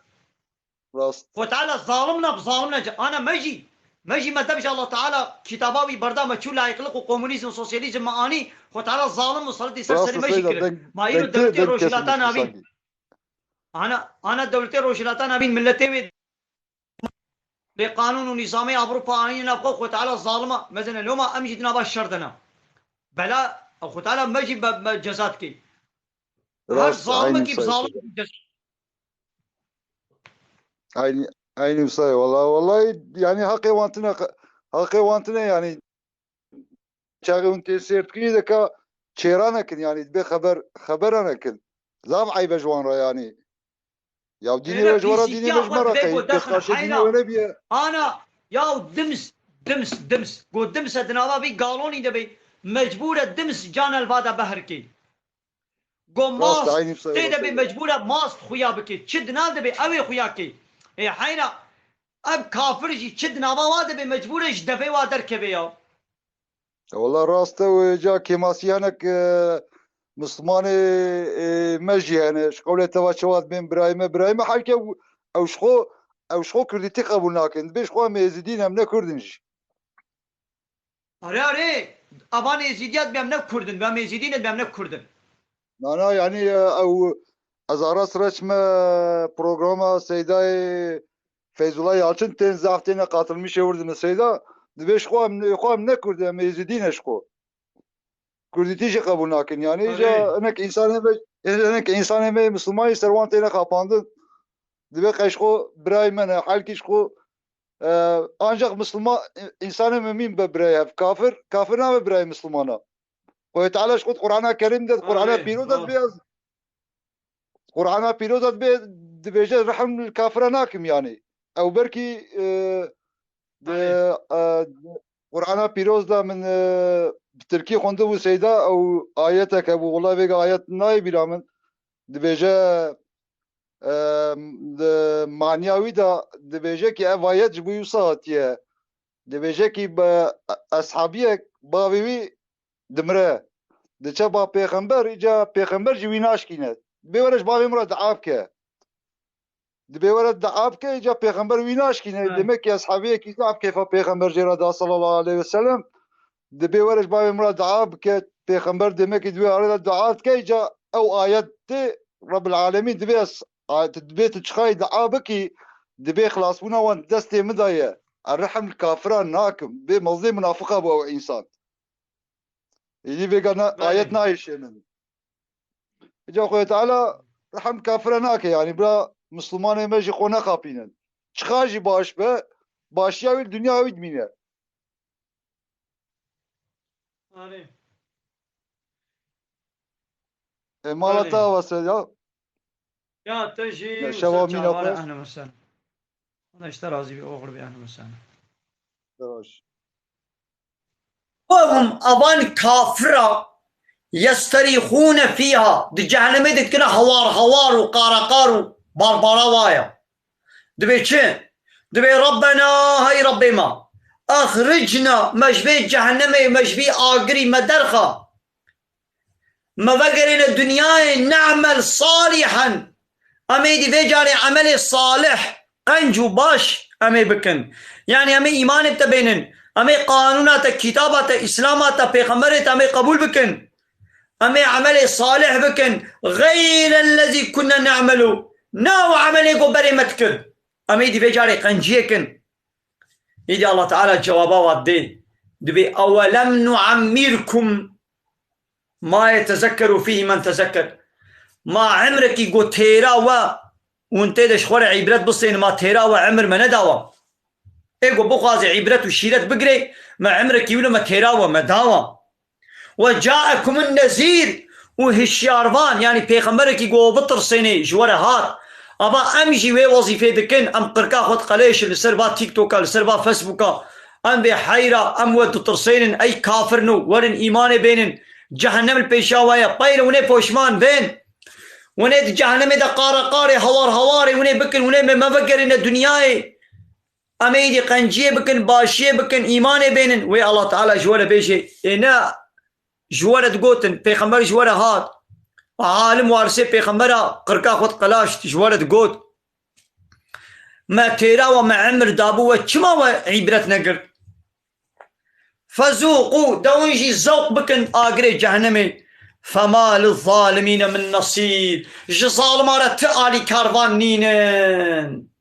Rast. Xwe Teala zalim ne, bi zalim ne. Ana me jî, me jî me dev ji Allah Teala kitaba wî berda, me çû layîqlik û komunîzm, sosyalîzm me anî, Xwe Teala zalim muselitî ser Rast serê me jî Seyda, kirin. deng-, Ma îro dengtir, dewletê deng Rojhilata kesin Navîn. sanki. Ana, ana dewletê Rojhilata Navîn milletê wê lê qanûn û nîzamê Ewropa anîne nav xwe, Xwe Teala zalima mezin e. Loma em jî di nava şer de ne. Bela, Xwe Teala me jî be, me ceza dikê. Her Rast, zalimekî aynı bi zalim sayede. ceza. Aynı, aynı sayede. Vallahi, vallahi yani haqê wan tine, haqê wan tine yani. Çaxê hûn tê sêr dikin, yê deka çêra nekin, yanî dibê xeber, xebera nekin. Zaf eyb e ji wan re, yanî. Ya dînê Êne we ji we re, dînê pîsîtiya me ji xwe me re dibê qey, ku dexin pêşqaşê dînê heyna. we nebiye. Ana, ya dims, Dims, dims. Go dims e di nava vî galonî de bê. Mecbûr e dims can elva de behr kê. Go mast tê de bê, mecbûr e mast xuya bikê. Çi di nav de bê, ew ê xuya kê. Ê heyra, ev kafir jî çi di nava wa de bê, mecbûr e ji devê wa derkeve ya. Wala rast e, wê ca kêmasî hinek, e, Mislimanê, e, me jî hene. Ji qewlê te ve çawa dibên birayê me, birayê me, halke ew, ew ji xwe, ew ji xwe Kurdîtî qebûl nakin. Dibê ji xwe em Êzidî ne, em ne Kurd in jî. Are, are, evan Êzîdiya dibê em ne Kurd in, em Êzîdî ne, dibê em ne Kurd in. Na, na, yanî, e, ew, ez ara sira çime programa Seydayê Feyzullah Yalçın tên zaf têne qatilmişê wir dime Seyda. Dibê ji xwe em, xwe em ne Kurd, em Êzidî ne ji xwe. Kurdîtî jî qebûl nakin. Yanî îca hinek însanê me, hinek însanê me Misliman jî ser wan têne xapandin. Dibê qey ji xwe birayê me ne, helkî ji xwe, e, ancak Misliman, însanê mimîn be birayê hev. Kafir, kafir nabe birayê Mislimana. Xwedê Teala ji xwe di Qur'ana Kerîm de, di Qur'ana Pîroz de dibê ez, Qur'ana Pîroz de dibê, dibêje rehim li kafira nakim yanî. Ew belkî, e, di, e, Qur'ana Pîroz de min, e, bi tirkî xwendibû Seyda, ew ayetek hebû, wela vêga ayet nayê bîra min. Dibêje, e, di maniya wî de dibêje ki ev ayet ji bo wisa hatiye. Dibêje ki be, eshabiyek bavê wî dimire. Diçe ba pêxember, îca pêxember jî wî naşkîne. Dibê were ji bavê min re dua bike. Dibê were dua bike, îca pêxember wî naşkîne. Demek ki eshabiyekî zaf kêfa pêxember jê re da sallallahu aleyhi ve sellem. Dibê were ji bavê min re dua bike, pêxember demek ki di wê arê de dua dike, îca ew ayet tê, Rabbil Alemîn dibê ez, a, tu dibê tu çixayî dua bikî, dibê xilasbûna wan destê min de ye. Ez rehim li kafira nakim. Bê mezlê munafiqa bû ew însan. Êdî vêga na-, ayet nayêşe min. Îca Xwedê Teala rehm kafira nake, yanî bira Mislimanê me jî xwe nexapînin. Çiqa jî baş be, başiya wî li dinya wî dimîne. Arê. E, mala te ava ser ya. Ya te jî ya şeva mîna xwe. Ehlen we sehlen. Ana işte razî bî, oxir bî, ehlen we sehlen. Baş. Hum avan kafira yesterîxûne fîha, di cehennemê de dikine hawar hawar û qara qar û barbara waya. Dibê çi? Dibê Rabbena, hey Rabbê me, exricna, me ji vê cehennemê, me ji vî agirî me derxa. Me vegerêne dinyayê, ne'mel salihen. Em ê dî vê carê emelê salih, qenc û baş em ê bikin. Yanî em ê îmanê te bênin. Em ê qanûna te, kitaba te, îslama te, pêxemberê te em ê qebûl bikin. Em ê emelê salih bikin. Xeyrellezî kunne ne'melu. Ne ew emelê ku berê me dikir. Em ê dî vê carê qenciyê kin. Îdî Allah Teala cewaba wa dê. Dibê, "Ewelem nu'emmirkum ma yetezekkeru fîhî men tezekker." Ma emrekî got têra we, hûn tê de ji xwe re îbret bisên, ma têra we emir me nedawa. Ê got bixwaze îbret û şîret bigirê, me emrekî wilo me têra we me dawa. "Ve caekumun nezîr", û hişyarvan, yanî pêxemberekî ku bitirsênê ji we re hat. Ava em jî wê wezîfê dikin, em qirka xwe diqelêşin li ser va TikToka, li ser va Facebooka. Em vê heyra, em we ditirsênin, ey kafirno, werin îmanê bênin. Cehennem li pêşa we ye. Peyre hûn ê poşman bên. Hûn ê di cehennemê de qare qarê, hawar hawarê hûn ê bikin, hûn ê me, me vegerîne dinyayê. Em ê îdî qenciyê bikin, başiyê bikin, îmanê bênin. Wê Allah Teala ji we re bêje, ê ne ji we re digotin, pêxember ji we re hat. Alim warisê pêxembera qirka xwe diqelaşt, ji we re digot. Me têra we, me emir dabû we, çima we îbret negirt? Fezûqû, de hûn jî zewq bikin agirê cehennemê. Fema lizzalimîne min nesîr. Ji zalima re ti alîkarvan nînin.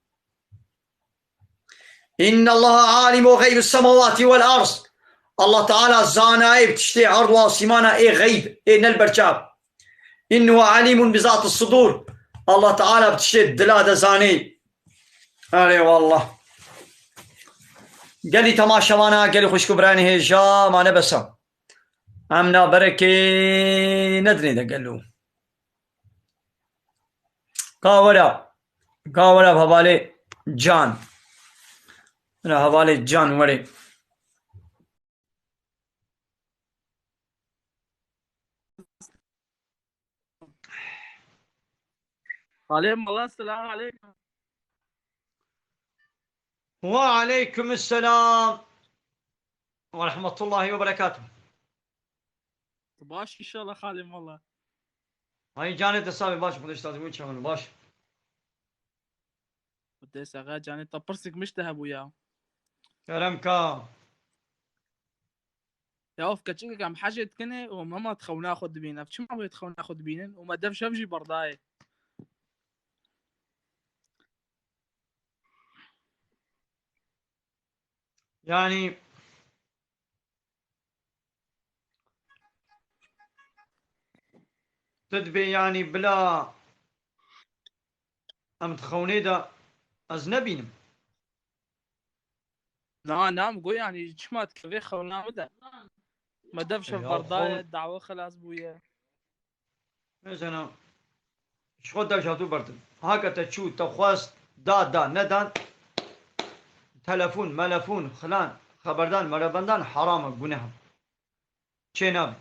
Innallaha alimu xeybis semawati vel ard. Allah Teala zanayê bi tiştê erd û asîmana ê xeyb, ê ne li ber çav. Innehu alimun bi zati sudur. Allah Teala bi tiştê dila de zanê. Erê wallah. Gelî temaşevana, gelî xwişk û birayên hêja, ma nebesa. Em naberekê nedinê de gelo. Ka were, ka were hevalê Can. Were hevalê Can, were. Xalê Mala, selamu aleykum. Ve aleykum selam ve rahmetullahi ve berekatuhu. Baş inşallah Xalê Mala. Hay canê te sabê baş, Xwedê ji te razî bû, çawan baş. Xwedê saxa canê te, pirsik mişte hebû ya. Kerem ka. Ya of keçikek em hecê dikinê û me ma di xewna xwe dibîn. Ev çima wê di xewna xwe dibînin? Û me dev şev jî berdayê. Yani tu dibê yani bila em di xewnê de ez nebînim. Na, na, min got, yanî, çima dikevê xewna min de? Me dev şev Ya, berdaye, xewn- dawa xilas bûye. Mesela, ji xwe dev ji hatû berdim. Hake te çû, te xwest, da, da, nedan, telefon, melefon, xilan, xeberdan, merebendan, heram e, guneh e. Çênabe.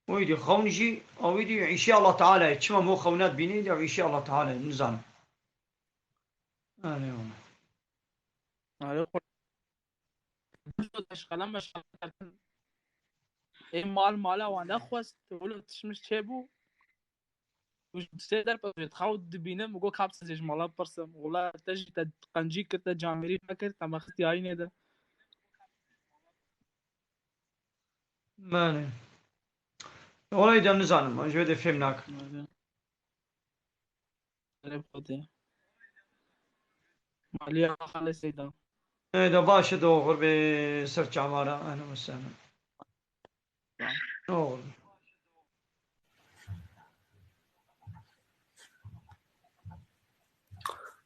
Wî dî xewn jî, a wî dî îşê Allah Teala ye. Çima mo xewna dibînî, dî îşê Allah Teala ye, nizanim. Erê wala. Erê xwe. Meşxele, meşxele kertin. Ê mal mala wan nexwest, wilo tişmiş çêbû. Û ji sê derpez jê dixew dibînim û got, "Ka bi sezê ji mala bipirsim." Wela te jî te qencî kir, te camêrî nekir, te me xist yayînê de. Belê. Olayî de nizanim, ez ji wê de fêm nakim. Belê. Erê Xwedê. Maliya Xalê Seyda. Ê de baş e, de oxir bê ser çavara, ehlen we sehlen. Oxir.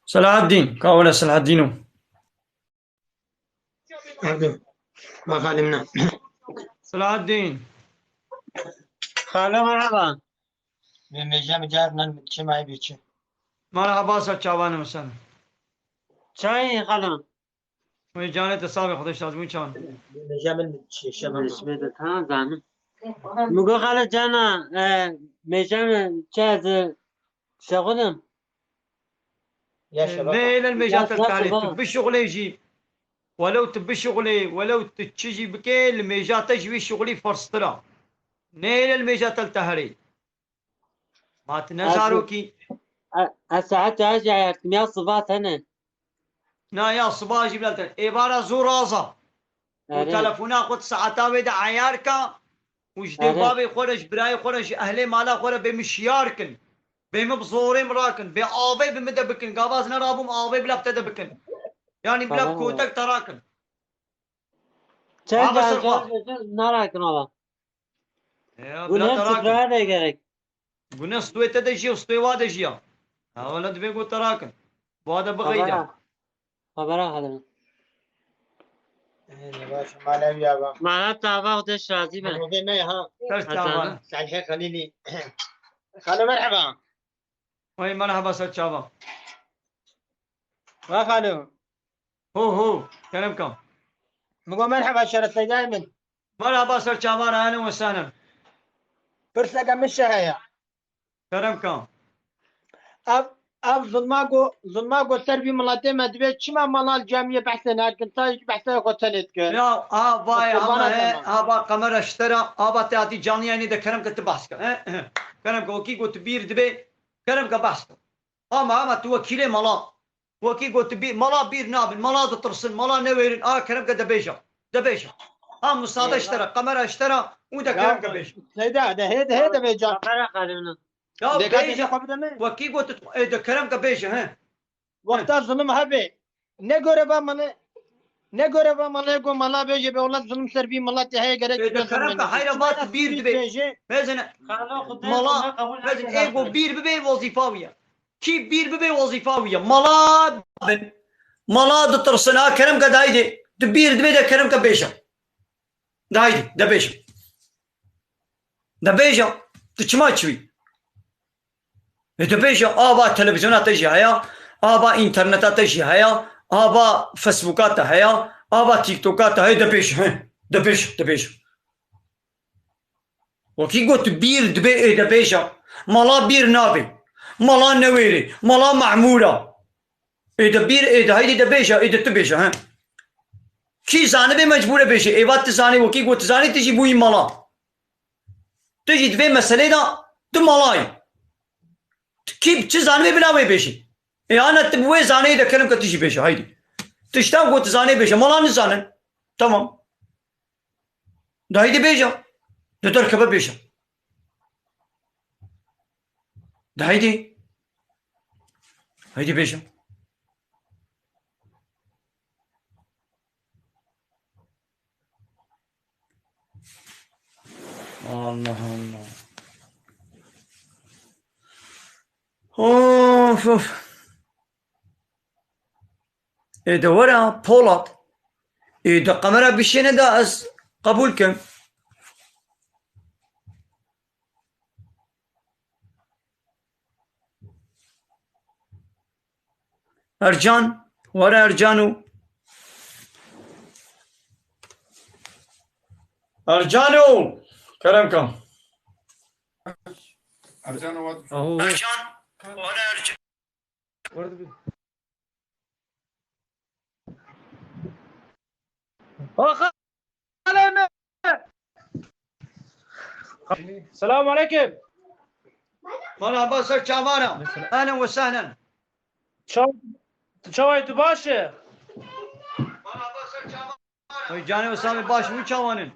Selahaddin, ka wele Selahaddin o. Erdo. Bak halimle. Selahaddin. Xalo, merhaba. Bi mêje micar nan çi may bi çi? Merhaba, ser çavanê me sen. Çay xalo. Wê canê te sabê, Xwedê şazbûn çawan. Bi mêje min çi şema. Mêje de tamam zanim. Mugo xalo cana, e, mêje min çi ez şexulim. Ya şebab. Nê lel mêja te tarî, tu bişuxulê jî. Welew tu bişuxulê, welew tu çi jî bikê, li mêja te ji wî şuxulî ferstir a. Nê lel mêja te li teherê. Ma tu ne zarokî. Ez saet çar jî ayartim ya siva tene. Na ya siva jî bila te. Êvara zû raza. Û telefona xwe di saeta wê de eyar ka û ji dê bavê xwe re, ji birayê xwe re, ji ehlê mala xwe re bê min şiyar kin. Bê min bi zorê min rakin. Bê avê bi min de bikin. Gava ez nerabûm avê bila bi te de bikin. Yanî bila bi kotek te rakin. Çend narakin ava. Ya, bila te rakin. Gune stûyê te de jî û stûyê wa de jî ya. Ha, wele divê got te rakin. Wa de bixeyde. Xebera. Xebera xedin. Ê, ne baş, mala wî ya ba. Mala te ava, Xwedê şazî be. Xwedê me ha. Ser çavan. Salihê Xelîlî. Xalo, merheba. Wey, merheba, ser çavan. Wa xalo. Ho, ho, kerem kam. Min got, merheba, şeref peydayê min. Merhaba, ser çavan, ehlen we sehlen. Pirseke min şe heye. Kerem ka. Ev, ev zilma ku, zilma ku ser vî miletê me dibe, çima mala li camiyê behsê nakin, ta jî behsê xwe tenê dike? Ya, ha, vay, ama he, ha, va kamera ji te re, ha, va te hatî canlı yayınê de kerem ke tu behs ke, he, he. Kerem ke, wekî ku tu bîr dibe, kerem ke behs ke. Ama, ama tu wekîlê mala. Wekî got, bî-, mala bîr nabin, mala ditirsin, mala newêrin. A kerem ke de bêje. De bêje. Ha, misade ji te re, kamera ji te re, û de kerem ke bêje. Seyda, de hê, de hê de bêje. Kamera xalî min. Ya bêje. Wekî got, ê, de kerem ke bêje, he. Wexta zilim hebe. Ne gore va mala, ne gore va mala go mala bêje be, wela zilim ser vî miletê heye, gerek. Ê, de kerem ke hayra va tu bîr dibe. Mezin, mala, mezin, ê go bîr bibe, wezîfa wî ye. Kî bîr bibe wezîfa wî ye. Mala bin. Mala ditirsin. Ha, kerem ke de haydê. Tu bîr dibe de kerem ke bêje. De haydê, de bêje. De bêje. Tu çima çûyî? E, de bêje, ava televizyona te jî heye, ava înterneta te jî heye, ava Facebooka te heye, ava TikToka te heye, de bêje, he. De bêje, de bêje. Wekî got bîr dibe, ê de bêje. Mala bîr nabe. Mala Newêrê, mala Mahmûra. Ê de bîr, ê de heydê de bêje, ê de tu bêje, he. Kî zanibe mecbûr e bêje. Êva tu zanî, wekî got tu zanî, tu jî bûyî mala. Tu jî di vê meselê de tu mala yî. Kî çi zanibe bila wê bêje. Ê ana tu bi wê zaneyê de kelim ke tu jî bêje, heydê. Tu ji te got tu zanê bêje, mala nizanin. Tamam. De heydê bêje. De derkeve bêje. De heydê. Heydê bêje. Allah Allah. Of, of. Ê de were Polat. Ê de kamera bişêne de ez qebûl kim. Ercan, were Ercano. Ercano, kerem ka. Ercan, were Ercan. Axa, aleme. Selamun aleyküm. Merhaba, ser çavana. Ehlen ve sehlen. Çav-, çavay tu baş e? Merhaba, ser çavana. Oy canê Osame baş, wî çawan in?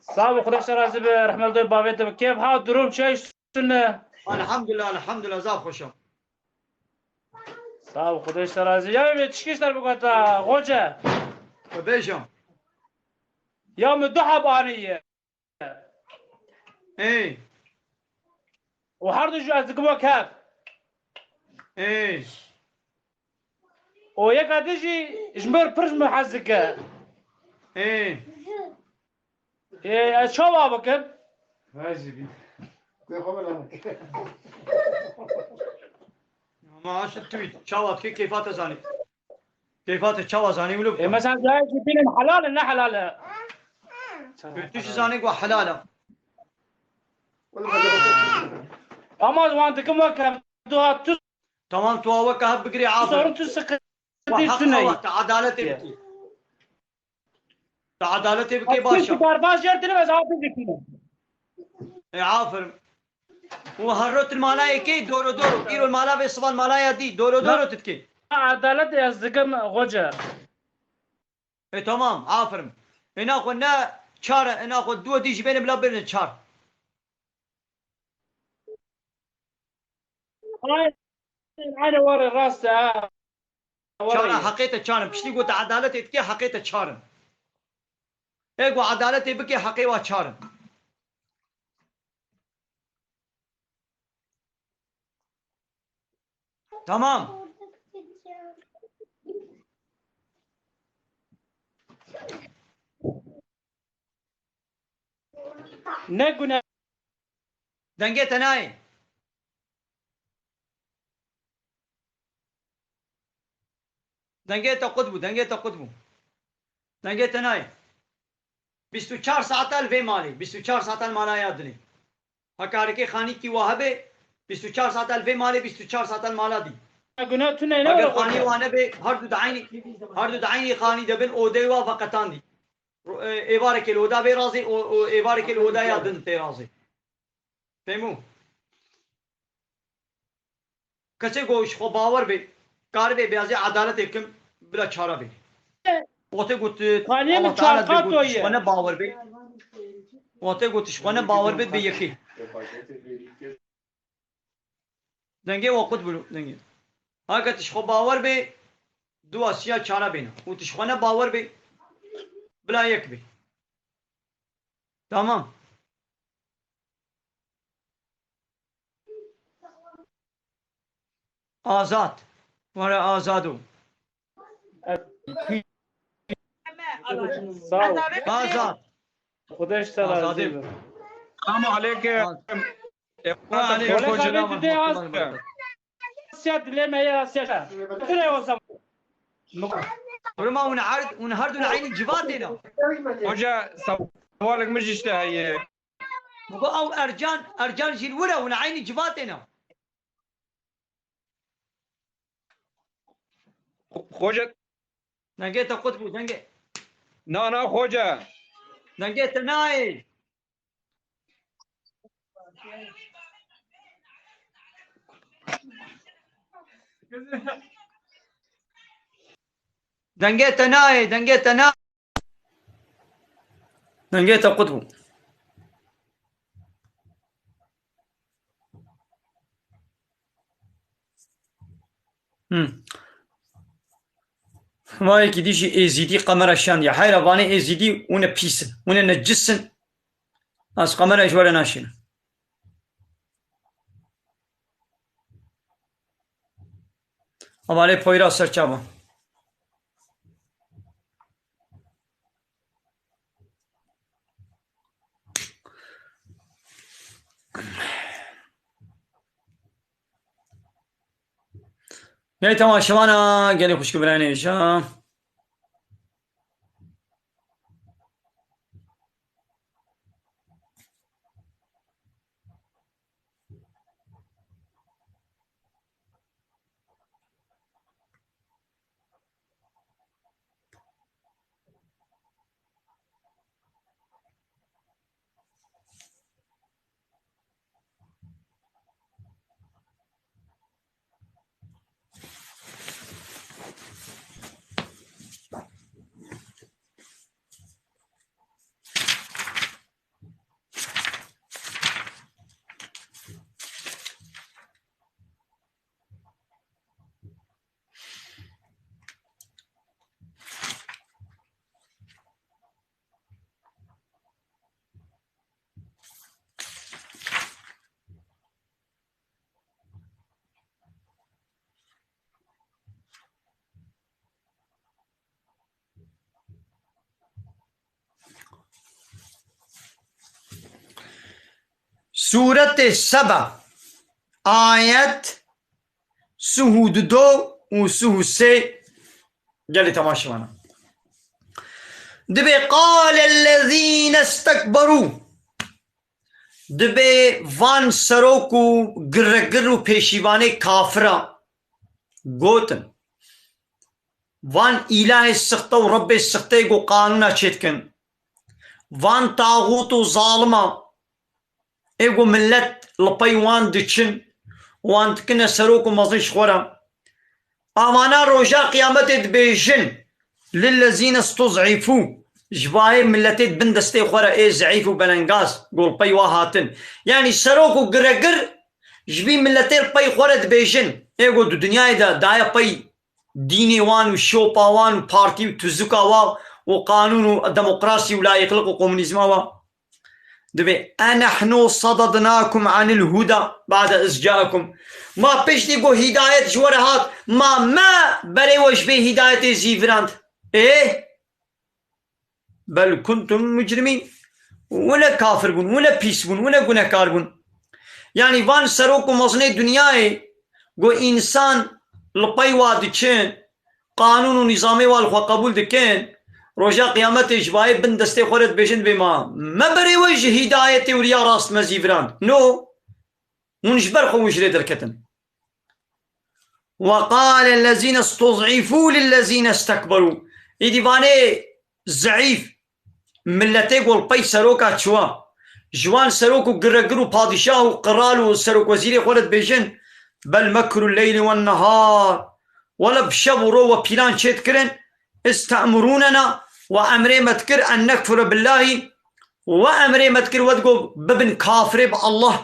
Sağ ol, Xwedê ji te razî be, rehmet li bavê te be. Kêf, hal, durum, çi, iş, sünne? Elhamdulillah, elhamdulillah, zaf xweş im. Sağ ol, Xwedê ji te razî. Ya wê tişkî ji te re bigota, xoce. Bibêjim. Ya min du heb aniye. Ê. Û her du jî ez dikim wek hev. Ê. Û yeka din jî ji min re pir ji min hez dike. Ê. Ê, ez çawa bikim? Vajî bî. Ama aşit tu çawa dikê kêfa te zanî. Keyfa te çawa zanî wilo? E, mesela cayê jî bînin helal e, ne helal e? Tu, tu jî zanî ku helal e. Ama wan dikim wek hev, tu ha tu Tamam, tu weke hev bigirê, aferin. Sorun tu sıkıntı Wa heq tune. Hawa, te edaletê bikî. Te edaletê bikê, baş e. Tu bar baş yer dinim ez hatî dikim. E, aferin. Û her rot mala yekê doro doro. Îro mala vê, sivan mala ya dî. Doro doro tu dikê. Edalet ez dikim xoce. E, tamam, aferin. Êna xwe ne çar e, êna xwe duwe dî jî bêne bila bêne çar. Ay, ay, were rast e, ha. Çar e, heqê te çar in. Piştî ku te edaletê dikê, heqê te çar in. Ê ku edaletê bikê, heqê wa çar in. Tamam. Ne gune. Dengê te nayê. Dengê te qut bû, dengê te qut bû. Dengê te nayê. Bîst û çar saeta li vê malê, bîst û çar saeta li mala ya dinê. Heke herekê xanîkî wa hebe, bîst û çar saeta li vê malê, bîst û çar saeta li mala dî. Guna tu ne, ne Eger were xanî xwe? Wa nebe, her du di eynî, her du di eynî xanî de bin, odeyê wa veqetandî. Ro-, e, êvarekê li oda vê razê, o, o êvarekê li oda ya din tê razê. Fehmû? Kesê ku ji xwe bawer be, karibe bêazê edaletê kim, bila çara bê. Wextê ku tu Xaniyê min Allah Teala çar dê ku qato tu ji xwe ye. Ne bawer be. Wextê ku tu ji xwe ne bawer be, bê yekê. Dengê we qut bû, dengê. Heke tu ji xwe bawer be, duwa siya çara bêne. Û tu ji xwe ne bawer be, bila yek be. Tamam. Azad. Were Azado. Sağ ol. Azad. Xwedê ji te razî be. Selamu aleykum. Wa aleykum Xwedê selam. Asya dilê me ya Asya. Tune o zaman. Rima hûn erd, hûn her du li eynî civatê ne. Hoca, sewalek min jî ji te heye. Min got, ew Ercan, Ercan jî li wir e, hûn eynî civatê ne. Xo-, Xoce. Dengê te qut bû, dengê. Na, na, Xoce. Dengê te nayê. Dengê te nayê, dengê te na-, Dengê te qut bû. Hmm. Vayekî dî jî êzîdî qemera şandiye. Heyra vanê êzîdî hûn e pîs in, hûn e necis in. Ez qemera ji we re naşînim. Hevalê Poyraz serçava. Gelê temaşevana, gelê xwişk û birayên hêja. Sûretê Seba, ayet sih û du û sih û sê, gelê temaşevana. Dibê, "Qale ellezîne stekberû." Dibê van serok û giregir û pêşîvanê kafira gotin, van îlahê sixte û Rebbê sixteyê ku qanûna çêdikin, van taxût û zalima, ê ku millet li pey wan diçin, wan dikine serok û mezin ji xwe re. Avana roja qiyametê dibêjin, "Lillezîne stuz'îfû", ji vayê milletê di bin destê xwe re ê zeîf û belengaz, ku li pey wa hatin. Yanî serok û giregir ji vî milletê li pey xwe re dibêjin, ê ku di dinyayê de daye pey dînê wan û şopa wan û partî û tuzika wa û qanûn û demokrasî û layîqlik û komunîzma wa. Dibê, "Enehnu sadadnakum anil huda ba'de iz ca'akum." Ma piştî ku hîdayet ji we re hat, ma me berê we ji vê hîdayetê zîvirand. Ê? Bel kuntum mujrimîn. Wile kafir bûn, wile pîs bûn, wile gunehkar bûn. Yanî van serok û mezinê dinyayê ku însan li pey wa diçin, qanûn û nîzamê wa li xwe qebûl dikin, roja qiyametê ji vayê bin destê xwe re dibêjin, dibê ma me berê we ji hîdayetê û riya rast me zîvirand. No, hûn ji ber xwe hûn ji rê derketin. "Ve qale ellezîne stuz'îfû lillezîne stekberû." Îdî vanê zeîf, milletê ku li pey seroka çiwa, ji wan serok û giregir û padîşah û qiral û serokwezîrê xwe re dibêjin, "Bel mekru leyli wen nehar." Wele bi şev û ro we pîlan çêdikirin, "Istemurûnena", we emrê me dikir, "En nekfure billahî", we emrê me dikir, we digot, "Bibin kafirê bi Allah."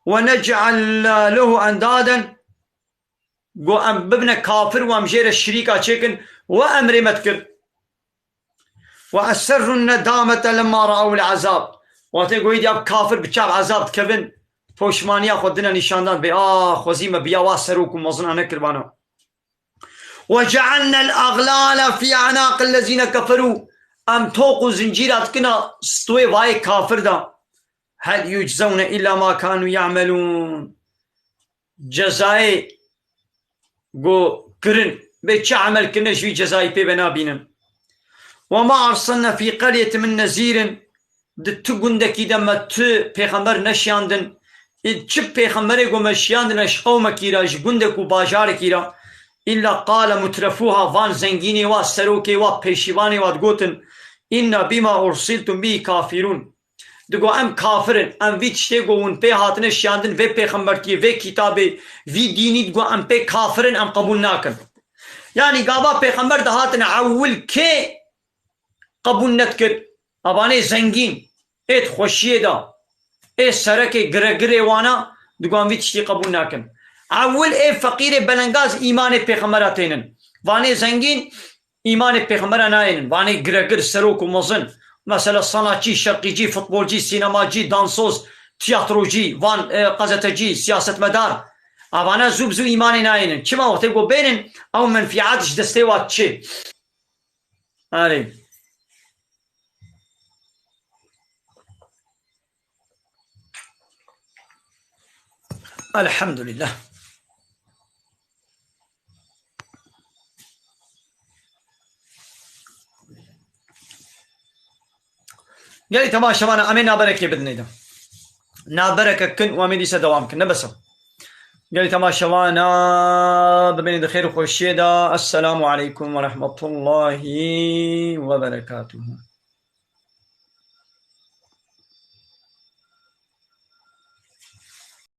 "Ve nec'al lehu endaden", got, "Em bibine kafir û em jê re şirîka çêkin", we emrê me dikir. "Ve eserrun nedamete lemma ra'awul azab." Wextê goyî diya kafir bi çav azab dikevin, poşmaniya xwe dine nîşandan bê, "Ah, xwezî me biya wa serok û mezina nekirbana." "Ve cealnel aglala fî enaqil lezîne keferû." Em toq û zincîra dikina stûyê vayê kafir de. "Hel yuczewne îlla ma kanû ya'melûn." Cezayê ku kirin, bê çi emel kirine ji wî cezayî pê ve nabînin. "Ve ma arsalne fî qeryetin min nezîrin." Di tu gundekî de me tu pêxember neşiyandin. Ê çi pêxemberê ku me şiyandine ji qewmekî re, ji gundek û bajarekî re. Îlla qale mutrefuha, van zengînê wa, serokê wa, pêşîvanê wa digotin, "Înna bîma ursiltum bî kafîrûn." Digo, "Em kafir in, em vî tiştê ku hûn pê hatine şiyandin, vê pêxembertiyê, vê kitabê, vî dînî, digo, em pê kafir in, em qebûl nakin." Yanî gava pêxember dihatin ewil kê qebûl nedikir? Evanê zengîn, ê di xweşiyê de, ê serekê giregirê wana, digo, em vî tiştî qebûl nakin. Ewil ê feqîrê belengaz îmanê pêxembera tênin. Vanê zengîn, îmanê pêxembera nayênin. Vanê giregir, serok û mezin. Mesela sanatçî, şerqîcî, futbolcî, sînemacî, dansoz, tiyatrocî, van, e, qezetecî, siyasetmedar. Avana zû bi zû îmanê nayênin. Çima wextê ku bênin, ew menfîat ji destê wa diçê. Erê. Elhamdülillah. Gelî temaşevana, em ê naberekê bidinê de. Nabereke kin û em ê dîse dewam kin. Ne bes e. Gelî temaşevana, bimînin di xêr û xweşiyê de. Esselamu aleykum ve rahmetullahi ve berekatuhu.